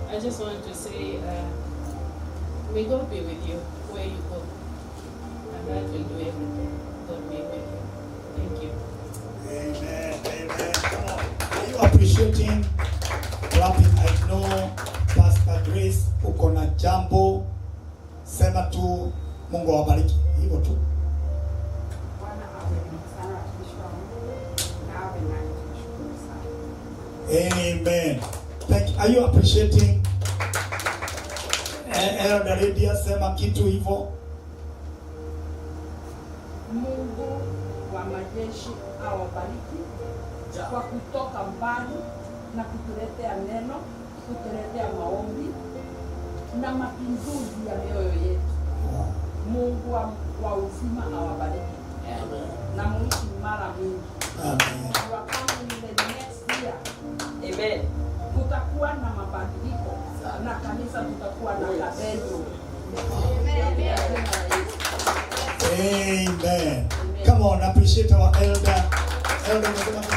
I just want to say, may God be with you where you go, and that will do everything. God be with you. Thank you. Amen. Amen. Come on. Are you appreciating? Clapping. I know Pastor Grace uko na jambo, sema tu Mungu awabariki. Hivyo tu. Bwana awe sana watumishi wa Mungu na awe nanyi, tunashukuru sana. Amen. Thank you. Are you appreciating? Elder Lydia, sema kitu hivyo. Mungu wa majeshi awabariki kwa kutoka mbali na kutuletea neno, kutuletea maombi na mapinduzi ya mioyo yetu. Mungu wa uzima awabariki na muishi mara mingi. Amen. You are coming in the next year. Amen. Kutakuwa na mabadiliko na kanisa tutakuwa na cathedral. Amen. Amen. Come on, appreciate our elder. Elder, unasema nini?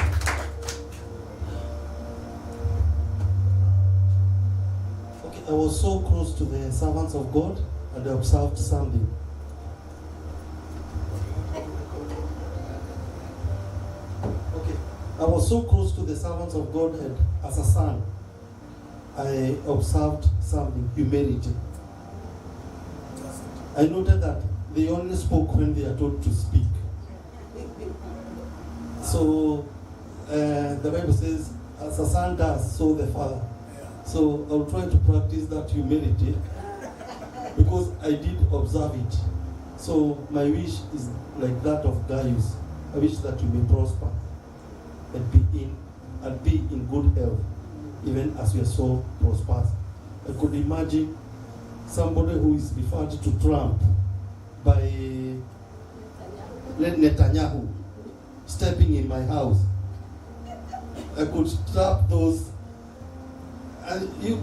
Okay, I was so close to the servants of God and I observed something. Okay, I was so close to the servants of God, and as a son, I observed something, humility. I noted that they only spoke when they are told to speak. So the Bible says, as a son does, so the father. So I'll try to practice that humility because I did observe it. So my wish is like that of Gaius. I wish that you may prosper and be in good health, even as your soul prospers. I could imagine somebody who is referred to Trump by Netanyahu stepping in my house. I could trap those. And you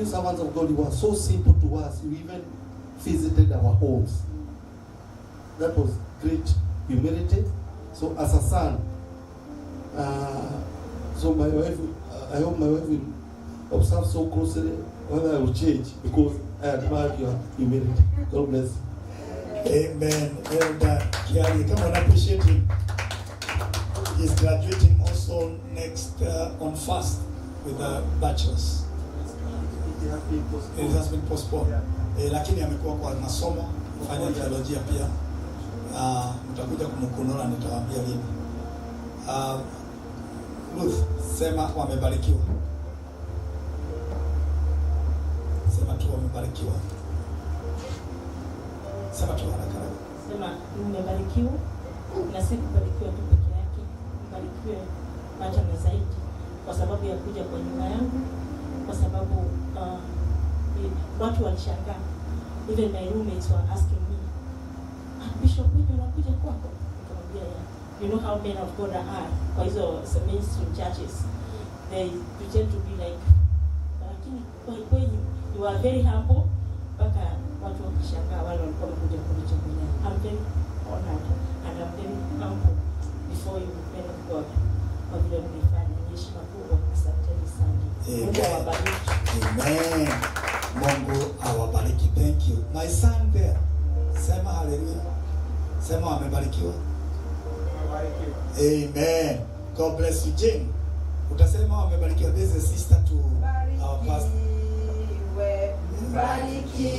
servants of God, you were so simple to us. You even visited our homes. That was great humility. So as a son, so my wife, I hope my wife will observe so closely whether I will change, because I admire your humility. God bless. Amen. Elder Kiari, come on, appreciate him. He's graduating also next on first with a bachelor's. It has been postponed. It has been postponed. Lakini amekuwa kwa masomo, kufanya theolojia pia. Mtakuja kumkunura, nitawaambia lini. Ruth, sema wamebarikiwa. Sema tu wamebarikiwa. Sema tu haraka haraka. Sema mmebarikiwa, na si kubarikiwa tu peke yake, mbarikiwe hata na zaidi, kwa sababu ya kuja kwa nyumba yangu, kwa sababu watu walishangaa. Even my roommates were asking me, "Ah, Bishop, wewe unakuja kwako?" Nikamwambia, "Yeah." You know how men of God are kwa hizo mainstream churches, they pretend to be like, lakini kwa kweli you are very humble, mpaka watu wakishangaa wale walikuwa wamekuja kunitembelea. I'm very honored and I'm very humble before you, men of God, kwa vile mmefanya. Ni heshima kubwa. Asanteni sana. Mungu awabariki. Amen. Mungu awabariki. Thank you. My son there. Sema hallelujah. Sema wamebarikiwa. Amen. God bless you, Jane. Utasema wamebarikiwa. This is a sister to our pastor.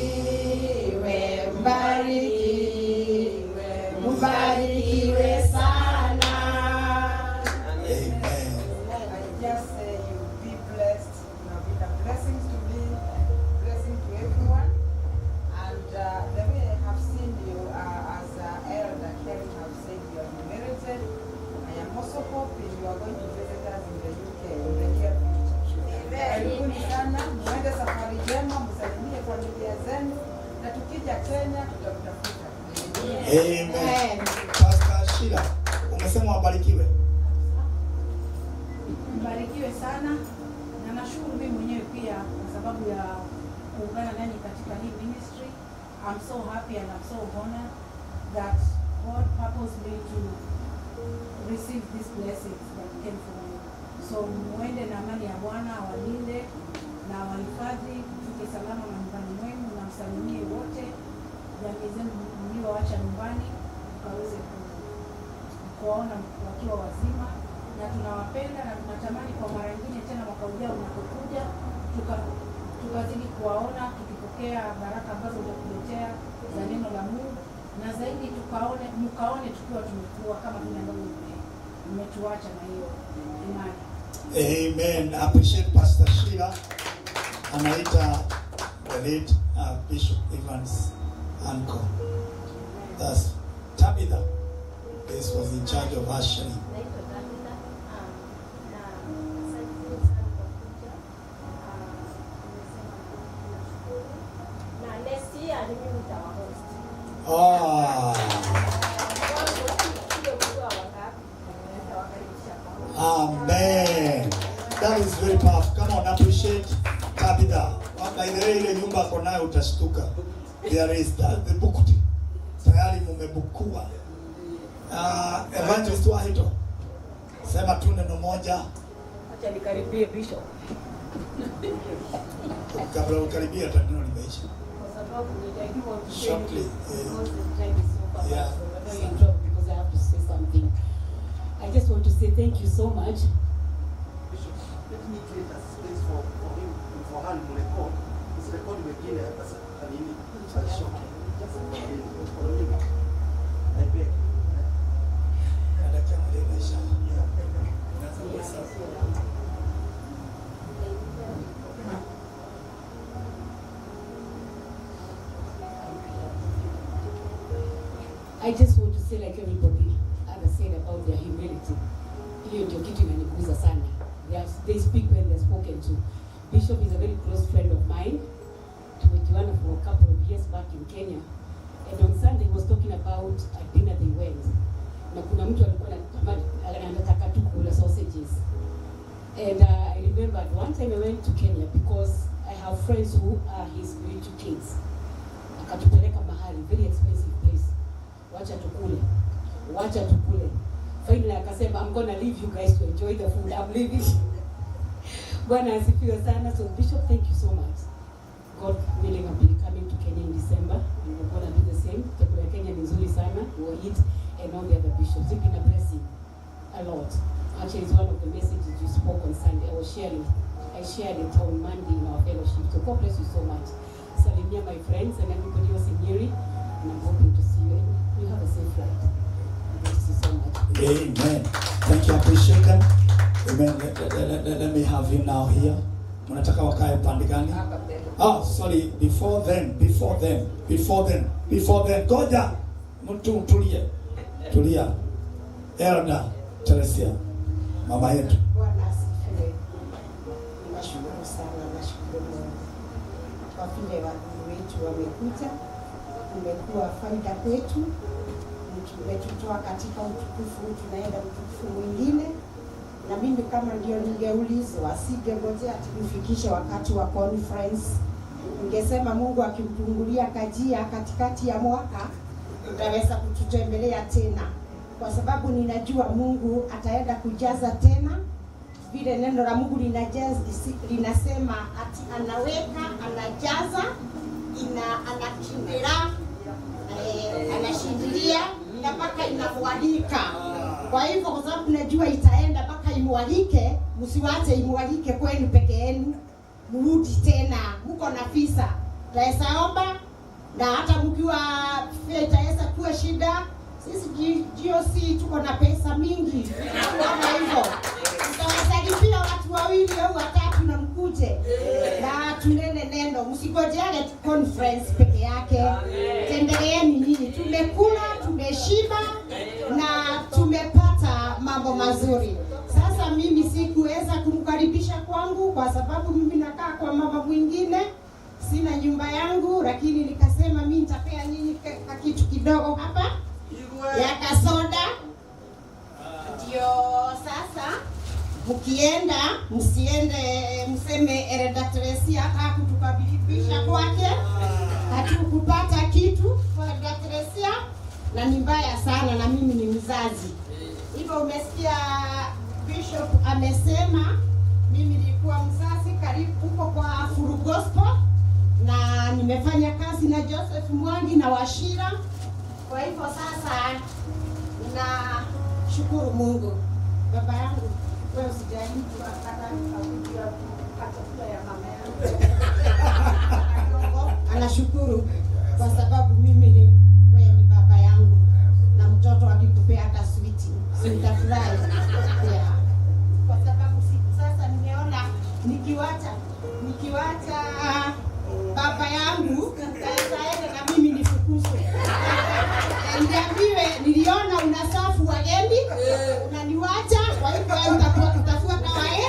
Mbarikiwe, mbarikiwe, mbarikiwe sana. Amen. I just say you be blessed. You have been a blessing to me, blessing to everyone. And the way I have seen you as Elder Kevin have said you are merited. I am also hoping you are going to visit us in the UK in the near future. Karibuni sana, muende safari njema, msalimie familia zenu, na tukija Kenya tutamtafuta. Amen. Pastor Sheila, umesema wabarikiwe. Mbarikiwe sana na nashukuru mimi mwenyewe pia kwa sababu ya kuungana nanyi katika hii ministry. I'm so happy and I'm so honored that God purposed me to receive these blessings that came from you. So muende na amani ya Bwana awalinde na awahifadhi, mfike salama manyumbani mwenu na msalimie wote jamii zenu mlioacha nyumbani, mkaweze kuwaona wakiwa wazima, na tunawapenda na tunatamani kwa mara nyingine tena mwaka ujao unapokuja tukazidi kuwaona tukipokea baraka ambazo utatuletea za neno la Mungu, na zaidi tukaone mkaone tukiwa tumekuwa kama vile ambavyo mmetuacha na hiyo imani. Amen. Appreciate Pastor Sheila. Anaita the late Bishop Evans uncle. That's Tabitha. This was in charge of ushering. Naitwa Tabitha, na asante sana kwa kuja. Nimesema nashukuru. Na next year ni mimi nitawahost. Ah. Sio kujua wangapi, nitawakaribisha kwa. Amen. That is very powerful. Come on, appreciate Tabitha. By the way, ile nyumba ako nayo utashtuka. There is that, the booked. Tayari mumebukua. Evangelist Wahito, sema tu neno moja Acha nikaribie Bishop. Kabla ukaribia hata neno limeisha. Kwa sababu I do want to say Shortly, because the time is so far. Yeah. So I don't interrupt because I have to say something. I just want to say thank you so much. Bishop, let me create a space for him and for her to record. His record wengine hata nini? Short. Just for him. I beg. Dakika moja inaisha. Inaanza kuhesabu. I just want to say, like everybody other said about their humility. Hiyo ndio kitu inaniguza sana. They speak when they're spoken to. Bishop is a very close friend of mine. Tumejuana for a couple of years back in Kenya. And on Sunday he was talking about a dinner they went. Na kuna mtu alikuwa anataka tu kula sausages. And I remembered one time I went to Kenya because I have friends who are his spiritual kids. Akatupeleka mahali, very expensive place. Wacha tukule. Wacha tukule. Finally akasema, "I'm gonna leave you guys to enjoy the food. I'm leaving." Bwana asifiwe sana. So Bishop, thank you so much. God willing, I'll be coming to Kenya in December, and we're gonna do the same. Chakula ya Kenya ni nzuri sana. We'll eat, and all the other bishops. It's been a blessing, a lot. Actually, it's one of the messages you spoke on Sunday. I was sharing. I shared it on Monday in our fellowship. So God bless you so much. Salimia, my friends, and everybody else in Nyeri, and I'm hoping to see you. And you have a safe flight. Bless you so much. Amen. Thank you. I appreciate them. Amen. Let me have him now here. Mnataka wakae pande gani? Oh, sorry, before them. Goja. Mtu tulie. Tulia. Elder Teresia, mama yetu. Bwana asifiwe. Nashukuru sana, nashukuru Mungu kwa vile wageni wetu wamekuja. Umekuwa faida kwetu, umetutoa katika utukufu, tunaenda utukufu mwingine. Na mimi kama ndio ningeulizwa, singengojea ati nifikishe wakati wa conference. Ningesema Mungu akimfungulia kajia katikati ya mwaka, utaweza kututembelea tena, kwa sababu ninajua Mungu ataenda kujaza tena vile neno la Mungu linajaza, linasema ati anaweka, anajaza, anakindira, anashindilia na mpaka inamwalika. Kwa hivyo kwa sababu najua itaenda mpaka imwalike, msiwache imwalike kwenu peke yenu, mrudi tena, mko na visa. Taweza omba na hata mkiwa itaweza kuwa shida. Sisi GOC tuko na pesa mingi kama hivyo. Tutawasalipia watu wawili au watatu na mkuje na tunene neno. Msingojeane conference peke yake. Tembeleeni nyinyi. Tumekula, tumeshiba na tumepata mambo mazuri. Sasa mimi sikuweza kumkaribisha kwangu kwa sababu mimi nakaa kwa mama mwingine, sina nyumba yangu, lakini nikasema mimi nitapea nyinyi kitu kidogo hapa ya kasoda. Ndio sasa mkienda msiende mseme Elder Teresia hakutukaribisha kwake, hatukupata kitu kwa Elder Teresia, na ni mbaya sana, na mimi ni mzazi. Hivyo umesikia Bishop amesema mimi nilikuwa mzazi karibu huko kwa Furu Gospel, na nimefanya kazi na Joseph Mwangi na Washira. Kwa hivyo sasa na shukuru Mungu. Baba yangu, wewe usijali mtu hata akujua chakula ya mama yangu. Anashukuru kwa sababu mimi ni wewe ni baba yangu, na mtoto akikupea hata switi sitafurahi. Yeah. Kwa sababu sasa nimeona nikiwacha baba yangu sasa na mimi nifukuzwe. Niambiwe niliona unasafu wageni, unaniwacha, kwa hivyo utafuata wae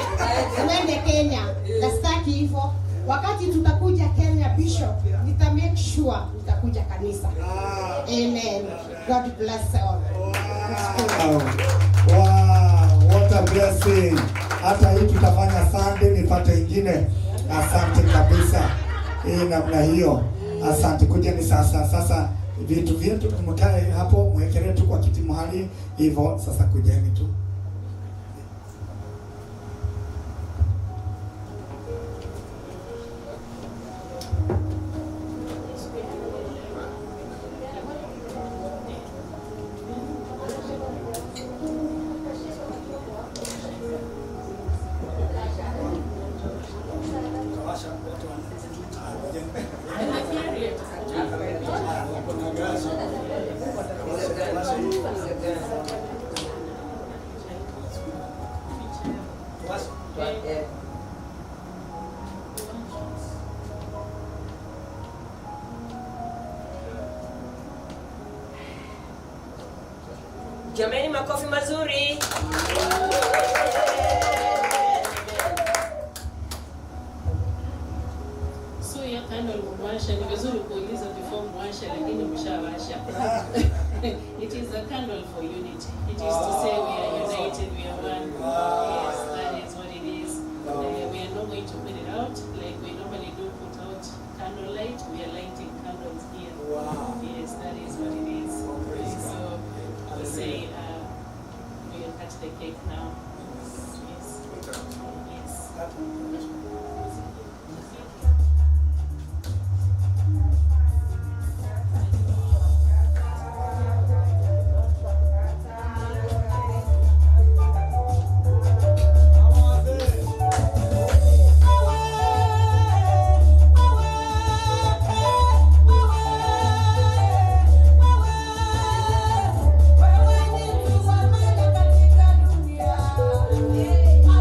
uende Kenya. Na sitaki hivyo. Wakati tutakuja Kenya, Bishop, nita make sure nitakuja kanisa. Amen. God bless all. Wow. Wow, what a blessing. Hata hii tutafanya Sunday nipate ingine. Asante kabisa. Hii namna hiyo. Asante. Kujeni sasa. Sasa vitu vyetu mkae hapo, mwekelee tu kwa kiti mahali hivyo. Sasa kujeni tu. Jamani, makofi mazuri. So ya candle mwasha, ni vizuri kuuliza before mwasha, lakini mshawasha. It is a candle for unity. It is to say we are united, we are one. Yes, that is what it is. We are not going to put it out like we normally do put out candlelight. We are lighting candles here. Wow. Yes, that is what it is. So we say we will cut the cake now. Yes. Yes. Yeah.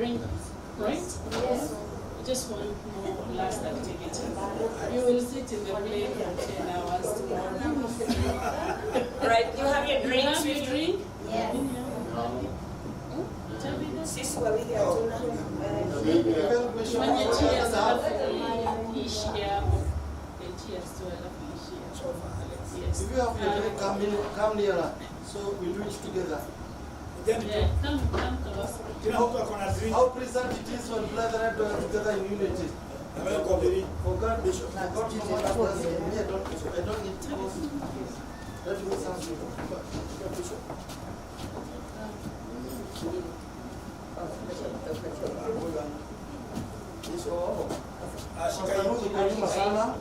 drink, right? Yes. Just one more last activity. You will sit in the plane for 10 hours tomorrow. Right, you have your drinks You have your with you? drink? Yes. Sisi wawili hatuna. Fanya cheers alafu iishie hapo. Cheers tu alafu iishie hapo. Yes. If you have your drink, come nearer. So we do it together. Yeah, come close. How pleasant it is when brethren dwell together in unity. For God, God command us. Me, I don't need to. Let me serve you. Pastor Ruth uko nyuma sana.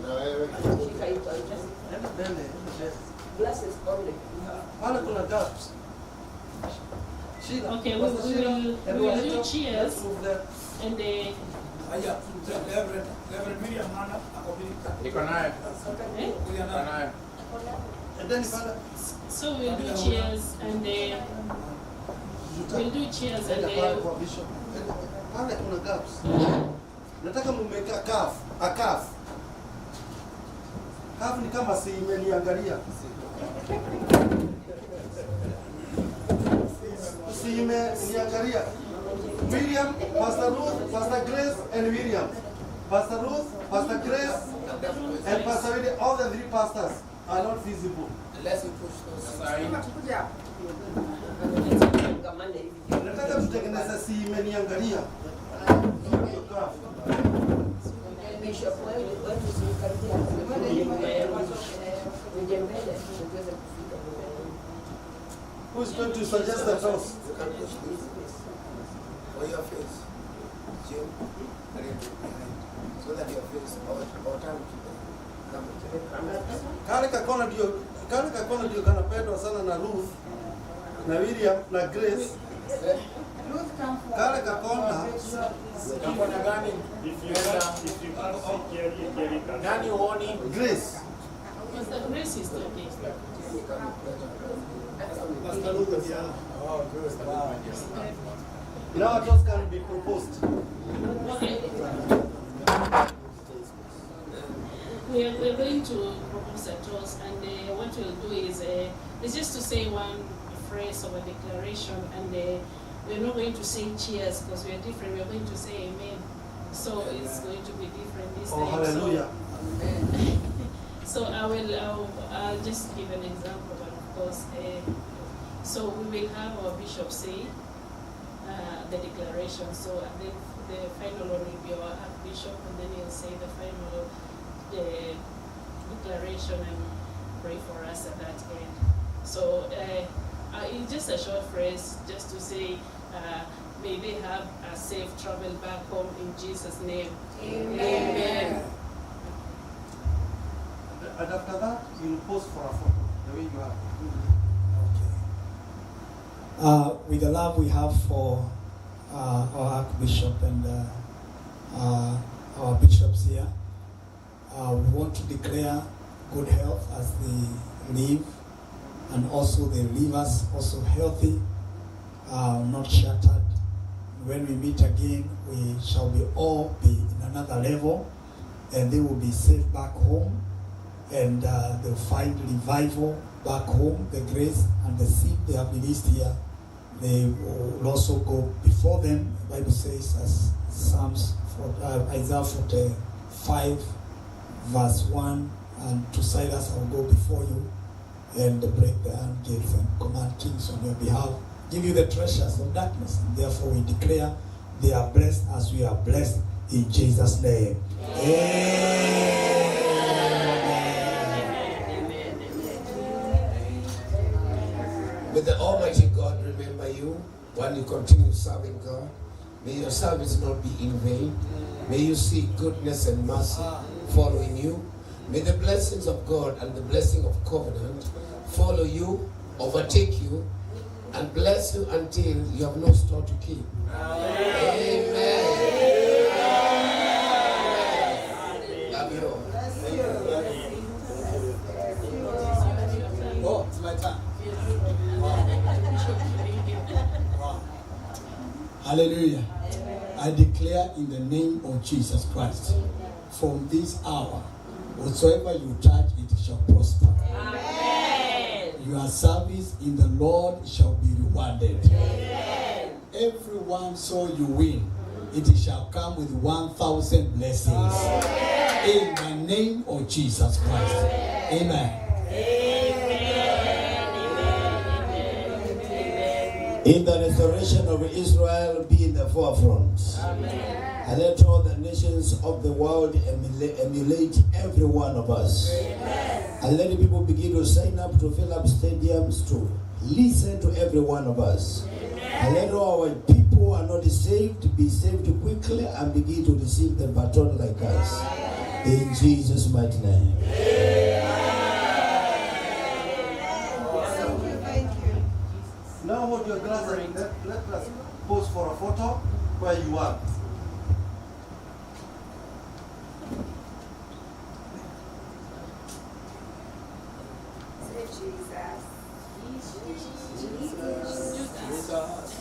Enda mbele, enda mbele. Glasses only. Pale kuna gaps. Sheila, Okay, we Pastor Sheila, will, and we will Waleta, do cheers let's move there. and Haya, Reverend Miriam hana akobiri. Niko nayo. eh? Niko nayo. And then pale So we'll do cheers and we'll do cheers and Enda pale kwa bishop. Enda pale kuna gaps. Nataka mumeka calf, a calf. Calf ni kama si imeniangalia. Si imeniangalia. William, Pastor Ruth, Pastor Grace and William. Pastor Ruth, Pastor Grace and Pastor William, all the three pastors are not visible. Unless you push those aside. Nataka tutengeneze si imeniangalia. Hiyo calf. Bishop, wewe wewe usikaribia. Uje mbele tuweze kufika mbele. Who is going to suggest the toast? You can push this or your face, Jim, a little bit behind, so that your face or turn to the camera. Kale kakona ndio kanapendwa sana na Ruth na William na Grace. Ruth, come forward. Kale kakona Kakona gani? If you can't see clearly, clearly can Nani huoni? Grace. Pastor Grace is talking. Pastor Ruth, yeah. Oh, good. Wow. Now a toast can be proposed. Okay. We are going to propose a toast, and what we'll do is it's just to say one phrase of a declaration, and we're not going to say cheers because we are different. We are going to say amen. So it's going to be different this Oh, time. hallelujah. So I'll just give an example, but of course, so we will have our bishop say the declaration. So and then the final one will be our archbishop, and then he'll say the final declaration and pray for us at that end. So it's just a short phrase, just to say, may they have a safe travel back home in Jesus' name. Amen. Amen. And after that, you'll pose for a photo, the way you are. Okay. With the love we have for our Archbishop and our bishops here, we want to declare good health as they live, and also they leave us also healthy, not shattered. When we meet again, we shall be all be in another level, and they will be safe back home, and they'll find revival back home. The grace and the seed they have released here, they will also go before them. The Bible says, as Psalms, Isaiah 45, verse 1, and to Cyrus, I will go before you and break the iron gates and command kings on your behalf, give you the treasures of darkness. And therefore we declare they are blessed as we are blessed in Jesus' name. Amen. May the Almighty God remember you while you continue serving God. May your service not be in vain. May you see goodness and mercy following you. May the blessings of God and the blessing of covenant follow you, overtake you, and bless you until you have no store to keep. Amen. Amen. Love you all. Oh, it's my turn. Wow. Wow. Hallelujah. in the name of Jesus Christ, from this hour, whatsoever you touch, it shall prosper. Amen. Your service in the Lord shall be rewarded. Amen. Everyone saw you win, it shall come with 1,000 blessings. Amen. In the name of Jesus Christ. Amen. In the restoration of Israel, be in the forefront. Amen. And let all the nations of the world emulate every one of us. Amen. And let the people begin to sign up to fill up stadiums to listen to every one of us. Amen. And let all our people who are not saved be saved quickly and begin to receive the baton like us. Amen. In Jesus' mighty name. Now hold your glass and let us pose for a photo where you are. Say Jesus. Jesus. Jesus.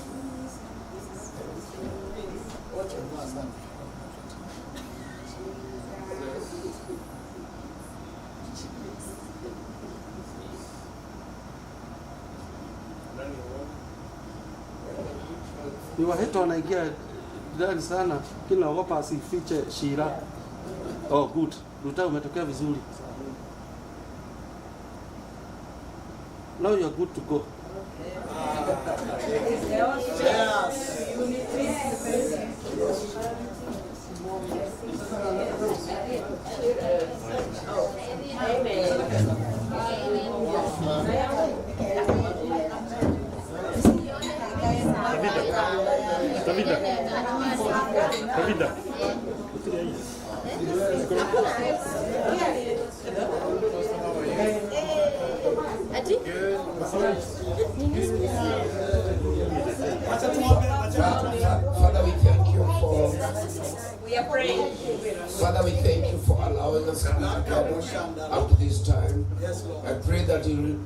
Ni waheto wanaingia ndani sana, lakini naogopa asifiche Shira. Oh, good. Ruta umetokea vizuri. Now you are good to go. Davida. Davida. Father, we thank you for We are praying. Father, we thank you for allowing us to be together up to this time. I pray that you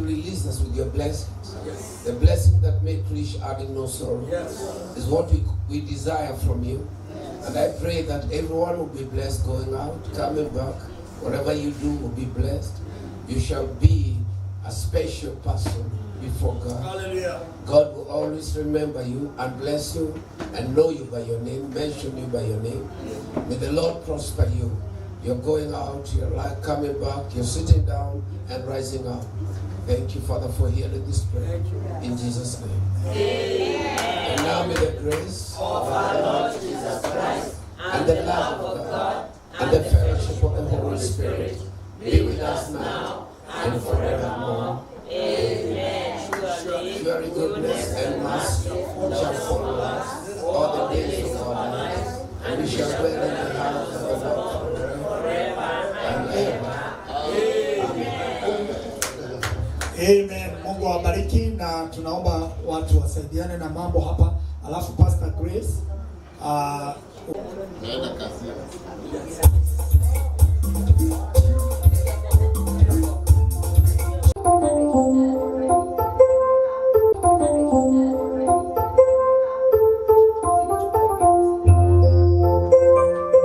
release us with your blessings. Yes. The blessing that make rich adding no sorrow Yes. is what we desire from you. Yes. And I pray that everyone will be blessed going out, coming back. Whatever you do will be blessed. You shall be a special person before God. Hallelujah. God will always remember you and bless you and know you by your name, mention you by your name. May the Lord prosper you. You're going out, you're coming back, you're sitting down and rising up. Thank you, Father, for hearing this prayer. In Jesus' name. Amen. And now may the grace of our Lord Jesus Christ and the love of God and the fellowship of the Holy Spirit be with us now and forevermore. Amen. Surely goodness and mercy shall follow us all the days of our lives, and we shall dwell in the house of the Lord forever and ever. Amen. Mungu awabariki na tunaomba watu wasaidiane na mambo hapa. Alafu Pastor Grace Naenda kazini.